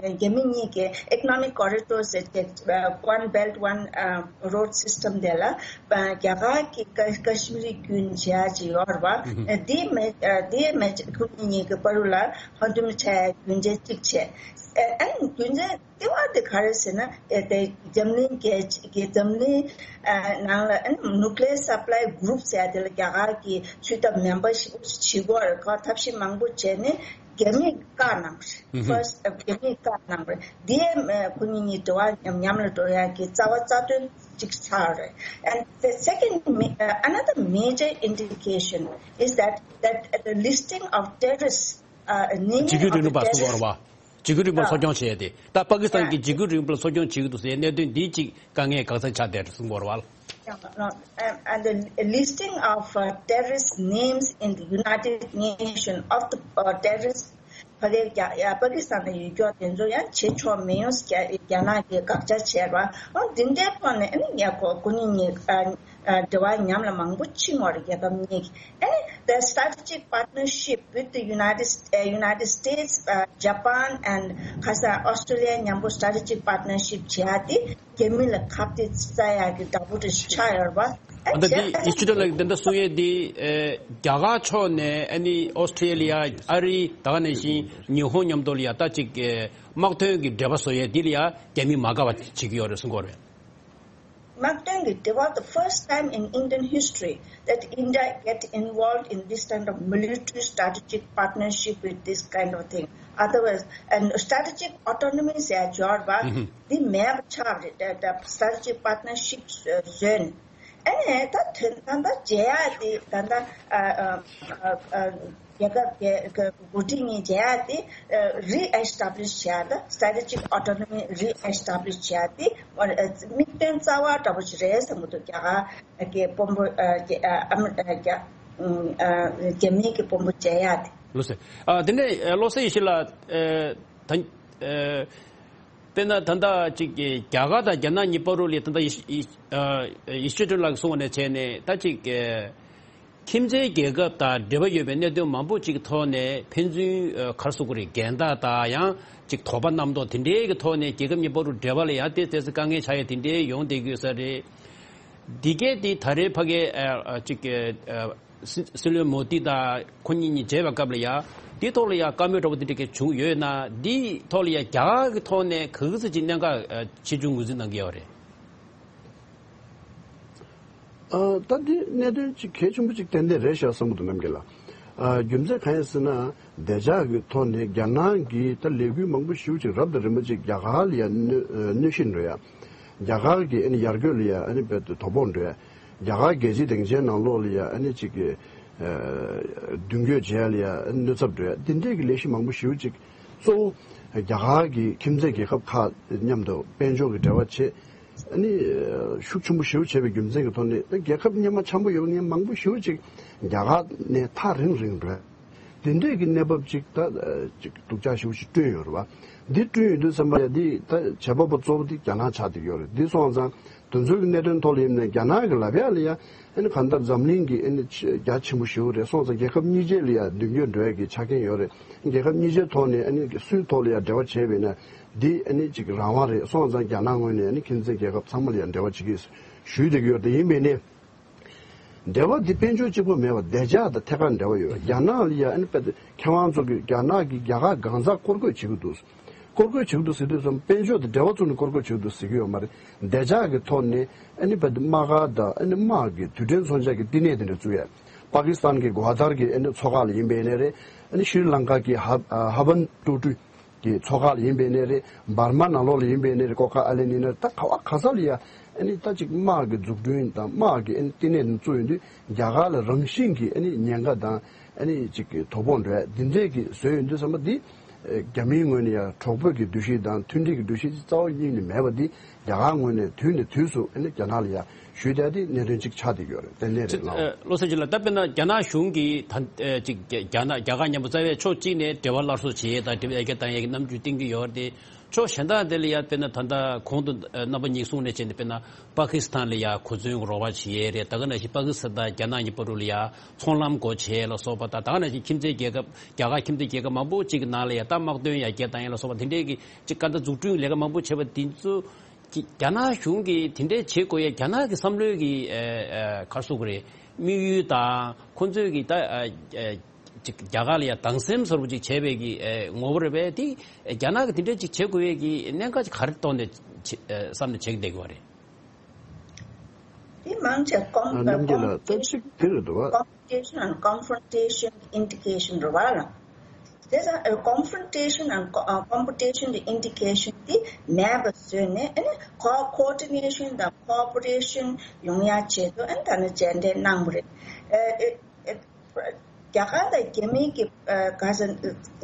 རྒྱ་མི་གཉིས་ཀྱི་Economic Corridor ཟེར་ཏེ་One Belt One Road System དེ་ལ་རྒྱ་གར་གྱི་ཀ་ཀ་ཤི་མིར་རྒྱུན་བྱས་ཅིག་ཡོད་རེད་བ། དེ་མེད་དེ་མེད་ཁོ་གཉིས་གཉིས་ཀྱི་བར་ལ་ཧོན་དུམ་ཆ་རྒྱུན་ཆད་གཅིག་བྱས། ཨ་ནི་རྒྱུན་ཆད་ལྟེ་བ་དེ་ག་རེ་ཟེར་ན། ཨེ་དེ་འཛམ་གླིང་རྒྱལ་སྤྱི་གི་འཛམ་གླིང་ཨ་ནང་ལ་ཨ་ནི་Nuclear Supply Group ཟེར་ཡ་དེ་ལ་རྒྱ་གར་གྱི་ཚུད་ཐབས་ནན་པ་ཞིག་བྱེད་དགོས་རེད། ཁོ་ཐབས་ཤེས་མང་པོ་བྱས་ནས་རྒྱ་མིས་བཀག་གནང་རེད། First རྒྱ་མིས་བཀག་གནང་རེད། དེ་ཨ་ཁོ་གཉིས་གཉིས་འབྲེལ་བ་ཉམས་ཉམས་ལ་འགྲོ་ཡ་གི་རྩ་བ་རྩ་དོན་གཅིག་ཆགས་རེད། And the second ma- uh, another major indication is that that uh, the listing of terrorists, uh, naming འཇིགས་སྐུལ་རིང་ལུགས་པ་གསུང་བར་བ། འཇིགས་སྐུལ་རིང་ལུགས་པ་འཚོ་སྐྱོང་བྱས་ཏེ། ད་པ་ཀི་སི་ཐན་གྱིས་འཇིགས་སྐུལ་རིང་ལུགས་པ་འཚོ་སྐྱོང་བྱེད་ཀྱི་འདུག་ཟེར་གནད་དོན་འདི་གཅིག་དཀའ་ངལ་འགག་རྩ་ཆགས་བསྡད་གསུང་བར་བ། And, and the listing of uh, terrorist names in the United Nations of the uh, terrorist ཕ་གིའི་རྒྱ་ཡ་པ་ཀི་སི་ཐན་ནང་ཡོད་ཀྱོག་དེ་ཚོ་ཡང་བྱེད་ཆོག་མི་ཡོང་རྒྱ་རྒྱ་ནག་གིས་དགག་བྱ་བྱས་པ། འོ་འདི་འདྲའི་ཐོག་ནས་ཨ་ནི་ངས་ཁོ་ཁོ་གཉིས་གཉིས་ཨ་ཨ་འབྲེལ་བ་ཉམས་ལ་མང་པོ་ཕྱིན་ཡོད་རེད། རྒྱལ་ཁབ་གཉིས་ཀྱི་ཨ་ནི་the strategic partnership with the United uh, United States, uh, Japan and ཁ་སང་Australia མཉམ་པོ་strategic partnership བྱེད་ཡ་དེ་རྒྱ་མི་ལ་ཁ་གཏད་བཙལ་ཡག་གི་འདྲ་པོ་དེ་ཆགས་ཡོད་རེད་པ། ཨ་ད་འདི་ཡིད་ཆེས་ལགས་འདི་འདྲ་གསུང་ཡས་འདི་ཨེ་རྒྱ་གར་ཕྱོགས་ནས་ཨ་ནི་ཨོ་སི་ཀྲི་ལི་ཡ། ཨ་རི། ད་ག་ནང་བཞིན་ཉི་ཧོང་མཉམ་དུ་ལ་ཡ་ད་ཅིག་ཨེ་དམག་དོན་གྱི་འབྲེལ་བ་བཟོ་ཡས་འདི་ལ་ཡ་རྒྱ་མིས་མ་དགའ་བ་བྱེད་ཀྱི་ཡོད་རེད་གསུང་གི་ཡོད་རེད། དམག་དོན་གྱི་འབྲེལ་བ། The first time in Indian history that India get involved in this kind of military strategic partnership with this kind of thing. Otherwise, and strategic autonomy ཟེར་ཡ་འབྱོར་བ་འདི་མེད་པ་ཆགས་རེད། ད་ད་strategic partnership བཟོས་ནས། ཨ་ནི་ད་དོན་ད་ལྟ་མཇལ་ཡག་དེ་ད་ལྟ་ཨ་ཨ་ཨ་ཨ་རྒྱལ་ཁབ་རྒྱལ་འགོ་ཁྲིད་གཉིས་མཇལ་ཡག་དེ་re-establish བྱས། ད་strategic autonomy re-establish བྱས་དེ་དམིགས་དོན་རྩ་བ་འདྲ་པོ་ཞིག་རེད་བསམ་གྱི་འདུག་རྒྱ་གར་གྱི་དཔོན་པོ་ཨ་རྒྱ་ཨ་ཨ་རྒྱ་ཨ་རྒྱ་མིའི་གི་དཔོན་པོ་མཇལ་ཡག་དེ། ལགས་སོ། ཨ་དེ་ནས་ཨ་བློ་བཟང་ཡེ་ཤེས་ལགས། ཨ་ད་ཨ་དཔེར་ན་ད་ལྟ་ཅིག་རྒྱ་གར་དང་རྒྱ་ནག་གཉིས་བར་ལ་ད་ལྟ་ཡེ་ཡེ་ཡེ་ཤེས་སྒྲོན་ལགས་གསུངས་པ་ནས་བྱས་ནས་ད་ཅིག་ཨ་ཁྱིམ་མཚེས་རྒྱལ་ཁབ་དང་འབྲེལ་བ་ཡོད་པའི་གནད་དོན་མང་པོ་ཅིག་གི་ཐོག་ནས་ཕན་ཚུན་ཨ་ག་རེ་ཟེར་དགོས་རེད། འགལ་ཟླ་དང་ཡང་ཅིག་དོགས་པ་རྣམ་རྟོག་དེ་འདྲའི་གི་ཐོག་ནས་རྒྱལ་ཁབ་གཉིས་བར་དུ་འབྲེལ་བ་ལ་ཡང་ཏོག་ཙམ་དཀའ་ངལ་ཆགས་ཡ་དེ་འདྲའི་ཡོང་བསྡད་ཀྱི་ཡོད་ས་རེད། འདི་གས་དེ་ད་རེས་ཕ་གིའི་ཨ་ཨ་ཅིག་ཨ་སྲིད་སྲིད་བློན་མོ་དི་དང་ཁོ་གཉིས་གཉིས་མཇལ་བའི་སྐབས་ལ་ཡ་འདིའི་ཐོག་ལ་ཡ་བཀའ་མོལ་འདྲ་པོ་དེ་འདྲ་གས་བྱུང་ཡོད་ན། འདིའི་ཐོག་ལ་ཡ་རྒྱ་གར་གྱི་ཐོག་ནས་ག་གི་ཚོད་ཅིག་གནད་འགག་ཨ་ཆེ་ཆུང་ངོས་འཛིན་གནང་གི་ཡོད་རེད། ཨ་ད་འདི་གནད་དོན་གཅིག་གལ་ཆེན་པོ་གཅིག་ཏན་ཏན་རེད་ཤག་བསམ་གྱི་འདུག་ནམ་རྒྱུན་ལ། ཨ་རྒྱུ་མཚན་གང་ཡིན་ཟེར་ན། བདེ་འཇགས་ཀྱི་ཐོག་ནས་རྒྱ་ནག་གིས་ད་ལས་འགུལ་མང་པོ་ཞེ་པོ་ཅིག་རབ་དང་རིམ་པ་ཅིག་རྒྱ་གར་ལ་ཡ་གནོད་གནོད་ཤེས་འགྲོ་ཡ། རྒྱ་གར་གྱི་ཨ་ནི་ཡར་རྒྱས་ལ་ཡ་ཨ་ནི་རྦད་དེ་དོ་ཕོག་འགྲོ་ཡ། རྒྱ་གར་རྒྱལ་སྤྱིའི་སྡིངས་ཆའི་ནང་ལོགས་ལ་ཡ་ཨ་ནི་ཅིག་གི་ཨ་མདུན་སྐྱོད་བྱས་ལ་ཡ་ཨ་ནི་གནོད་ཚབས་འགྲོ་ཡ། འདི་འདྲས་ཀྱི་ལས་གཞི་མང་པོ་ཞེ་པོ་ཅིག་གཙོ་བོ་རྒྱ་གར་གྱི་ཁྱིམ་མཚེས་རྒྱལ་ཁབ་ཁག་མཉམ་དུ་དཔལ་འབྱོར་གྱི་འབྲེལ་བ་བྱེད། ཨ་ནི་ཤུགས་ཆེན་པོ་ཞེ་པོ་བྱས་པའི་རྒྱུ་མཚན་གྱི་ཐོག་ནས་རྒྱལ་ཁབ་སྔོན་མ་འཆམ་པོ་ཡོད་མཁན་མང་པོ་ཞེ་པོ་ཅིག་རྒྱ་གར་ནས་ཐག་རིང་རིང་འགྲོ། དེ་འདྲས་ཀྱི་གནས་བབ་ཅིག་ད་ཅིག་སྡུག་ཅག་ཞེ་པོ་ཞིག་བསྐྲུན་ཡོད་རེད་བ། འདི་བསྐྲུན་ཡོད་དུས་ཙམ་པ་ཡ་འདི་ད་བྱེད་པ་པོ་གཙོ་བོ་འདི་རྒྱ་ནག་ཆགས་བསྡད་ཡོད་རེད། འདི་སོང་ཙང་དེ་ཚོའི་གནད་དོན་ཐོག་ལ་ཡིན་ནའི་རྒྱ་ནག་གི་ལབ་ཡ་ལ་ཡ། ཨ་ནི་གང་ལྟར་འཛམ་གླིང་གི་ཨ་ནི་ཆ་རྒྱ་ཆེན་པོ་ཞེ་པོ་རེད། སོང་ཙང་རྒྱལ་ཁབ་གཉིས་ཆའི་ལ་ཡ་མདུན་སྐྱོད་འགྲོ་ཡ་གི་ཆ་རྐྱེན་ཡོད་རེད། རྒྱལ་ཁབ་གཉིས་ཆའི་ཐོག་ནས་ཨ་ནི་སུའི་ཐོག་ལ་ཡ་འབྲེལ་བ་བྱས་པས་ན་འདི་ཨ་ནི་ཅིག་རང་དབང་རེད། སོང་ཙང་རྒྱ་ནག་ངོས་ནས་ཨ་ནི་ཁྱིམ་མཚེས་རྒྱལ་ཁབ་ཚང་མ་ལ་ཡ་འབྲེལ་བ་བྱེད་ཀྱི་ཞུས་བསྡད་ཀྱི་ཡོད་རེད། ཡིན་པས་ནས་འབྲེལ་བ་འདི་དཔལ་འབྱོར་གཅིག་པོ་མེད་པར་བདེ་འཇགས་དང་ཐད་ཀར་འབྲེལ་བ་ཡོད། རྒྱ་ནག་ལ་ཡ་ཨ་ནི་དཔེ་མཁས་དབང་ཚོ་གིས་རྒྱ་ནག་གིས་རྒྱ་གར་གང་ཟག་བསྐོར་དགོས་བྱེད་ཀྱི་འདུག་བསྐོར་དགོས་བྱེད་ཀྱི་འདུག་ཟེར་དུས་ཙམ་དཔལ་འབྱོར་དང་འབྲེལ་བ་བཙུགས་ནས་བསྐོར་དགོས་བྱེད་ཀྱི་འདུག་ཟེར་གྱི་ཡོད་མ་རེད། བདེ་འཇགས་ཀྱི་ཐོག་ནས་ཨ་ནི་བ་དམག་སྒར་དང་ཨ་ནི་དམག་གི་རྡུལ་ཕྲན་མཚོན་ཆ་གི་བསྟི་གནས་དེ་འདྲ་བཙུགས་ཡ། པ་ཀི་སི་ཐན་གྱི་གོ་ཐར་གྱི་ཨ་ནི་མཚོ་ཁ་ལ་ཡིན་པའི་ནས་རེད། ཨ་ནི་ཤྲི་ལང་ཀ་གི་ཧ་ཧ་བན་ཏོ་ཏུ་གི་མཚོ་ཁ་ལ་ཡིན་པའི་ནས་རེད། འབར་མ་ནང་ལོགས་ལ་ཡིན་པའི་ནས་རེད། ཀོ་ཁ་ཨ་ལན་ཡིན་ན་རེད། ད་ག་བ་ག་ས་ལ་ཡ་ཨ་ནི་ད་ཅིག་དམག་གི་འཛུགས་སྐྲུན་དང་དམག་གི་ཨ་ནི་བསྟི་གནས་དེ་བཙུགས་ཡོང་དུས་རྒྱ་གར་ལ་རང་བཞིན་གྱི་ཨ་ནི་ཉེན་ཁ་དང་། ཨ་ནི་གཅིག་གི་དོ་ཕོག་འགྲོ་ཡ་འདི་འདྲས་ཀྱི་བཟོས་ཡོང་དུས་ཙམ་པ་འདི་ཨེ་རྒྱ་མིའི་ངོས་ནས་ཡང་གྲོགས་པོ་གི་འདུ་ཤེས་དང་མཐུན་སྒྲིལ་གྱི་འདུ་ཤེས་ཅིག་རྩ་བ་ཉིད་ནས་མེད་པ་འདི་རྒྱ་གར་ངོས་ནས་དུས་ནས་དུས་སུ་ཨ་ནི་རྒྱ་ནག་ལ་ཡང་ཞུས་བསྡད་དེ་གནད་དོན་ཅིག་ཆགས་བསྡད་ཡོད་རེད། དེ་ནས་རེད་ལགས། བློ་བཟང་ཅིག་ལ་ད་དཔེར་ན་རྒྱ་ནག་གཞུང་གིས་ད་ཨེ་ཅིག་རྒྱ་རྒྱ་ནག་རྒྱ་གར་མཉམ་པོ་རྩ་བའི་ཕྱོགས་གཅིག་ནས་འབྲེལ་བ་སླར་གསོ་བྱེད་ཡས་དང་འབྲེལ་བའི་ཡར་རྒྱས་གཏང་ཡས་ཀྱི་རྣམ་འགྱུར་བསྟན་གྱི་ཡོད་རེད་དེ། ཕྱོགས་གཞན་དག་དེ་ལ་ཡ་དཔེར་ན་ད་ལྟ་གོང་དུ་ཨ་རྣམ་པ་གཉིས་གསུངས་ནས་བྱས་ནས་དཔེར་ན་པ་ཀི་སི་ཐན་ལ་ཡ་གོ་མཚོན་རོགས་པ་བྱེད་ཡས་རེད། ད་ག་ནང་བཞིན་པ་ཀི་སི་ཐན་དང་རྒྱ་ནག་གཉིས་བར་དུ་ལ་ཡ་ཚོང་ལམ་སྒོ་ཕྱེ་ཡས་ལ་སོགས་པ་དང་། ད་ག་ནང་བཞིན་ཁྱིམ་མཚེས་རྒྱལ་ཁབ་རྒྱ་གར་ཁྱིམ་མཚེས་རྒྱལ་ཁབ་མང་པོ་ཅིག་གི་ནང་ལ་ཡ་ད་དམག་དོན་ཡར་རྒྱས་བཏང་ཡས་ལ་སོགས་པ་དེ་འདྲའི་གི་ཅིག་ག་ད་འཛུགས་སྐྲུན་ལས་ཀ་མང་པོ་བྱས་པ་དེ་ཚོ་ཅིག་རྒྱ་ནག་གཞུང་གིས་དེ་འདྲའི་བྱེད་དགོས་ཡས་རྒྱ་ནག་གི་བསམ་བློའི་གི་ཨ་ཨ་ག་རེ་ཟེར་དགོས་རེད། དམིགས་ཡུལ་དང་ཁོང་ཚོས་གི་ད་ཨ་ཨ་ཅིག་རྒྱ་གར་ལ་ཡ་སྡང་སེམས་བཟོ་འདྲ་ཅིག་བྱས་པའི་གི་ཨེ་ངོ་བོ་རེད་པས། དེ་རྒྱ་ནག་གིས་དེ་འདྲ་ཅིག་བྱེད་དགོས་ཡས་ཀྱི་གནད་འགག་ཅིག་ག་རེ་མཐོང་ནས་བྱེད་ཨེ་བསམ་ནས་བྱེད་ཀྱི་བསྡད་ཀྱི་ཡོད་རེད། དེ་མང་ཆེ་ཀོམ་ཨ་རྣམ་རྒྱལ་ལགས། ད་ཅིག་དེ་རེད་འདུག་བ། Competition and confrontation indication རེད་བ་ལ། དེ་ཙང་ཨེ་confrontation and co- ཨ་competition གི་indication དེ་མེད་པ་བཟོས་ནས་ཨ་ནི་co- coordination དང་cooperation ཡོང་ཡ་ཆེད་དུ་ཨ་ནི་ད་ནི་མཇལ་འཕྲད་གནང་བ་རེད། ཨེ་ཨེ་ཨེ། རྒྱ་གར་དང་རྒྱ་མིའི་གི་ཨ་ག་ཟེར་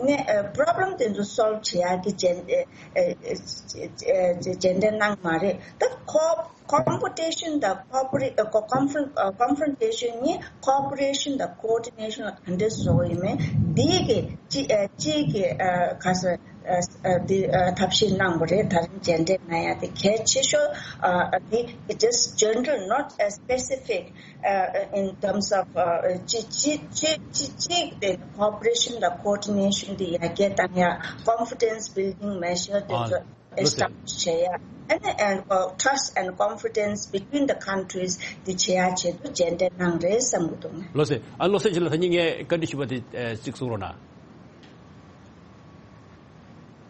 ནས་ཨ་problem དེ་ཚོ་solve བྱེད་ཡག་གི་མཇལ་ཨ་ཨ་ཨ་མཇལ་འཕྲད་གནང་མ་རེད། ད་ཁོ་competition དང་cooperation ཨ་confront ཨ་confrontation གཉིས་cooperation དང་coordination ལ་ག་འདྲ་བཟོ་ཡིན་མིན་འདི་གི་ཅི་ཨ་ཅི་གི་ཨ་ག་ཟེར་ཨ་ཨ་འདི་ཨ་ཐབས་ཤེས་གནང་བ་རེད། ད་རིང་མཇལ་འཕྲད་གནང་ཡག་དེ་གལ་ཆེ་ཤོས་ཨ་ཨ་འདི་just general, not a specific uh, in terms of uh, chi chi chi chi chi the cooperation, the coordination, the uh, get and yeah, confidence building measure, the ཨ་ལོ་སེ། Establish ཆེ་ཡ། And and uh, trust and confidence between the countries, the ཆེ་ཡ་ཆེད་དུ་མཇལ་འཕྲད་གནང་རེད་བསམ་གྱི་འདུག་ང་། ལོ་སེ། ཨ་ལོ་སེ་ཇི་ལགས། ད་ནི་ངས་བཀའ་འདྲི་ཞུས་པ་དེ་ཨ་གཅིག་གསུང་རོགས་གནང་།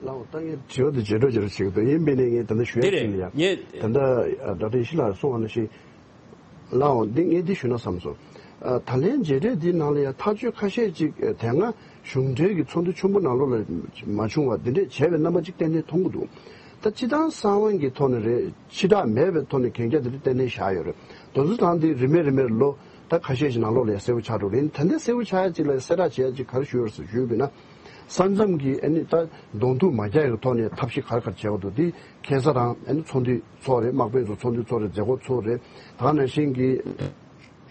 ལགས་འོ། ད་ངས་དྲི་བ་དེ་བརྗེད་འགྲོ་བརྗེད་འགྲོ་བྱེད་ཀྱི་འདུག་ཡིན་པས་ནས་ངས་ད་ལྟ་ཞུ་ཡ་དེ་རེད། ཅིག་ལ་ཡ། ངས་ད་ལྟ་ཨ་ཌོག་ཊར་ཡེ་ཤེས་ལགས་གསུངས་པ་ནང་བཞིན། ལགས་འོ། འདི་ངས་འདི་ཞུ་ན་བསམ་སོང་། ཨ་ད་ལན་མཇལ་འཕྲད་འདིའི་ནང་ལ་ཡང་ཐག་གཅོད་ཁ་ཤས་ཅིག་ཨ་དེ་སྔ་གཞུང་འབྲེལ་གྱི་ཚོགས་འདུ་ཆེན་པོ་ནང་ལོགས་ལ་མ་བྱུང་བ་འདི་འདྲས་བྱས་པའི་རྣམ་པ་ཅིག་ཏན་ཏན་མཐོང་གི་འདུག་ད་སྤྱི་བཏང་གསང་བ་གི་ཐོག་ནས་རེད། ཕྱི་བསྒྲགས་མེད་པའི་ཐོག་ནས་གན་རྒྱ་འདི་འདྲས་ཏན་ཏན་བཞག་ཡོད་རེད། དེ་ཚོ་དང་འདི་རིམ་པས་རིམ་པས་ལོ་ད་ཁ་ཤས་ཤིག་ནང་ལོགས་ལ་ཡང་གསལ་པོ་ཆགས་འགྲོ་གི་རེད། ད་འདི་གསལ་པོ་ཆགས་ཡ་ཅིག་ལ་གསལ་བསྒྲགས་བྱེད་ཡ་ཅིག་ག་རེ་ཞུ་ཡོད་རེད་ཟེར་ཞུས་པ་ཡིན་ན། ས་མཚམས་ཀྱི་ཨ་ནི་ད་གདོང་ཐུག་མ་རྒྱག་གི་ཐོག་ནས་ཐབས་ཤེས་ག་རེ་ག་རེ་བྱེད་དགོས་འདུག་འདི་ཁ་སང་རང་ཨ་ནི་ཚོགས་འདུ་ཚོགས་རེད། དམག་དཔོན་ཚོ་ཚོགས་འདུ་ཚོགས་རེད། མཛད་སྒོ་ཚོགས་རེད། ད་ག་ནང་བཞིན་གྱི་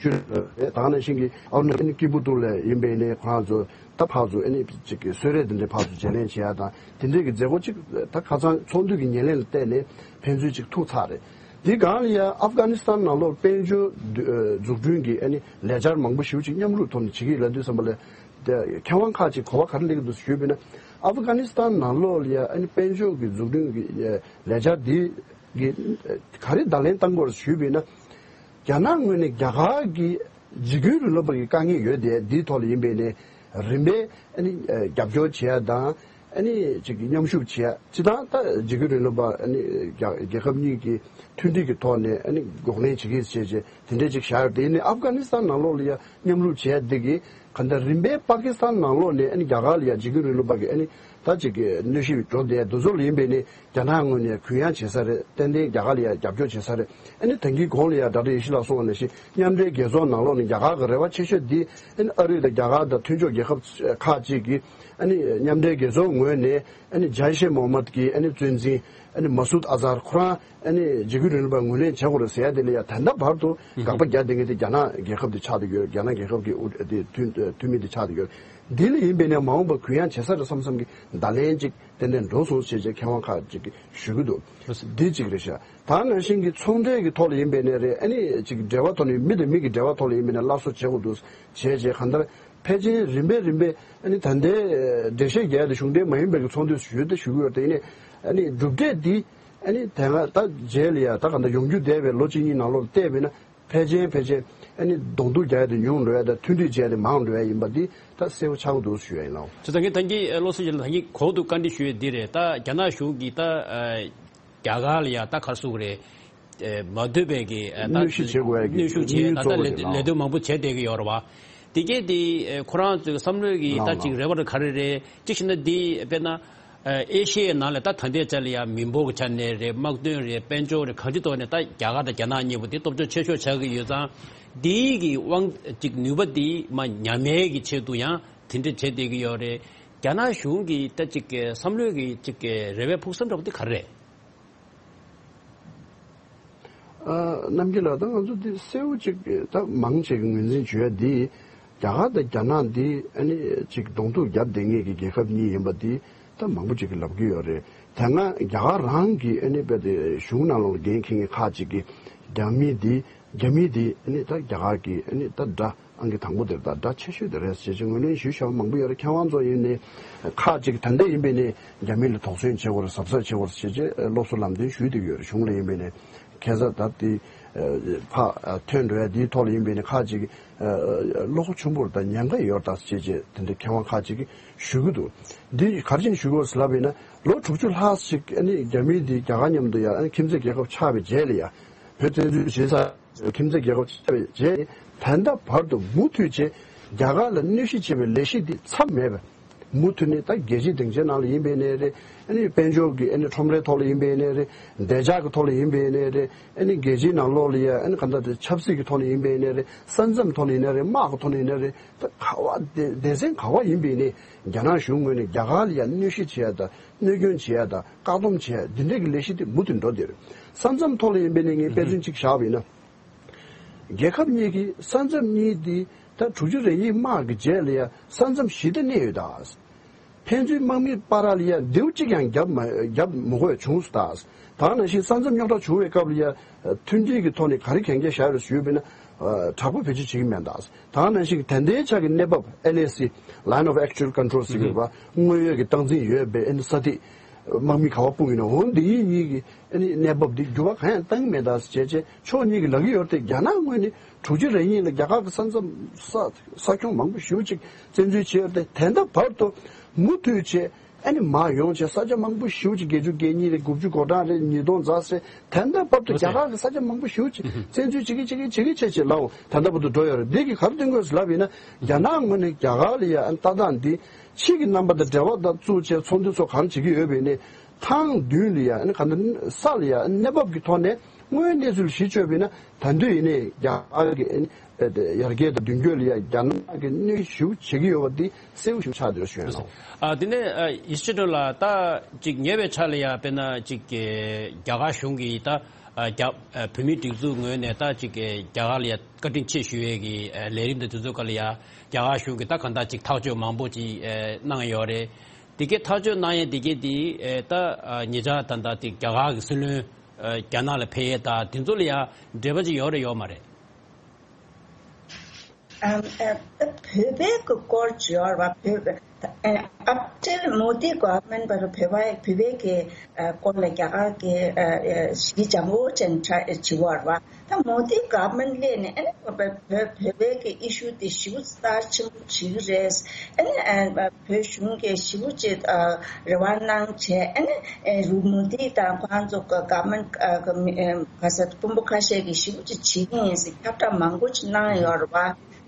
ཞུ་རེད། ད་ག་ནང་བཞིན་གྱི་ཨ་ནི་ཨ་ནི་སྐྱིད་པོ་འདུག་ལས་ཡིན་པའི་ནས་ཁོ་རང་ཚོ་ད་ཕར་ཚུར་ཨ་ནི་ཅིག་གི་གསོལ་རས་འདི་འདྲའི་ཕར་ཚུར་བརྗེ་ལེན་བྱེད་ཡ་དང་དེ་འདྲའི་གི་མཛད་སྒོ་ཅིག་ད་ཁ་སང་ཚོགས་འདུ་གི་ཉེར་ལེན་ལ་བལྟས་ནས་ཕན་ཚུན་ཅིག་ཐུག་ཚར་རེད། འདི་སྒང་ལ་ཡ་ཨབ་གྷ་ནི་སི་ཐན་ནང་ལོགས་དཔལ་འབྱོར་འཛུགས་སྐྲུན་གྱི་ཨ་ནི་ལས་འཆར་མང་པོ་ཞེ་པོ་ཅིག་མཉམ་རུབ་ཐོག་ནས་བྱེད་ཀྱི་ཡོད་ལབ་དུས་ཙམ་པ་ལ། དེ་མཁས་དབང་ཁག་ཅིག་གོ་བ་ག་རེ་སླེབས་ཀྱི་འདུག་ཞུས་པ་ཡིན་ན། ཨབ་གྷ་ནི་སི་ཐན་ནང་ལོགས་ལ་ཡ་ཨ་ནི་དཔལ་འབྱོར་གྱི་འཛུགས་སྐྲུན་གྱི་ལས་འཆར་འདི་གི་ག་རེ་བརྡ་ལན་བཏང་དགོས་རེད་ཞུས་པ་ཡིན་ན། རྒྱ་ནག་ངོས་ནས་རྒྱ་གར་གྱི་འཇིགས་སྐུལ་རིང་ལུགས་པ་གི་དཀའ་ངལ་ཡོད་དེ་འདིའི་ཐོག་ལ་ཡིན་པས་ནས་རིམ་པས་ཨ་ནི་རྒྱབ་སྐྱོར་བྱེད་ཡ་དང་། ཨ་ནི་ཅིག་གི་མཉམ་ཞུགས་བྱེད་ཡ། སྤྱི་བཏང་ད་འཇིགས་སྐུལ་རིང་ལུགས་པ་ཨ་ནི་རྒྱ་རྒྱལ་ཁབ་གཉིས་ཀྱི་མཐུན་སྒྲིལ་གྱི་ཐོག་ནས་ཨ་ནི་འགོག་ལན་བྱེད་ཀྱི་བྱས་རྗེས་དེ་འདྲས་ཅིག་བཞག་ཡོད་དེ། ཡིན་ནའི་ཨབ་གྷ་ནི་སི་ཐན་ནང་ལོགས་ལ་ཡ་མཉམ་རུབ་བྱས་ཡ་འདི་གི་ག་འདྲ་རིམ་པས་པ་ཀི་སི་ཐན་ནང་ལོགས་ནས་ཨ་ནི་རྒྱ་གར་ལ་ཡ་འཇིགས་སྐུལ་རིང་ལུགས་པ་གི་ཨ་ནི་ད་ཅིག་གི་གནོན་ཤུགས་འགྲོ་བསྡད་འདུག་ཚོ་ལ་ཡིན་པས་ནི་རྒྱ་ནག་ངོས་ནས་གུ་ཡངས་བྱེད་ས་རེད། ཏན་ཏན་རྒྱ་གར་ལ་ཡ་རྒྱབ་སྐྱོར་བྱེད་ས་རེད། ཨ་ནི་ད་གིན་གོང་ལ་ཡ་ཌོག་ཊར་ཡེ་ཤེས་ལགས་གསུངས་པ་ནང་བཞིན་མཉམ་འབྲེལ་རྒྱལ་ཚོགས་ནང་ལོགས་ནས་རྒྱ་གར་གི་རེ་བ་ཆེ་ཤོས་འདི་ཨ་ནི་ཨ་རི་དང་རྒྱ་གར་དང་མཐུན་ཕྱོགས་རྒྱལ་ཁབ་ཁག་ཅིག་གིས་ཨ་ནི་མཉམ་འབྲེལ་རྒྱལ་ཚོགས་ངོས་ནས་ཨ་ནི་ཇའི་ཤེ་མོ་ཧམ་མད་ཀྱི་ཨ་ནི་གཙོ་འཛིན་ཨ་ནི་མ་སུད་ཨ་ཛར་ཁོ་རང་ཨ་ནི་འཇིགས་སྐུལ་རིང་ལུགས་པ་ངོས་ལེན་བྱེད་དགོས་རེད་ཟེར་ཡ་དེ་ལ་ཡ་ད་ལྟ་བར་དུ་དགག་པ་རྒྱག་བསྡད་མཁན་དེ་རྒྱ་ནག་རྒྱལ་ཁབ་དེ་ཆགས་བསྡད་ཡོད། རྒྱ་ནག་རྒྱལ་ཁབ་ཀྱི་དབུ་དེ་འཐུས་འཐུས་མི་དེ་ཆགས་བསྡད་ཡོད། འདི་ལ་ཡིན་པས་ནས་མ་འོངས་པ་གུ་ཡངས་བྱེད་ས་རེད་བསམ་བསམ་གྱི་བརྡ་ལན་ཅིག་ཏན་ཏན་འགྲོ་སོང་ཞེས་བྱས་མཁས་དབང་ཁག་ཅིག་གིས་ཞུ་གི་འདུག་འདི་གཅིག་རེད་ཤག་ད་ནང་བཞིན་གྱི་ཚོང་འབྲེལ་གྱི་ཐོག་ལ་ཡིན་པས་ནས་རེད། ཨ་ནི་ཅིག་འབྲེལ་བ་ཐོག་ནས་མི་དང་མི་གི་འབྲེལ་བ་ཐོག་ལ་ཡིན་པས་ནས་སླར་གསོ་བྱེད་དགོས་འདུག་བྱས་རྗེས་གང་ལྟར་ཕལ་ཆེར་རིམ་པས་རིམ་པས་ཨ་ནི་ད་ལྟའི་འགྲེལ་བཤད་རྒྱག་ཡ་དེ་གཞུང་འབྲེལ་མ་ཡིན་པའི་གི་ཚོགས་འདུ་ཞུས་ཏེ་ཞུ་གི་ཡོད་རེད། དེ་ཡིན་ནས་ཨ་ནི་གྲུབ་འབྲས་འདི་ཨ་ནི་དེ་སྔ་ད་རྗེས་ལ་ཡ་ད་གང་ལྟར་ཡོང་རྒྱུ་བསྡད་པའི་ལོ་གཅིག་གཉིས་ནང་ལོགས་ལ་བལྟས་པས་ན། ཕལ་ཆེར་ཕལ་ཆེར་ཨ་ནི་གདོང་ཐུག་རྒྱག་ཡ་དེ་ཉུང་འགྲོ་ཡ་དང་མཐུན་སྒྲིལ་བྱས་ཏེ་མང་འགྲོ་ཡ་ཡིན་པ་འདི་ད་གསལ་པོ་ཆགས་ཀྱི་འདུག་ཞུ་ཡ་ཡིན་ལགས། བྱས་ཙང་ངས་ད་གིན་བློ་གསལ་ལགས་ད་གིན་གོང་དུ་བཀའ་འདྲི་ཞུ་ཡ་འདི་རེད། ད་རྒྱ་ནག་གཞུང་གིས་ད་རྒྱ་གར་ལ་ཡ་ད་ག་རེ་ཟེར་དགོས་རེད། མ་འདོད་པའི་གི་ད་གནོན་ཤུགས་བྱེད་དགོས་ཡ་གི་གནོན་ཤུགས་བྱས་དམིགས་ཡུལ་ད་ད་གཙོ་བོ་ལས་དེ་ལགས། ལས་དོན་མང་པོ་བྱས་བསྡད་ཀྱི་ཡོད་རེད་བ། དེ་གས་དེ་ཁོ་རང་ཚོའི་བསམ་བློའི་གི་ད་ལགས་ཅིག་ལགས། རེ་བ་རེ་ག་རེ་རེད། གཅིག་བྱས་ན་འདི་དཔེར་ན། ཨེ་ཤི་ཡའི་ནང་ལ་ད་ད་ལྟའི་ཆ་ལ་ཡང་མི་འབོར་གྱི་ཆ་ནས་རེད། དམག་དོན་རེད། དཔལ་འབྱོར་རེད། གང་ཅིའི་ཐོག་ནས་ད་རྒྱ་གར་དང་རྒྱ་ནག་གཉིས་པོ་དེ་སྟོབས་ཤུགས་ཆེ་ཤོས་ཆགས་ཀྱི་ཡོད་ཙང་། འདིའི་གི་དབང་ཅིག་ནུས་པ་འདི་མ་ཉམས་ཡས་ཀྱི་ཆེད་དུ་ཡང་དེ་འདྲ་བྱས་བསྡད་ཀྱི་ཡོད་རེད། རྒྱ་ནག་གཞུང་གི་ད་ཅིག་བསམ་བློའི་གི་ཅིག་རེ་བའི་ཕུགས་བསམ་འདྲ་པོ་དེ་ག་རེ་རེད། ཨ། རྣམ་རྒྱལ་ལགས། ད་ང་ཚོ་འདི་གསལ་པོ་ཅིག་ད་མང་ཆེ་གི་ངོས་འཛིན་བྱེད་ཡ་འདི་རྒྱ་གར་དང་རྒྱ་ནག་འདི་ཨ་ནི་ཅིག་གདོང་ཐུག་རྒྱབ་བསྡད་མཁན་གྱི་རྒྱལ་ཁབ་གཉིས་ཡིན་པ་འདི་ ད་མང་པོ་ཅིག་གིས་ལབ་ཀྱི་ཡོད་རེད། དེ་སྔ་རྒྱ་གར་རང་གི་ཨ་ནི་དཔེ་དེ་གཞུང་ནང་ལོགས་ལ་འགན་འཁྱེར་མཁན་ཁག་ཅིག་གིས་རྒྱ་མི་འདི་རྒྱ་མི་འདི་ཨ་ནི་ད་རྒྱ་གར་གྱི་ཨ་ནི་ད་དགྲ་ཨང་ཀི་དང་པོ་དེ་རེད། ད་དགྲ་ཆེ་ཤོས་དེ་རེད་ཟེར་བྱས་ངོས་ལེན་ཞུས་བཞག་པ་མང་པོ་ཡོད་རེད། མཁས་དབང་ཚོ་ཡིན་ནའི་ཁག་ཅིག་ད་ལྟ་ཡིན་པས་ནས་རྒྱ་མི་ལ་དོགས་ཟོན་བྱེད་དགོས་རེད། གཟབ་གཟབ་བྱེད་དགོས་རེད་ཟེར་བྱས་སློབ་གསོ་ལམ་སྟོན་ཞུས་བསྡད་ཀྱི་ཡོད་རེད། གཞུང་ལ་ཡིན་པས་ནས་ཁ་སང་ད་དེ་ཕར་ཐོན་འགྲོ་ཡ་དེའི་ཐོག་ལ་ཡིན་པས་ནས་ཁག་ཅིག་བློ་ཁོག་ཆུང་པོ་རེད། ད་ཉེན་ཁ་ཡོད་རེད་ད་ཟེར་བྱས་དེ་འདྲའི་མཁས་དབང་ཁག་ཅིག་གིས་ཞུ་གི་འདུག་འདི་ག་རེ་བྱས་ནས་ཞུ་དགོས་ཟེར་ལབ་པ་ཡིན་ན། ལོ་དྲུག་ཅུ་ལྷག་ཅིག་ཨ་ནི་རྒྱ་མི་འདི་རྒྱ་གར་མཉམ་དུ་ཡ་ཨ་ནི་ཁྱིམ་མཚེས་རྒྱལ་ཁབ་ཆགས་པའི་རྗེས་ལ་ཡ། བོད་བཙན་འཛུལ་བྱས་ཚར། ཁྱིམ་མཚེས་རྒྱལ་ཁབ་ཆགས་པའི་རྗེས་ནས་ད་ལྟ་བར་དུ་མུ་མཐུད་བྱས་རྒྱ་གར་ལ་གནོད་གཞི་བྱེད་པའི་ལས་གཞི་འདི་མཚམས་མེད་པ། མུ་མཐུད་ནས་ད་རྒྱལ་སྤྱིའི་སྡིངས་ཆའི་ནང་ལ་ཡིན་པའི་ནས་རེད། ཨ་ནི་དཔལ་འབྱོར་གྱི་ཨ་ནི་ཁྲོམ་རའི་ཐོག་ལ་ཡིན་པའི་ནས་རེད། བདེ་འཇགས་ཀྱི་ཐོག་ལ་ཡིན་པའི་ནས་རེད། ཨ་ནི་རྒྱལ་སྤྱིའི་ནང་ལོགས་ལ་ཡ་ཨ་ནི་ག་འདྲ་དེ་ཆབ་སྲིད་ཀྱི་ཐོག་ནས་ཡིན་པའི་ནས་རེད། ས་མཚམས་ཐོག་ནས་ཡིན་ནས་རེད། དམག་གི་ཐོག་ནས་ཡིན་ནས་རེད། ད་ག་བ་སྡེ་སྡེ་ཚན་ག་བ་ཡིན་པའི་ནས་རྒྱ་ནག་གཞུང་ངོས་ནས་རྒྱ་གར་ལ་ཡ་གནོད་གཞི་བྱེད་ཡ་ད་གནོད་སྐྱོན་བྱེད་ཡ་ད་བཀག་སྡོམ་བྱེད་ཡ་འདི་འདྲའི་གི་ལས་གཞི་དེ་མུ་མཐུད་འགྲོ་བསྡད་རེད། ས་མཚམས་ཐོག་ལ་ཡིན་པའི་ནས་ངས་དཔེ་མཚོན་གཅིག་བཞག་པ་ཡིན་ན། རྒྱལ་ཁབ་གཉིས་ཀྱི་ས་མཚམས་གཉིས་འདི་ད་དྲུག་ཅུ་རེ་གཉིས་དམག་གི་རྗེས་ལ་ཡ་ས་མཚམས་ཞི་བདེ་གནས་ཡོད་ད། ཕན་ཚུན་དམག་མིའི་བར་ལ་ཡ་མདེའུ་གཅིག་ཀྱང་བརྒྱབ་མ་བརྒྱབ་མ་དགོས་བྱུང་སོང་ད། ད་ག་ནང་བཞིན་ས་མཚམས་རྙོག་དྲ་བྱུང་བའི་སྐབས་ལ་ཡ་མཐུན་སྒྲིལ་གྱི་ཐོག་ནས་ག་རེ་གན་རྒྱ་བཞག་ཡོད་རེད་ཞུས་པ་ཡིན་ན། དྲག་པོ་བེད་སྤྱོད་བྱེད་ཀྱི་མེད་ད། ད་ག་ནང་བཞིན་དེ་འདྲའི་ཆ་གི་གནས་བབ་ཨེལ་ཨེ་སི། Line of Actual Control ཟེར་གྱི་རེད་པ། དངོས་ཡོད་ཀྱི་སྟངས་འཛིན་ཡོད་པའི་ཨ་ནི་ས་ཐིག་དམག་མི་ག་བ་སྤུངས་ཡིན་ན་འོ་འདི་གཉིས་ཀྱི་ཨ་ནི་གནས་བབ་འདི་འགྱུར་བ་གང་ཡང་བཏང་གི་མེད་ད་ཟེར་བྱས་ཕྱོགས་གཉིས་ཀྱི་ལབ་ཀྱི་ཡོད་རེད་དེ། རྒྱ་ནག་ངོས་ནས་དྲུག་ཅུ་རེ་གཉིས་ལ་རྒྱ་གར་གྱི་ས་མཚམས་ས་ས་ཁྱོན་མང་པོ་ཞེ་པོ་ཅིག་བཙན་འཛུལ་བྱས་ཡོད་རེད་དེ། ད་ལྟ་བར་དུ་མུ་མཐུད་བྱས་ཨ་ནི་མར་ཡོང་བྱས་ས་ཆ་མང་པོ་ཞེ་པོ་ཅིག་བརྒྱད་ཅུ་གྱ་གཉིས་རེད། དགུ་བཅུ་གོ་གྲངས་རེད། ཉིས་སྟོང་རྩ་ཟེར་ད་ལྟ་བར་དུ་རྒྱ་གར་གྱི་ས་ཆ་མང་པོ་ཞེ་པོ་ཅིག་བཙན་འཛུལ་བྱེད་ཀྱི་བྱེད་ཀྱི་བྱེད་ཀྱི་བྱས་བྱས་ལབ་ད་ལྟ་བར་དུ་འགྲོ་ཡོད་རེད། འདི་གིས་ག་རེ་སྟོན་དགོས་ཟེར་ལབ་ཡིན་ན། རྒྱ་ནག་ངོས་ནས་རྒྱ་གར་ལ་ཡ་ཨ་ནི་ལྟ་སྟངས་འདི། ཕྱི་གི་རྣམ་པ་དང་འབྲེལ་བ་དང་བཙུགས་བྱས་ཚོགས་འདུ་ཚོགས་གང་བྱེད་ཀྱི་ཡོད་པ་ཡིན་ནའི། ཐེངས་བདུན་ལ་ཡ་ཨ་ནི་ག་འདྲ་ས་ལ་ཡ་ཨ་ནི་གནས་བབ་ཀྱི་ཐོག་ནས་དངོས་ཡོད་གནས་ཚུལ་གཞི་བཅོལ་བ་ཡིན་ན། ད་དུང་ཡིན་ནའི་རྒྱ་གར་གྱི་ཨ་ནི་ཡར་རྒྱས་དང་མདུན་སྐྱོད་ལ་ཡ་རྒྱ་ནག་གི་གནོད་ཞིབ་བྱེད་ཀྱི་ཡོད་པ་འདི་གསལ་པོ་ཞིག་ཆགས་བསྡད་ཡོད་ཞུ་ཡ་ཡིན། ཨ་དེ་ནས་ཨ་ཡེ་ཤེས་སྒྲོན་ལགས། ད་ཅིག་ཉེ་བའི་ཆར་ལ་ཡ་དཔེར་ན་ཅིག་གི་རྒྱ་གར་གཞུང་གིས་ད་ཨ་རྒྱ་ཨ་བོད་མིའི་སྒྲིག་འཛུགས་ངོས་ནས་ད་ཅིག་གི་རྒྱ་གར་ལ་ཡ་བཀའ་དྲིན་ཆེ་ཞུ་ཡས་ཀྱི་ཨ་ལས་རིམ་དང་དུས་ཚོད་སྐབས་ལ་ཡ་རྒྱ་གར་གཞུང་གིས་ད་གང་ལྟར་ཅིག་ཐག་གཅོད་མང་པོ་ཅིག་ཨ་གནང་ཡོད་རེད། དེ་གའི་ཐག་གཅོད་གནང་ཡས་དེ་གའི་དེ་ཨ་ད་ཨ་ཉེ་ཆར་ད་ལྟ་དེ་རྒྱ་གར་གྱི་སྲིད་བློན་ཨ་རྒྱ་ནག་ལ་ཕེབས་ཡས་ད་དེ་ཚོ་ལ་ཡ་འབྲེལ་བ་ཅིག་ཡོད་རེད་ཡོད་མ་རེད། ཨམ་ཨ་ད་བོད་པའི་གི་སྐོར་བརྗོད་པ་བོད་པ་ཨ་after Modi government བར་བོད་པ་བོད་པའི་གི་ཨ་སྐོར་ལ་རྒྱ་གར་གི་ཨ་ཨ་གཞི་བྱང་བོ་ཅན་བྱ་བྱེད་པ་རེད་པ། ད་Modi government སླེབས་ནས་ཨ་ནི་བོད་བོད་བོད་པའི་གི་issue དེ་ཞེ་པོ་རྩ་ཆེན་པོ་བྱེད་ཀྱི་རེད། ཨ་ནི་ཨ་བོད་གཞུང་གིས་ཞེ་པོ་ཅིག་ཨ་རེ་བ་གནང་བྱས། ཨ་ནི་ཨ་རུ་མུ་དི་དང་ཁོང་ཚོ་གི་government ཨ་གི་མི་ཨ་ག་ས་དཔོན་པོ་ཁ་ཤས་ཀྱིས་ཞེ་པོ་ཅིག་བྱེད་ཀྱི་ཡིན་ཟེར་ཁྱབ་བསྒྲགས་མང་པོ་ཅིག་གནང་ཡོད་རེད་པ།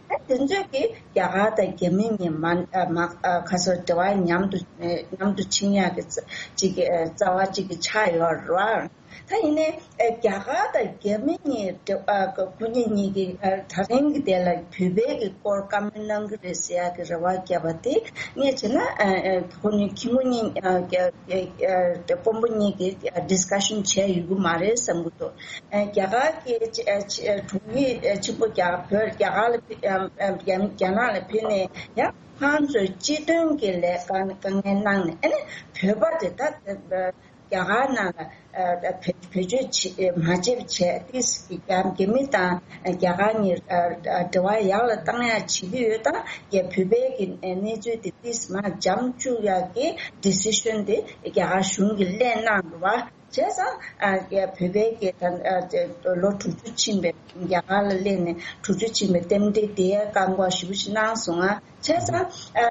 ཨ་དེ་ཚོས་ཀྱིས་རྒྱ་གར་དང་རྒྱ་མི་གཉིས་མ་ཨ་མ་ཨ་ག་ས་འབྲེལ་བ་མཉམ་དུ་ཨ་མཉམ་དུ་ཕྱིན་ཡག་གི་རྩ་ཅིག་གི་ཨ་རྩ་བ་ཅིག་གི་ཆགས་ཡོད་རེད་པ། ད་ཡིན་ནའི་ཨ་རྒྱ་གར་དང་རྒྱ་མི་གཉིས་འབྲེལ་ཨ་ཁོ་གཉིས་གཉིས་ཀྱིས་ཨ་ད་རིང་གི་དེ་ལ་བོད་པའི་གི་སྐོར་བཀའ་མོལ་གནང་གི་རེད་ཟེར་ཡག་གི་རེ་བ་བརྒྱབ་པ་དེ་ངས་བྱས་ན་ཨ་ཨ་ཁོ་གཉིས་ཁྱི་མོ་གཉིས་ཨ་རྒྱ་ཨ་ཨ་དཔོན་པོ་གཉིས་ཀྱིས་ཨ་discussion བྱས་ཡོད་གི་མ་རེད་བསམ་གི་འདུག་ཨ་རྒྱ་གར་གྱི་ཨ་ཨ་དྲུང་ཡིག་ཨ་ཆེན་པོ་རྒྱ་བོད་རྒྱ་གར་ལ་ཕེ་ཨ་ཨ་རྒྱ་རྒྱ་ནག་ལ་ཕེབས་ནས་ཡང་ཁོང་ཚོས་སྤྱི་དོན་གྱི་ལས་ཀ་དཀའ་ངལ་གནང་ནས། ཨ་ནི་བོད་པ་དེ་ད་རྒྱ་གར་ནང་ལ་ཨ་བེད་བེད་སྤྱོད་བྱེད་མ་བྱེད་བྱས་ཏིས་རྒྱ་རྒྱ་མི་དང་རྒྱ་གར་གཉིས་ཨ་ཨ་འབྲེལ་བ་ཡག་ལ་བཏང་ཡག་བྱེད་ཀྱི་ཡོད་ད། རྒྱ་བོད་པའི་གི་གནས་ཚུལ་དེ་ཏིས་མར་འཇམ་བཅུག་ཡག་གི་decision དེ་རྒྱ་གར་གཞུང་གིས་ལེན་གནང་འདུག་བ། བྱས་ཙང་ཨ་ཡ་བོད་པའི་གི་ད་ཨ་ལོ་དྲུག་ཅུ་ཕྱིན་པའི་རྒྱ་གར་ལ་སླེབས་ནས་དྲུག་ཅུ་ཕྱིན་པའི་རྟེན་འབྲེལ་དེ་བཀག་འགོག་ཞེ་པོ་ཞིག་གནང་སོང་ང་། བྱས་ཙང་ཨ་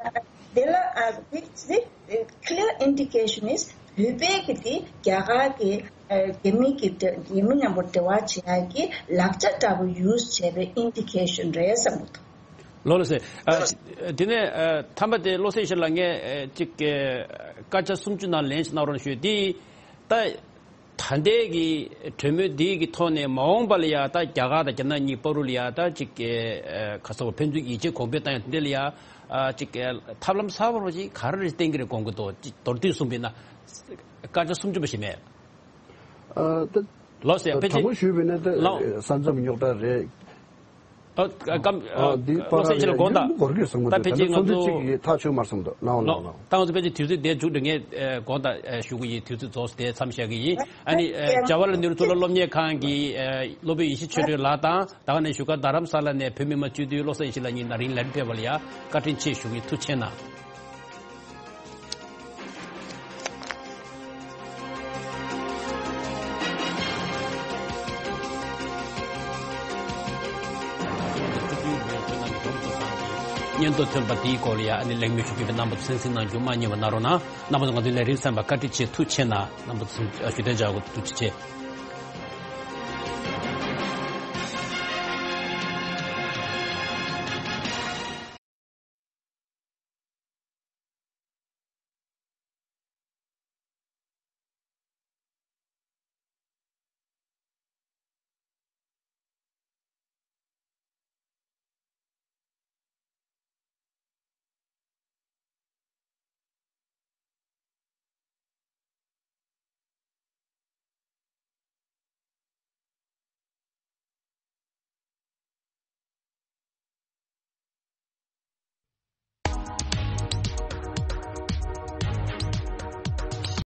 དེ་ལ་ཨ་this this clear indication is བོད་པའི་གི་དེ་རྒྱ་གར་གི་ཨ་རྒྱ་མི་གི་རྒྱ་མི་མཉམ་པོ་འབྲེལ་བ་བྱེད་ཡག་གི་ལག་ཆ་འདྲ་པོ་use བྱས་པའི་indication རེད་བསམ་གི་འདུག་ལགས་ལགས་སེ། ཨ་དེ་ནས་ཨ་ཐ་མ་དེ་བློ་གསལ་ཤེས་ལགས་ངས་ཨ་ཅིག་ཨ་སྐར་ཆ་སུམ་ཅུ་ནང་ལན་ཞིག་གནང་རོགས་ཞུ། དེ་ད་ད་ལྟའི་གི་གྲོས་མོལ་འདི་གི་ཐོག་ནས་མ་འོངས་པ་ལ་ཡ་ད་རྒྱ་གར་དང་རྒྱ་ནག་གཉིས་བར་དུ་ལ་ཡ་ད་ཅིག་གི་ཨ་ག་ས་བ་ཕན་ཚུན་ཡིད་ཆེས་གོང་འཕེལ་བཏང་ཡ་དེ་འདྲ་ལ་ཡ་ཨ་ཅིག་གི་ཐབས་ལམ་གསར་པ་ཅིག་ག་རེ་རེ་བསྟན་གི་རེད་དགོངས་ཀྱི་འདུག་ཅིག་མདོར་བསྡུས་གསུངས་པ་ཡིན་ན་སྐར་ཆ་སུམ་ཅུ་པ་ཞིག་མེད། ཨ་ད་ལགས་སེ། ཨ་ཕལ་ཆེར་དྲང་མོ་ཞུས་པ་ཡིན་ན་ད་ལགས། ས་མཚམས་རྙོག་དྲ་རེད། ཨ། སྐམ། ཨ། འདི་པར་བློ་སེང་ཆེ་ལ་དགོངས་དག། འགོར་གྱི་ཟེར་མོ་ད་འདུག་ཕལ་ཆེར་ད་ང་ཚོ་ཚོད་ཅིག་གིས་ཐག་ཆོད་མ་སོང་འདུག་ནའོ་ནའོ་ནའོ། ད་ང་ཚོ་ཕལ་ཆེར་དུས་ཚོད་དེ་མཇུག་སྒྲིལ་ངེས། ཨ། དགོངས་དག། ཨ། ཞུ་གི་ཡིན། དུས་ཚོད་རྫོགས་སོང་། དེ་མཚམས་བཞག་གི་ཡིན། ཨ་ནི། ཨ། ཡ། བྱ་བ་ལ་ནུས་རུ་ཚུར་ལ་སློབ་གཉེར་ཁང་གི། ཨ། སློབ་དཔོན་ཡེ་ཤེས་ཆོས་སྒྲོན་ལགས་དང་། ད་ག་ནས་བཞུགས་སྒར་རྡ་རམ་ས་ལ་ནས་བོད་མི་མང་སྤྱི་འཐུས་བློ་སེང་ཆེ་ལགས་གཉིས་ན་རིང་ལན་ཕེབས་པ་ལ་ཡ་བཀའ་དྲིན་ཆེ་ཞུ་གི་ཡིན། ཐུགས་རྗེ་གནང་། སྙན་ཐོ་ཐོན་པ་དེའི་སྐོར་ལ་ཡ་ཨ་ནི་གླེང་མོལ་ཞུ་རྒྱུ་ཡིན་པས། རྣམ་པ་ཚོ་གསན་གཟིགས་གནང་རྒྱུ་མ་བསྙེལ་བ་གནང་རོགས་གནང་། རྣམ་པ་ཚོ་ང་ཚོའི་ལས་རིམ་གསན་པར་བཀའ་དྲིན་ཆེ། ཐུགས་རྗེ་གནང་། རྣམ་པ་ཚོ་ཞུ་དོན་བྱ་དགོས། ཐུགས་རྗེ་ཆེ།